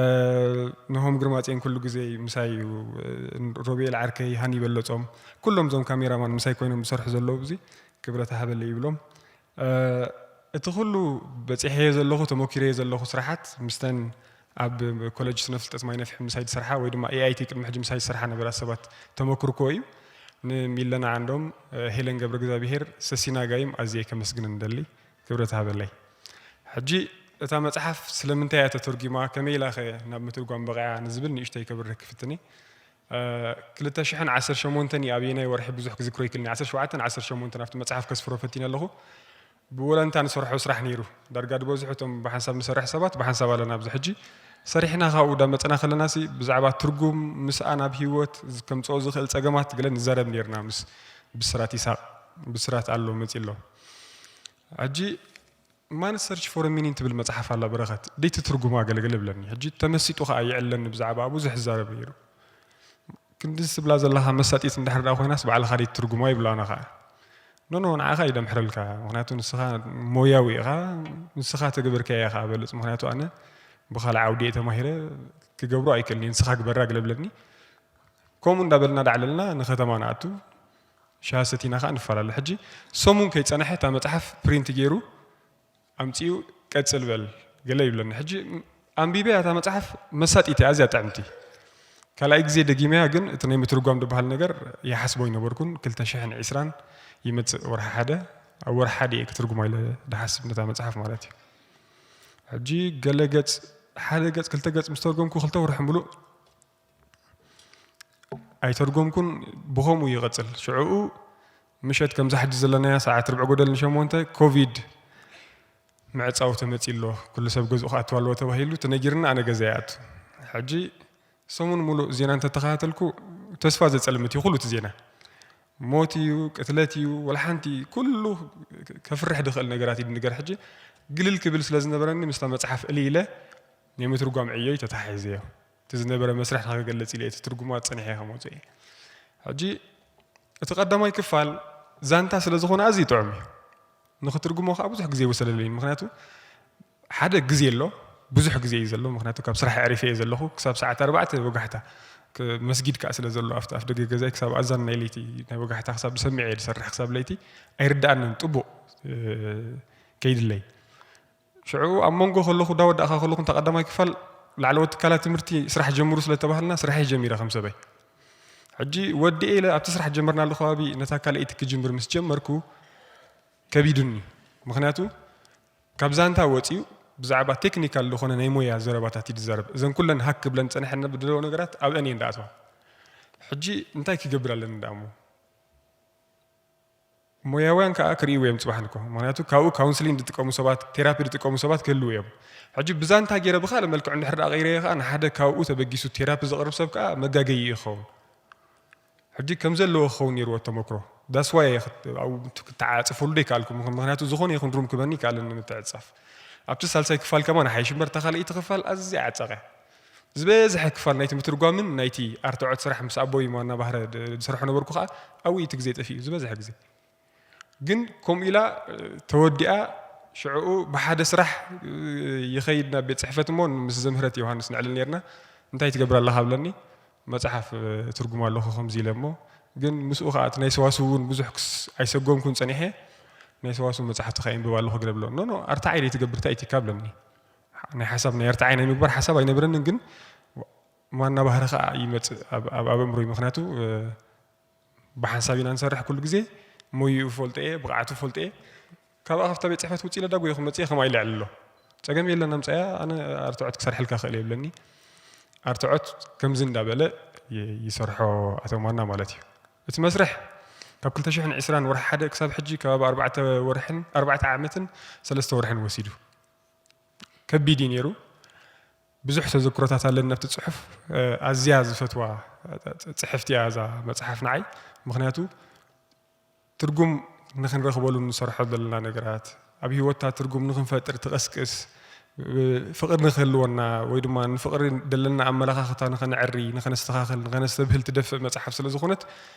ነሆም ግርማጼን ኩሉ ግዜ ምሳይ እዩ። እ፣ ሮቤል ዓርከይ፣ ሃኒ በለጾም፣ ኩሎም እዞም ካሜራማን ምሳይ ኮይኖም ዝሰርሑ ዘለዉ፣ እዚ ክብረት ሃበለይ ይብሎም። እ፣ እቲ ኩሉ በጺሐዮ ዘለኹ፣ ተመኪረዮ ዘለኹ ስራሓት ምስተን ኣብ ኮለጅ ስነ ፍልጠት ማይ ነፍሒ ምሳይ ዝሰርሓ ወይ ድማ ኤ ኣይ ቲ ቅድሚ ሕጂ ምሳይ ዝሰርሓ ነበራ ሰባት ተመክርኮ እዩ። ንሚለና ዓንዶም፣ እ፣ ሄለን ገብረ እግዚኣብሄር፣ ሰሲና ጋይም ኣዝየ ከመስግን እንደሊ። ክብረት ሃበለይ። ሕጂ እታ መጽሓፍ ስለምንታይ እያ ተተርጒማ፣ ከመይ ኢላ ኸ ናብ ምትርጓም በቒዓ ንዝብል ንእሽተይ ከብርህ ክፍትን እየ። እ፣ ክልተ ሽሕን ዓሰርተ ሸሞንተን እዩ፣ ኣብየናይ ወርሒ ብዙሕ ክዝክሮ ይክእልኒ፣ ዓሰርተ ሸውዓተን ዓሰርተ ሸሞንተን ኣብቲ መጽሓፍ ከስፍሮ ፈቲነ ኣለኹ። ብወለንታ ንሰርሖ ስራሕ ነይሩ። ዳርጋ ዝበዝሑ እቶም ብሓንሳብ ንሰርሕ ሰባት ብሓንሳብ ኣለና ኣብዚ ሕጂ። ሰሪሕና ካብኡ ዳመጸና ከለናሲ ብዛዕባ ትርጉም፣ ምስኣን ኣብ ህይወት ዝ-፣ ከምጽኦ ዝኽእል ጸገማት ገለ ንዛረብ ነይርና ምስ ብስራት ይስሐቅ፣ ብስራት ኣሎ መጺ ኣሎ። ሕጂ ማንስ ሰርች ፎር ሚኒንግ ትብል መጽሓፍ ኣላ በረኸት፣ ደይ ትትርጉማ ገለገለ ይብለኒ። ሕጂ ተመሲጡ ከኣ ይዕለኒ ብዛዕባ ብዙሕ ዝዛረብ ነይሩ። ክንዲ ዝብላ ዘለኻ መሳጢት እንድሕር ደኣ ኮይናስ ባዕልኻ ደይ ትትርጉማ ይብላና ከኣ። ኖ፣ ኖ፣ ንዓኻ ይደምሕረልካ። ምኽንያቱ ንስኻ ሞያዊ ኢኻ፣ ንስኻ ተገበርካያ ኢኻ በልጽ። ምኽንያቱ ኣነ ብኻልእ ዓውዲ እየ ተማሂረ፣ ክገብሮ ኣይክእልን እየ፣ ንስኻ ግበራ ገለ ብለኒ። ከምኡ እንዳበልና ዳዕለልና ንከተማ ንኣቱ፣ ሻሂ ሰቲና ከኣ ንፈላለ። ሕጂ ሰሙን ከይጸንሐ እታ መጽሓፍ ፕሪንት ገይሩ ኣምጺኡ ቀጽል በል ገለ ይብለኒ። ሕጂ ኣንቢበያ እታ መጽሓፍ መሳጢት እያ፣ ኣዝያ ጥዕምቲ። ካልኣይ ግዜ ደጊመያ ግን እቲ ናይ ምትርጓም ዝበሃል ነገር ይሓስቦ ኣይነበርኩን። ክልተ ሽሕን ዕስራን ይመጽእ ወርሒ ሓደ፣ ኣብ ወርሒ ሓደ እየ ክትርጉማ ኢለ ድሓስብ ነታ መጽሓፍ ማለት እዩ። ሕጂ ገለ ገጽ፣ ሓደ ገጽ፣ ክልተ ገጽ ምስ ተርጎምኩ ክልተ ወርሒ ምሉእ ኣይተርጎምኩን፣ ብኸምኡ ይቐጽል። ሽዕኡ ምሸት ከምዛ ሕጂ ዘለናያ ሰዓት ርብዒ ጎደል ንሸሞንተ ኮቪድ ምዕጻው ተመጺ ኣሎ፣ ኩሉ ሰብ ገዝኡ ክኣትው ኣለዎ ተባሂሉ ተነጊርና ኣነ ገዛ ይኣቱ። ሕጂ ሰሙን ሙሉእ ዜና እንተተኸታተልኩ ተስፋ ዘጸልምት እዩ ኩሉ እቲ ዜና። ሞት እዩ፣ ቅትለት እዩ፣ ወላ ሓንቲ ኩሉ ከፍርሕ ዝኽእል ነገራት እዩ ዝንገር። ሕጂ ግልል ክብል ስለ ዝነበረኒ ምስታ መጽሓፍ እልይ ኢለ ናይ ምትርጓም ዕዮይ ተተሓሒዘዮ። እቲ ዝነበረ መስርሕ ንኸገልጽ ኢለ እቲ ትርጉማ ጸኒሐ ከመጽኦ እየ። ሕጂ እቲ ቀዳማይ ክፋል ዛንታ ስለ ዝኾነ ኣዝዩ ጥዑም እዩ። ንኽትርጉሞ ከኣ ብዙሕ ግዜ ይወሰደለይ። ምኽንያቱ ሓደ ግዜ ኣሎ፣ ብዙሕ ግዜ እዩ ዘሎ። ምኽንያቱ ካብ ስራሕ ኣዕሪፈ እየ ዘለኹ። ክሳብ ሰዓት ኣርባዕተ ወጋሕታ ክ-፣ መስጊድ ከኣ ስለ ዘሎ ኣብቲ ኣፍ ደገ ገዛይ ክሳብ ኣዛን ናይ ለይቲ ናይ ወጋሕታ ክሳብ ዝሰምዕ እየ ዝሰርሕ። ክሳብ ለይቲ ኣይርድኣንን ጥቡቕ፣ እ፣ ከይድለይ። ሽዑ ኣብ መንጎ ከለኹ፣ ዳወዳእካ ከለኹ፣ እንተ ቀዳማይ ክፋል ላዕለዎት ትካላት ትምህርቲ ስራሕ ጀምሩ ስለ ተባህልና ስራሐይ ጀሚረ ከም ሰበይ። ሕጂ ወዲኤ ኢለ ኣብቲ ስራሕ ጀመርናሉ ከባቢ ነታ ካልኣይቲ ክጅምር ምስ ጀመርኩ ከቢዱኒ። ምኽንያቱ ካብ ዛንታ ወጺኡ ብዛዕባ ቴክኒካል ዝኾነ ናይ ሞያ ዘረባታት እዩ ዝዛረብ። እዘን ኩለን ሃክ ክብለን ጸኒሐን ብድለዎ ነገራት ኣብአን እየን ዝኣትዋ። ሕጂ እንታይ ክገብር ኣለኒ ደኣ እሞ? ሞያውያን ከኣ ክርእይዎ እዮም ጽባሕ ንግሆ። ምኽንያቱ ካብኡ ካውንስሊንግ ዝጥቀሙ ሰባት፣ ቴራፒ ዝጥቀሙ ሰባት ክህልዉ እዮም። ሕጂ ብዛንታ ገይረ ብኻልእ መልክዑ እንድሕር ደኣ ቀይረዮ ከኣ ንሓደ ካብኡ ተበጊሱ ቴራፒ ዘቕርብ ሰብ ከኣ መጋገዪ እዩ ክኸውን። ሕጂ ከም ዘለዎ ክኸውን ነይርዎ ተመክሮ። ዳስ ዋይ እየ ክት-፣ ኣብኡ ክተዓጽፈሉ ዘይከኣልኩ። ምኽ-፣ ምኽንያቱ ዝኾነ ይኹን ሩም ክበኒ ይከኣለኒ ንምትዕጻፍ። ኣብቲ ሳልሳይ ክፋል ከማን ሓይሽ እምበር፣ እታ ካልኣይቲ ክፋል ኣዝያ ዓጻቕ እያ። ዝበዝሐ ክፋል ናይቲ ምትርጓምን ናይቲ ኣርትዖት ስራሕ ምስ ኣቦይ ማና ባህረ ድ-፣ ዝሰርሖ ነበርኩ ከኣ ኣብኡ እቲ ግዜ ጠፊኡ፣ ዝበዝሐ ግዜ። ግን ከምኡ ኢላ፣ እ፣ ተወዲኣ፣ ሽዕኡ ብሓደ ስራሕ፣ እ፣ ይኸይድ ናብ ቤት ጽሕፈት እሞ ምስ ዘምህረት ዮሃንስ ነዕልል ኔርና። "እንታይ ትገብር ኣለኻ?" ብለኒ። "መጽሓፍ፣ እ፣ ትርጉም ኣለኹ ከምዚ ኢለ እሞ፣ ግን ምስኡ ከኣ እቲ ናይ ሰዋስው እውን ብዙሕ ክስ-፣ ኣይሰጎምኩን ጸኒሐ። ናይ ሰዋስው መጽሓፍቲ ከኣ ይንብብ ኣለኹ" ገለ ብሎ። "ኖ፣ ኖ፣ ኣርትዓይ ደይትገብር፣ እንታይ ኢቲካ?" ብለኒ። ናይ ሓሳብ፣ ናይ ኣርትዓይ ናይ ምግባር ሓሳብ ኣይነበረንን፣ ግን ማና ባህሪ ከኣ ይመጽእ ኣብ፣ ኣብ፣ ኣብ ኣእምሮይ። ምኽንያቱ፣ እ፣ ብሓንሳብ ኢና ንሰርሕ ኩሉ ግዜ። ሞይኡ ፈልጦ እየ፣ ብቕዓቱ ፈልጦ እየ። ካብኣ ካብታ ቤት ጽሕፈት ውጽእ ኢለ ዳጎ ይኹን መጽእ እየ፣ ከምኣ ኢለ ኣዕልሎ። "ጸገም የለን፣ ኣምጻያ፣ ኣነ ኣርትዖት ክሰርሐልካ ክእል እየ" ብለኒ። ኣርትዖት ከምዚ እንዳበለ ይ-፣ ይሰርሖ ኣቶ ማና ማለት እዩ። እቲ መስርሕ ካብ ክልተ ሽሕን ዕስራን ወርሒ ሓደ ክሳብ ሕጂ ከባቢ ኣርባዕተ ወርሕን፣ ኣርባዕተ ዓመትን ሰለስተ ወርሕን ወሲዱ። ከቢድ እዩ ነይሩ። ብዙሕ ተዘክሮታት ኣለኒ ናብቲ ጽሑፍ። እ፣ ኣዝያ ዝፈትዋ ጽሕፍቲ እያ እዛ መጽሓፍ ንዓይ። ምኽንያቱ ትርጉም ንኽንረኽበሉ እንሰርሖ ዘለና ነገራት፣ ኣብ ህይወትና ትርጉም ንኽንፈጥር ትቐስቅስ፣ እ፣ ፍቕሪ ንኽህልወና ወይ ድማ ንፍቕሪ ዘለና ኣመለኻኽታ ንኸነዕሪ፣ ንኸነስተኻኽል፣ ንኸነስተብህል ትደፍእ መጽሓፍ ስለ ዝኾነት፣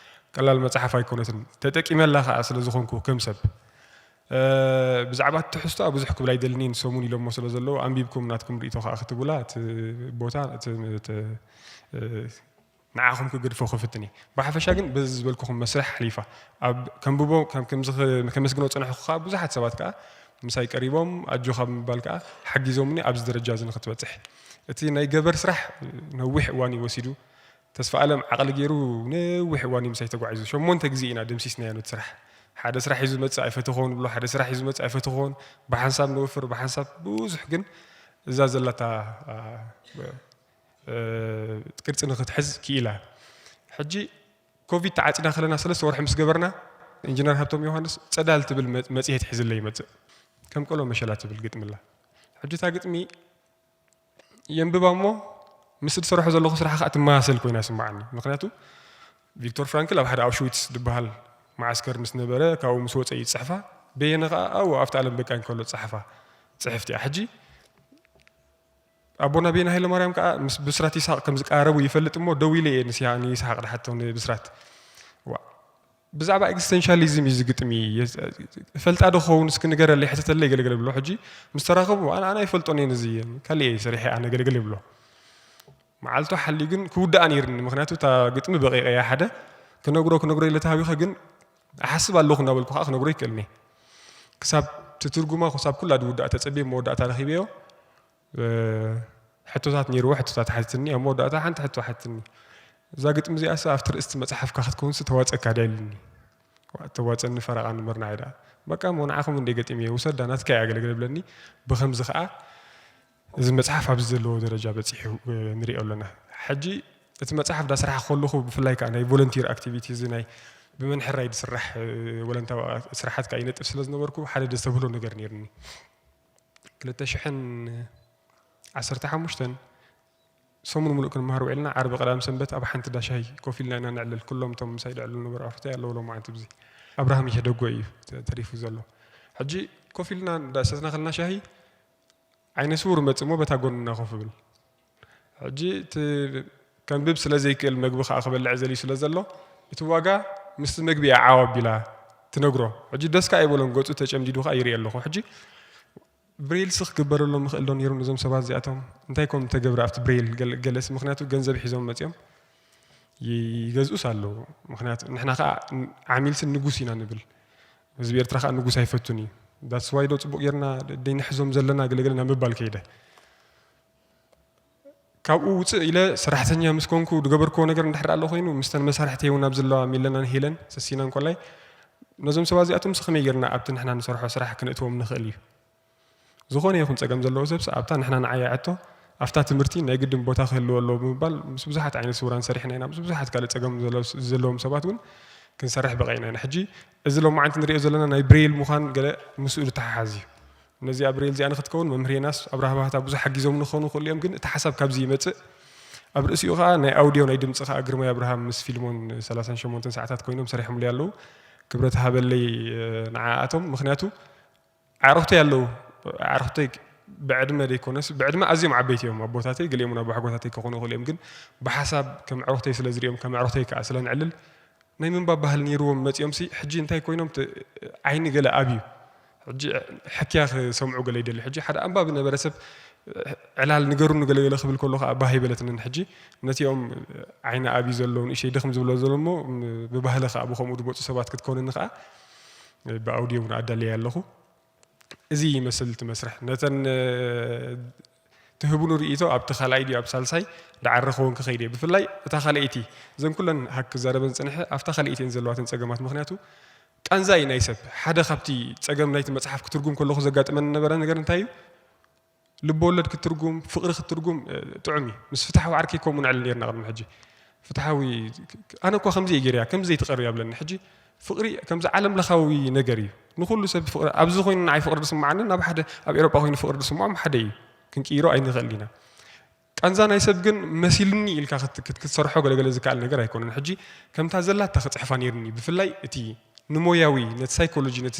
ቀላል መጽሓፍ ኣይኮነትን። ተጠቂመላ ከኣ ስለ ዝኾንኩ ከም ሰብ። እ፣ ብዛዕባ እቲ ትሕዝቶኣ ብዙሕ ክብል ኣይደልን እየ፣ ሰሙን ኢሎሞ ስለ ዘለዉ፣ ኣንቢብኩም ናትኩም ርእይቶ ከኣ ክትብላ፣ እቲ ቦታ፣ እቲ፣ እቲ፣ እ፣ ንዓኹም ክገድፎ ክፍትን እየ። ብሓፈሻ ግን በዚ ዝበልኩኹም መስርሕ ሓሊፋ። ኣብ ከንብቦ፣ ከም፣ ከምዚ ክ-፣ ከመስግኖ ዝጸናሕኩ ከኣ ብዙሓት ሰባት ከኣ ምሳይ ቀሪቦም፣ ኣጆኻ ብምባል ከኣ ሓጊዞምኒ ኣብዚ ደረጃ እዚ ንኽትበጽሕ። እቲ ናይ ገበር ስራሕ ነዊሕ እዋን እዩ ወሲዱ። ተስፋ ኣለም ዓቕሊ ገይሩ ነዊሕ እዋን እዩ ምሳይ ተጓዒዙ። ሸሞንተ ግዜ ኢና ደምሲስናዮ ነቲ ስራሕ። ሓደ ስራሕ እዩ ዝመጽእ ኣይፈተኾን ብሎ፣ ሓደ ስራሕ እዩ ዝመጽእ ኣይፈተኾን። ብሓንሳብ ነወፍር፣ ብሓንሳብ ብዙሕ፣ ግን እዛ ዘላታ፣ እ፣ ቅርጺ ንኽትሕዝ ክኢላ። ሕጂ ኮቪድ ተዓጺና ከለና ሰለስተ ወርሒ ምስ ገበርና፣ ኢንጂነር ሃብቶም ዮሃንስ ጸዳል ትብል መ-፣ መጽሔት ሒዝለይ ይመጽእ። ከም ቆሎ መሸላ ትብል ግጥሚ ኣላ። ሕጂ እታ ግጥሚ የንብባ እሞ፣ ምስ ዝሰርሖ ዘለኹ ስራሕ ከኣ ትመሳሰል ኮይና ይስምዓኒ። ምኽንያቱ ቪክቶር ፍራንክል ኣብ ሓደ ኣውሽዊትስ ዝበሃል መዓስከር ምስ ነበረ፣ ካብኡ ምስ ወጸ እዩ ዝጽሕፋ። በየነ ከኣ ኣብኡ ኣብቲ ኣለም በቃኝ ከሎ ዝጸሓፋ ጽሕፍቲ እያ። ሕጂ ኣቦና በየነ ሃይለማርያም ከኣ ምስ ብስራት ይስሓቅ ከም ዝቀራረቡ ይፈልጥ እሞ፣ ደው ኢለ እየ ንስያ-፣ ንይስሓቅ ዝሓቶ ንብስራት። ዋ፣ ብዛዕባ ኤግዚስተንሻሊዝም እዩ እዚ ግጥሚ። እፈልጣ ዶ ክኸውን? እስኪ ንገረለይ፣ ሕተተለይ፣ ገለገለ ብሎ። ሕጂ ምስ ተራኸቡ፣ ኣነ፣ ኣነ ኣይፈልጦን እየ ነዚ፣ ካልእ እየ ሰሪሐ ኣነ፣ ገለገለ ብሎ። መዓልቱ ሓልዩ ግን ክውድኣ ነይርኒ፣ ምኽንያቱ እታ ግጥሚ በቂቐ እያ። ሓደ ክነግሮ፣ ክነግሮ ኢለ ተሃቢኸ፣ ግን እሓስብ ኣለኹ እናበልኩ ከዓ ክነግሮ ይክእልኒ። ክሳብ ትትርጉማ፣ ክሳብ ኩላ ዝውድኣ ተጸብየ፣ መወዳእታ ረኺበዮ። እ፣ ሕቶታት ነይርዎ፣ ሕቶታት ሓትትኒ። ኣብ መወዳእታ ሓንቲ ሕቶ ሓትትኒ። "እዛ ግጥሚ እዚኣስ ኣብቲ ርእስቲ መጽሓፍካ ክትከውንስ ተዋጸካ ድያ?" ኢሉኒ። "ዋ፣ ተዋጸኒ ፈረቓ ንመርና እያ ደኣ። በቃ እሞ ንዓኹም እንደ ገጢመ እየ፣ ውሰዳ፣ ናትካ እያ፣ ገለገለ" ብለኒ። ብኸምዚ ኸኣ እዚ መጽሓፍ ኣብዚ ዘለዎ ደረጃ በጺሑ፣ እ፣ ንሪኦ ኣለና። ሕጂ እቲ መጽሓፍ ዳስራሕኩ ከለኹ፣ ብፍላይ ከኣ ናይ ቮለንቲር ኣክቲቪቲ፣ እዚ ናይ ብመን ሕራይ ዝስራሕ፣ እ፣ ወለንታዊ ስራሓት ከኣ ይነጥፍ ስለ ዝነበርኩ፣ ሓደ ደስተብህሎ ነገር ነይሩኒ። ክልተ ሽሕን ዓሰርተ ሓሙሽተን ሰሙን ሙሉእ ክንመሃር ውዒልና፣ ዓርቢ፣ ቀዳም፣ ሰንበት ኣብ ሓንቲ እንዳ ሻሂ ኮፍ ኢልና ኢና ነዕልል። ኩሎም እቶም ምሳይ ዘዕልሉ ዝነበሩ ኣፍርታይ ኣለዉ ሎማዓንቲ ኣብዚ። ኣብርሃም ይሕደጎ እዩ ተ-፣ ተሪፉ ዘሎ። ሕጂ ኮፍ ኢልና እንዳሰትና ከለና ሻሂ፣ ዓይነ ስውር መጽእ እሞ በታ ጎንና ኮፍ ይብል። ሕጂ እቲ ከንብብ ስለ ዘይክእል፣ መግቢ ከኣ ክበልዕ ዘልዩ ስለ ዘሎ፣ እቲ ዋጋ ምስቲ መግቢ እያ ዓው ኣቢላ ትነግሮ። ሕጂ ደስ ከኣ ኣይበሎን፣ ገጹ ተጨምዲዱ ከኣ ይርኢ ኣለኹ። ሕጂ ብሬልስ ክግበረሎም ይኽእል ዶ ነይሩ ነዞም ሰባት እዚኣቶም? እንታይ ኮን ተገብረ ኣብቲ ብሬል? ገለ-፣ ገለስ፣ ምኽንያቱ ገንዘብ ሒዞም መጺኦም ይ-፣ ይገዝኡስ ኣለዉ። ምኽንያቱ ንሕና ከኣ ን-፣ ዓሚልሲ ንጉስ ኢና ንብል። ህዝቢ ኤርትራ ከኣ ንጉስ ኣይፈቱን እዩ። ዳትስ ዋይ ዶ ጽቡቕ ጌርና ደይንሕዞም ዘለና ገለገለ ናብ ምባል ከይደ። ካብኡ ውጽእ ኢለ ሰራሕተኛ ምስ ኮንኩ ዝገበርክዎ ነገር እንድሕር ኣሎ ኮይኑ፣ ምስተን መሳርሕተይ እውን ኣብ ዘለዋ ሚለናን ሄለን ሰሲናን ኮላይ፣ ነዞም ሰባት እዚኣቶምስ ከመይ ጌርና ኣብቲ ንሕና ንሰርሖ ስራሕ ክነእትዎም ንኽእል እዩ? ዝኾነ ይኹን ጸገም ዘለዎ ሰብስ ኣብታ ንሕና ንዓያ ሕቶ፣ ኣብታ ትምህርቲ ናይ ግድን ቦታ ክህልዎ ኣለዎ ብምባል ምስ ብዙሓት ዓይነ ስውራን ሰሪሕና ኢና። ምስ ብዙሓት ካልእ ጸገም ዘለዎ-፣ ዘለዎም ሰባት እውን ክንሰርሕ በቒዕና ኢና። ሕጂ እዚ ሎማዓንቲ ንሪኦ ዘለና ናይ ብሬል ምዃን ገለ ምስኡ ዝተሓሓዝ እዩ። ነዚኣ ብሬል እዚኣ ንክትከውን መምህር ዮናስ ኣብርሃ ባህታ ብዙሕ ሓጊዞም ንክኾኑ ይኽእሉ እዮም፣ ግን እቲ ሓሳብ ካብዚ ይመጽእ። ኣብ ርእሲኡ ከኣ ናይ ኣውድዮ ናይ ድምጺ ከኣ ግርማይ ኣብርሃም ምስ ፊልሞን ሰላሳን ሸሞንተን ሰዓታት ኮይኖም ሰሪሖምለይ ኣለዉ። ክብረት ሃበለይ፣ እ፣ ንዓኣቶም። ምኽንያቱ ኣዕሩኽተይ ኣለዉ። ኣዕሩኽተይ ብዕድመ ዘይኮነስ፣ ብዕድመ ኣዝዮም ዓበይቲ እዮም ኣቦታተይ፣ ገሊኦም እውን ኣቦሓጎታተይ ክኾኑ ይኽእሉ እዮም። ግን ብሓሳብ ከም ኣዕሩኽተይ ስለ ዝርእዮም፣ ከም ኣዕሩኽተይ ከኣ ስለ ንዕልል፣ ናይ ምንባብ ባህሊ ነይርዎም መጺኦም ሲ፣ ሕጂ እንታይ ኮይኖም ት-፣ ዓይኒ ገለ ኣብዩ። ሕጂ ሕክያ ክሰምዑ ገለ ይደልዩ። ሕጂ ሓደ ኣንባቢ ነበረ ሰብ ዕላል ንገሩኒ ገለ ገለ ክብል ከሎ ከኣ ባህ ኣይበለትንን። ሕጂ ነቲኦም ዓይኒ ኣብዩ ዘለዉ ንእሽተይ ድኽም ዝብሎ ዘሎ እሞ ብባህሊ ከኣ ብኸምኡ ዝመጹ ሰባት ክትከውንኒ ከኣ ብኣውድዮ እውን ኣዳልየ ኣለኹ። እዚ ይመስል እቲ መስርሕ። ነተን ትህቡኒ ርእይቶ ኣብቲ ካልኣይ ድዩ ኣብ ሳልሳይ ዳዕረ ክኸውን ክኸይድ እየ። ብፍላይ እታ ካልኣይቲ፣ እዘን ኩለን ሃክ ክዛረበን ዝጸንሐ ኣብታ ካልኣይቲ እየን ዘለዋተን ጸገማት። ምኽንያቱ ቃንዛ እዩ ናይ ሰብ። ሓደ ካብቲ ጸገም ናይቲ መጽሓፍ ክትርጉም ከለኹ ዘጋጥመኒ ነበረ ነገር እንታይ እዩ? ልበወለድ ክትርጉም፣ ፍቕሪ ክትርጉም፣ እ፣ ጥዑም እዩ። ምስ ፍትሓዊ ዓርከይ ከምኡ ንዕልል ነይርና ቅድሚ ሕጂ። ፍትሓዊ፣ ኣነ እኳ ከምዚ እየ ገይረያ፣ ከምዚ ዘይትቐርብ እያ ብለኒ። ሕጂ ፍቕሪ ከምዚ ዓለም ለኻዊ ነገር እዩ። ንኹሉ ሰብ ፍቕሪ፣ ኣብዚ ኮይኑ ንዓይ ፍቕሪ ዝስምዓኒ፣ ናብ ሓደ ኣብ ኤውሮጳ ኮይኑ ፍቕሪ ዝስምዖም ሓደ እዩ። ክንቅይሮ ኣይንኽእል ኢና። ቃንዛ ናይ ሰብ ግን መሲሉኒ ኢልካ ክት-፣ ክት-፣ ክትሰርሖ ገለገለ ዝከኣል ነገር ኣይኮነን። ሕጂ ከምታ ዘላታ ክጽሕፋ ነይርኒ፣ ብፍላይ እቲ ንሞያዊ፣ ነቲ ሳይኮሎጂ፣ ነቲ፣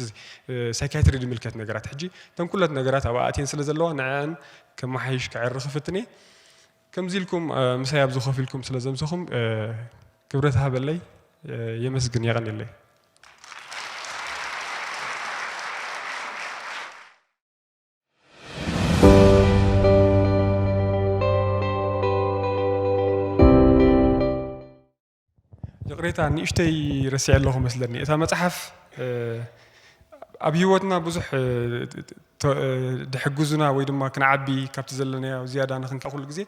እ፣ ሳይካትሪ ዝምልከት ነገራት። ሕጂ እተን ኩለት ነገራት ኣብኣ ኣትየን ስለ ዘለዋ፣ ንዕኣን ከመሓይሽ ከዕሪ ክፍትን እየ። ከምዚ ኢልኩም፣ እ፣ ምሳይ ኣብዚ ኮፍ ኢልኩም ስለ ዘምሰኹም፣ እ፣ ክብረት ሃበለይ፣ እ፣ የመስግን፣ የቐንየለይ። ይቕሬታ፣ ንእሽተይ ረሲዐ ኣለኹ መስለኒ። እታ መጽሓፍ፣ እ፣ ኣብ ህይወትና ብዙሕ፣ እ፣ ተ-፣ እ፣ ድሕግዙና ወይ ድማ ክንዓቢ ካብቲ ዘለናዮ ዝያዳ ንኽንካ ኩሉ ግዜ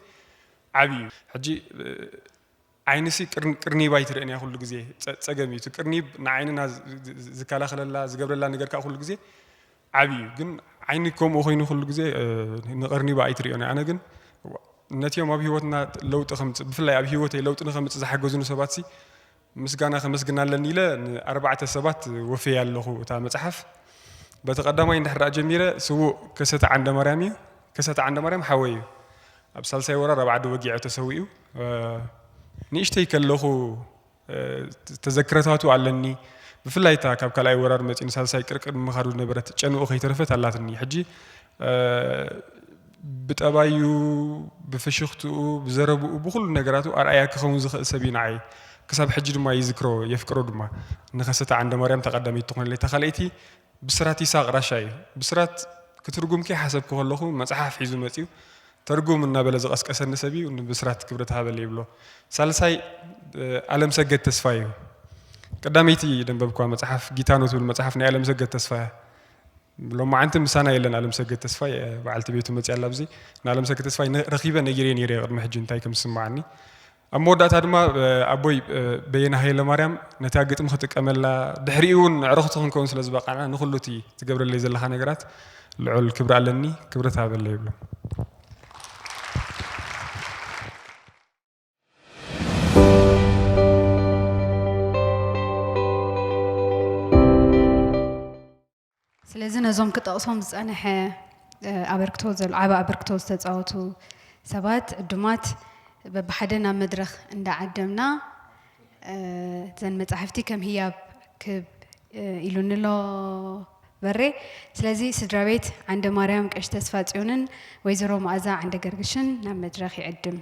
ዓቢ እዩ። ሕጂ፣ እ፣ ዓይንሲ ቅር-፣ ቅርኒብ ኣይትርእን እያ ኩሉ ግዜ። ጸ-፣ ጸገም እዩ። እቲ ቅርኒብ ንዓይንና ዝ-፣ ዝ-፣ ዝ-፣ ዝከላኸለላ፣ ዝገብረላ ነገር ከኣ ኩሉ ግዜ ዓቢ እዩ። ግን ዓይኒ ከምኡ ኮይኑ ኩሉ ግዜ፣ እ፣ ንቐርኒባ ኣይትርእዮን እያ። ኣነ ግን ነቲኦም ኣብ ህይወትና ለውጢ ከምጽእ፣ ብፍላይ ኣብ ህይወተይ ለውጢ ንኸምጽእ ዝሓገዙኒ ሰባትሲ ምስጋና ከመስግን ኣለኒ ኢለ ንኣርባዕተ ሰባት ወፍየ ኣለኹ እታ መጽሓፍ። በቲ ቀዳማይ እንድሕር ደኣ ጀሚረ፣ ስዉእ ከሰተ ዓንደማርያም እዩ። ከሰተ ዓንደማርያም ሓወይ እዩ። ኣብ ሳልሳይ ወራር ኣብ ዓዲ ወጊዖ ተሰዊኡ። እ፣ ንእሽተይ ከለኹ፣ እ፣ ተዘክረታቱ ኣለኒ። ብፍላይ እታ ካብ ካልኣይ ወራር መጺኡ ንሳልሳይ ቅርቅር ምኻዱ ዝነበረት ጨንኡ ከይተረፈት ኣላትኒ። ሕጂ፣ እ፣ ብጠባዩ፣ ብፍሽኽትኡ፣ ብዘረብኡ፣ ብኹሉ ነገራቱ ኣርኣያ ክኸውን ዝኽእል ሰብ እዩ ንዓይ። ክሳብ ሕጂ ድማ ይዝክሮ፣ የፍቅሮ ድማ። ንኸሰተ ዓንደማርያም ተቐዳመይቲ ትኾነለይ። እታ ካልኣይቲ ብስራት ይስሐቅ ራሻ እዩ። ብስራት ክትርጉም ከይሓሰብኩ ከለኹ መጽሓፍ ሒዙ መጺኡ፣ "ተርጉም" እናበለ ዝቐስቀሰኒ ሰብ እዩ። ንብስራት ክብረት ሃበለይ ይብሎ። ሳልሳይ፣ እ፣ ኣለምሰገድ ተስፋይ እዩ። ቀዳመይቲ ደንበብኳ መጽሓፍ ጊታኖ ትብል መጽሓፍ ናይ ኣለምሰገድ ተስፋይ እያ። ሎማዓንቲ ምሳና የለን ኣለምሰገድ ተስፋይ፣ እ፣ በዓልቲ ቤቱ መጺኣ ኣላ ኣብዚ። ንኣለምሰገድ ተስፋይ ነ-፣ ረኺበ ነጊረዮ ነይረ ቅድሚ ሕጂ እንታይ ከም ዝስምዓኒ። ኣብ መወዳእታ ድማ፣ እ፣ ኣቦይ፣ እ፣ በየነ ሃይለማርያም ነታ ግጥሚ ክጥቀመላ፣ ድሕሪኡ እውን ኣዕሩኽቲ ክንከውን ስለ ዝበቃዕና፣ ንኹሉ እቲ ትገብረለይ ዘለኻ ነገራት ልዑል ክብሪ ኣለኒ፣ ክብረት ሃበለይ ይብሎ። ስለዚ ነዞም ክጠቕሶም ዝጸንሐ፣ እ፣ ኣበርክቶ ዘል-፣ ዓቢ ኣበርክቶ ዝተጻወቱ ሰባት፣ ዕዱማት በብሓደ ናብ መድረኽ እንዳዓደምና፣ እ፣ እዘን መጻሕፍቲ ከም ህያብ ክብ፣ እ፣ ኢሉኒ ኣሎ በሬ። ስለዚ ስድራ ቤት ዓንደ ማርያም ቀሺ ተስፋ ጽዮንን ወይዘሮ መኣዛ ዓንደ ገርግሽን ናብ መድረኽ ይዕድም።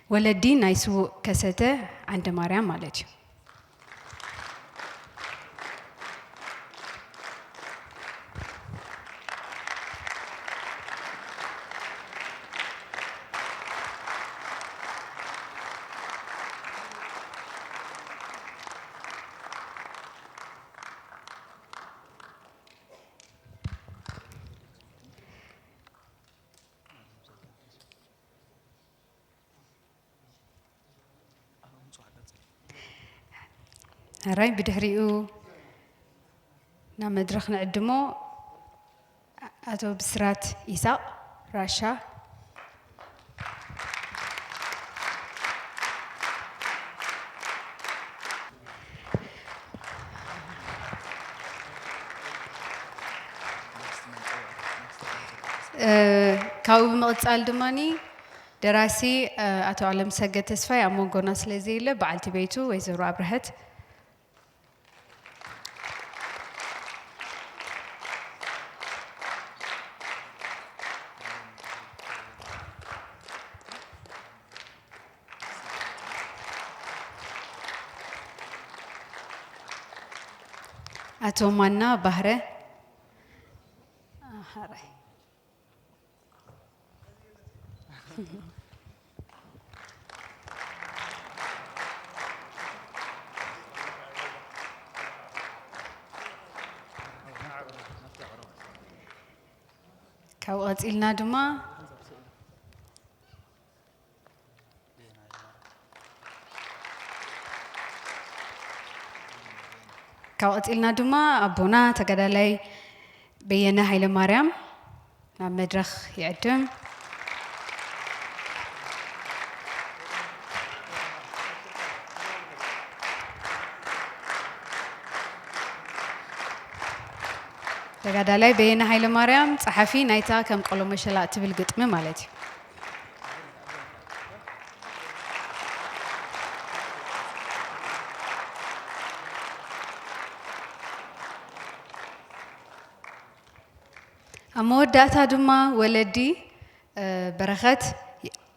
ወለዲ ናይ ስዉእ ከሰተ ዓንደ ማርያም ማለት እዩ። ሕራይ ብድሕሪኡ ናብ መድረኽ ንዕድሞ ኣቶ ብስራት ኢሳቕ ራሻ። እ፣ ካብኡ ብምቕጻል ድማኒ ደራሲ፣ እ፣ ኣቶ ኣለምሰገድ ተስፋይ ኣብ መንጎና ስለ ዘየለ፣ በዓልቲ ቤቱ ወይዘሮ ኣብርሀት። ኣቶ ማና ባህረ። ኣሃራይ። ካብኡ ቀጺልና ድማ ካብ ቀጺልና ድማ ኣቦና ተጋዳላይ በየነ ሃይለማርያም ናብ መድረኽ ይዕድም። ተጋዳላይ በየነ ሃይለማርያም፣ ጸሓፊ ናይታ ከም ቆሎ መሸላ እትብል ግጥሚ ማለት እዩ። ኣብ መወዳእታ ድማ ወለዲ፣ እ፣ በረኸት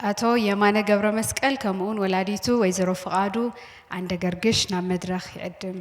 ኣቶ የማነ ገብረ መስቀል ከምኡውን ወላዲቱ ወይዘሮ ፍቓዱ ዓንደ ገርግሽ ናብ መድረኽ ይዕድም።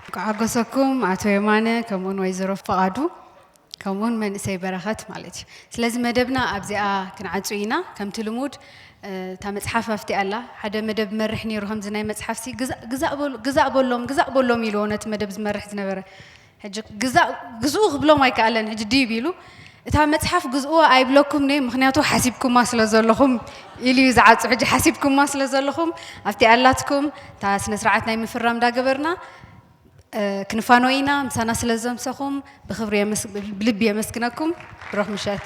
እንኳዕ ሓጎሰኩም ኣቶ የማነ ከምኡውን ወይዘሮ ፍቓዱ ከምኡውን መንእሰይ በረኸት ማለት እዩ። ስለዚ መደብና ኣብዚኣ ክንዓጹ ኢና። ከምቲ ልሙድ፣ እ፣ እታ መጽሓፍ ኣብቲ ኣላ። ሓደ መደብ መርሕ ነይሩ ከምዚ ናይ መጽሓፍሲ ግዛእ፣ ግዛእ በሉ፣ ግዛእ በሎም፣ ግዛእ በሎም ኢልዎ ነቲ መደብ ዝመርሕ ዝነበረ። ሕጂ ግዛእ፣ ግዝኡ ክብሎም ኣይከኣለን። ሕጂ ድይብ ኢሉ እታ መጽሓፍ ግዝእዋ ኣይብለኩም ነ ምኽንያቱ ሓሲብኩማ ስለ ዘለኹም ኢሉ እዩ ዝዓጹ። ሕጂ ሓሲብኩማ ስለ ዘለኹም ኣብቲ ኣላትኩም እታ ስነ ስርዓት ናይ ምፍራም እንዳገበርና፣ እ፣ ክንፋኖ ኢና። ምሳና ስለ ዘምሰኹም ብኽብሪ የመስ-፣ ብልቢ የመስግነኩም። ብሩኽ ምሸት።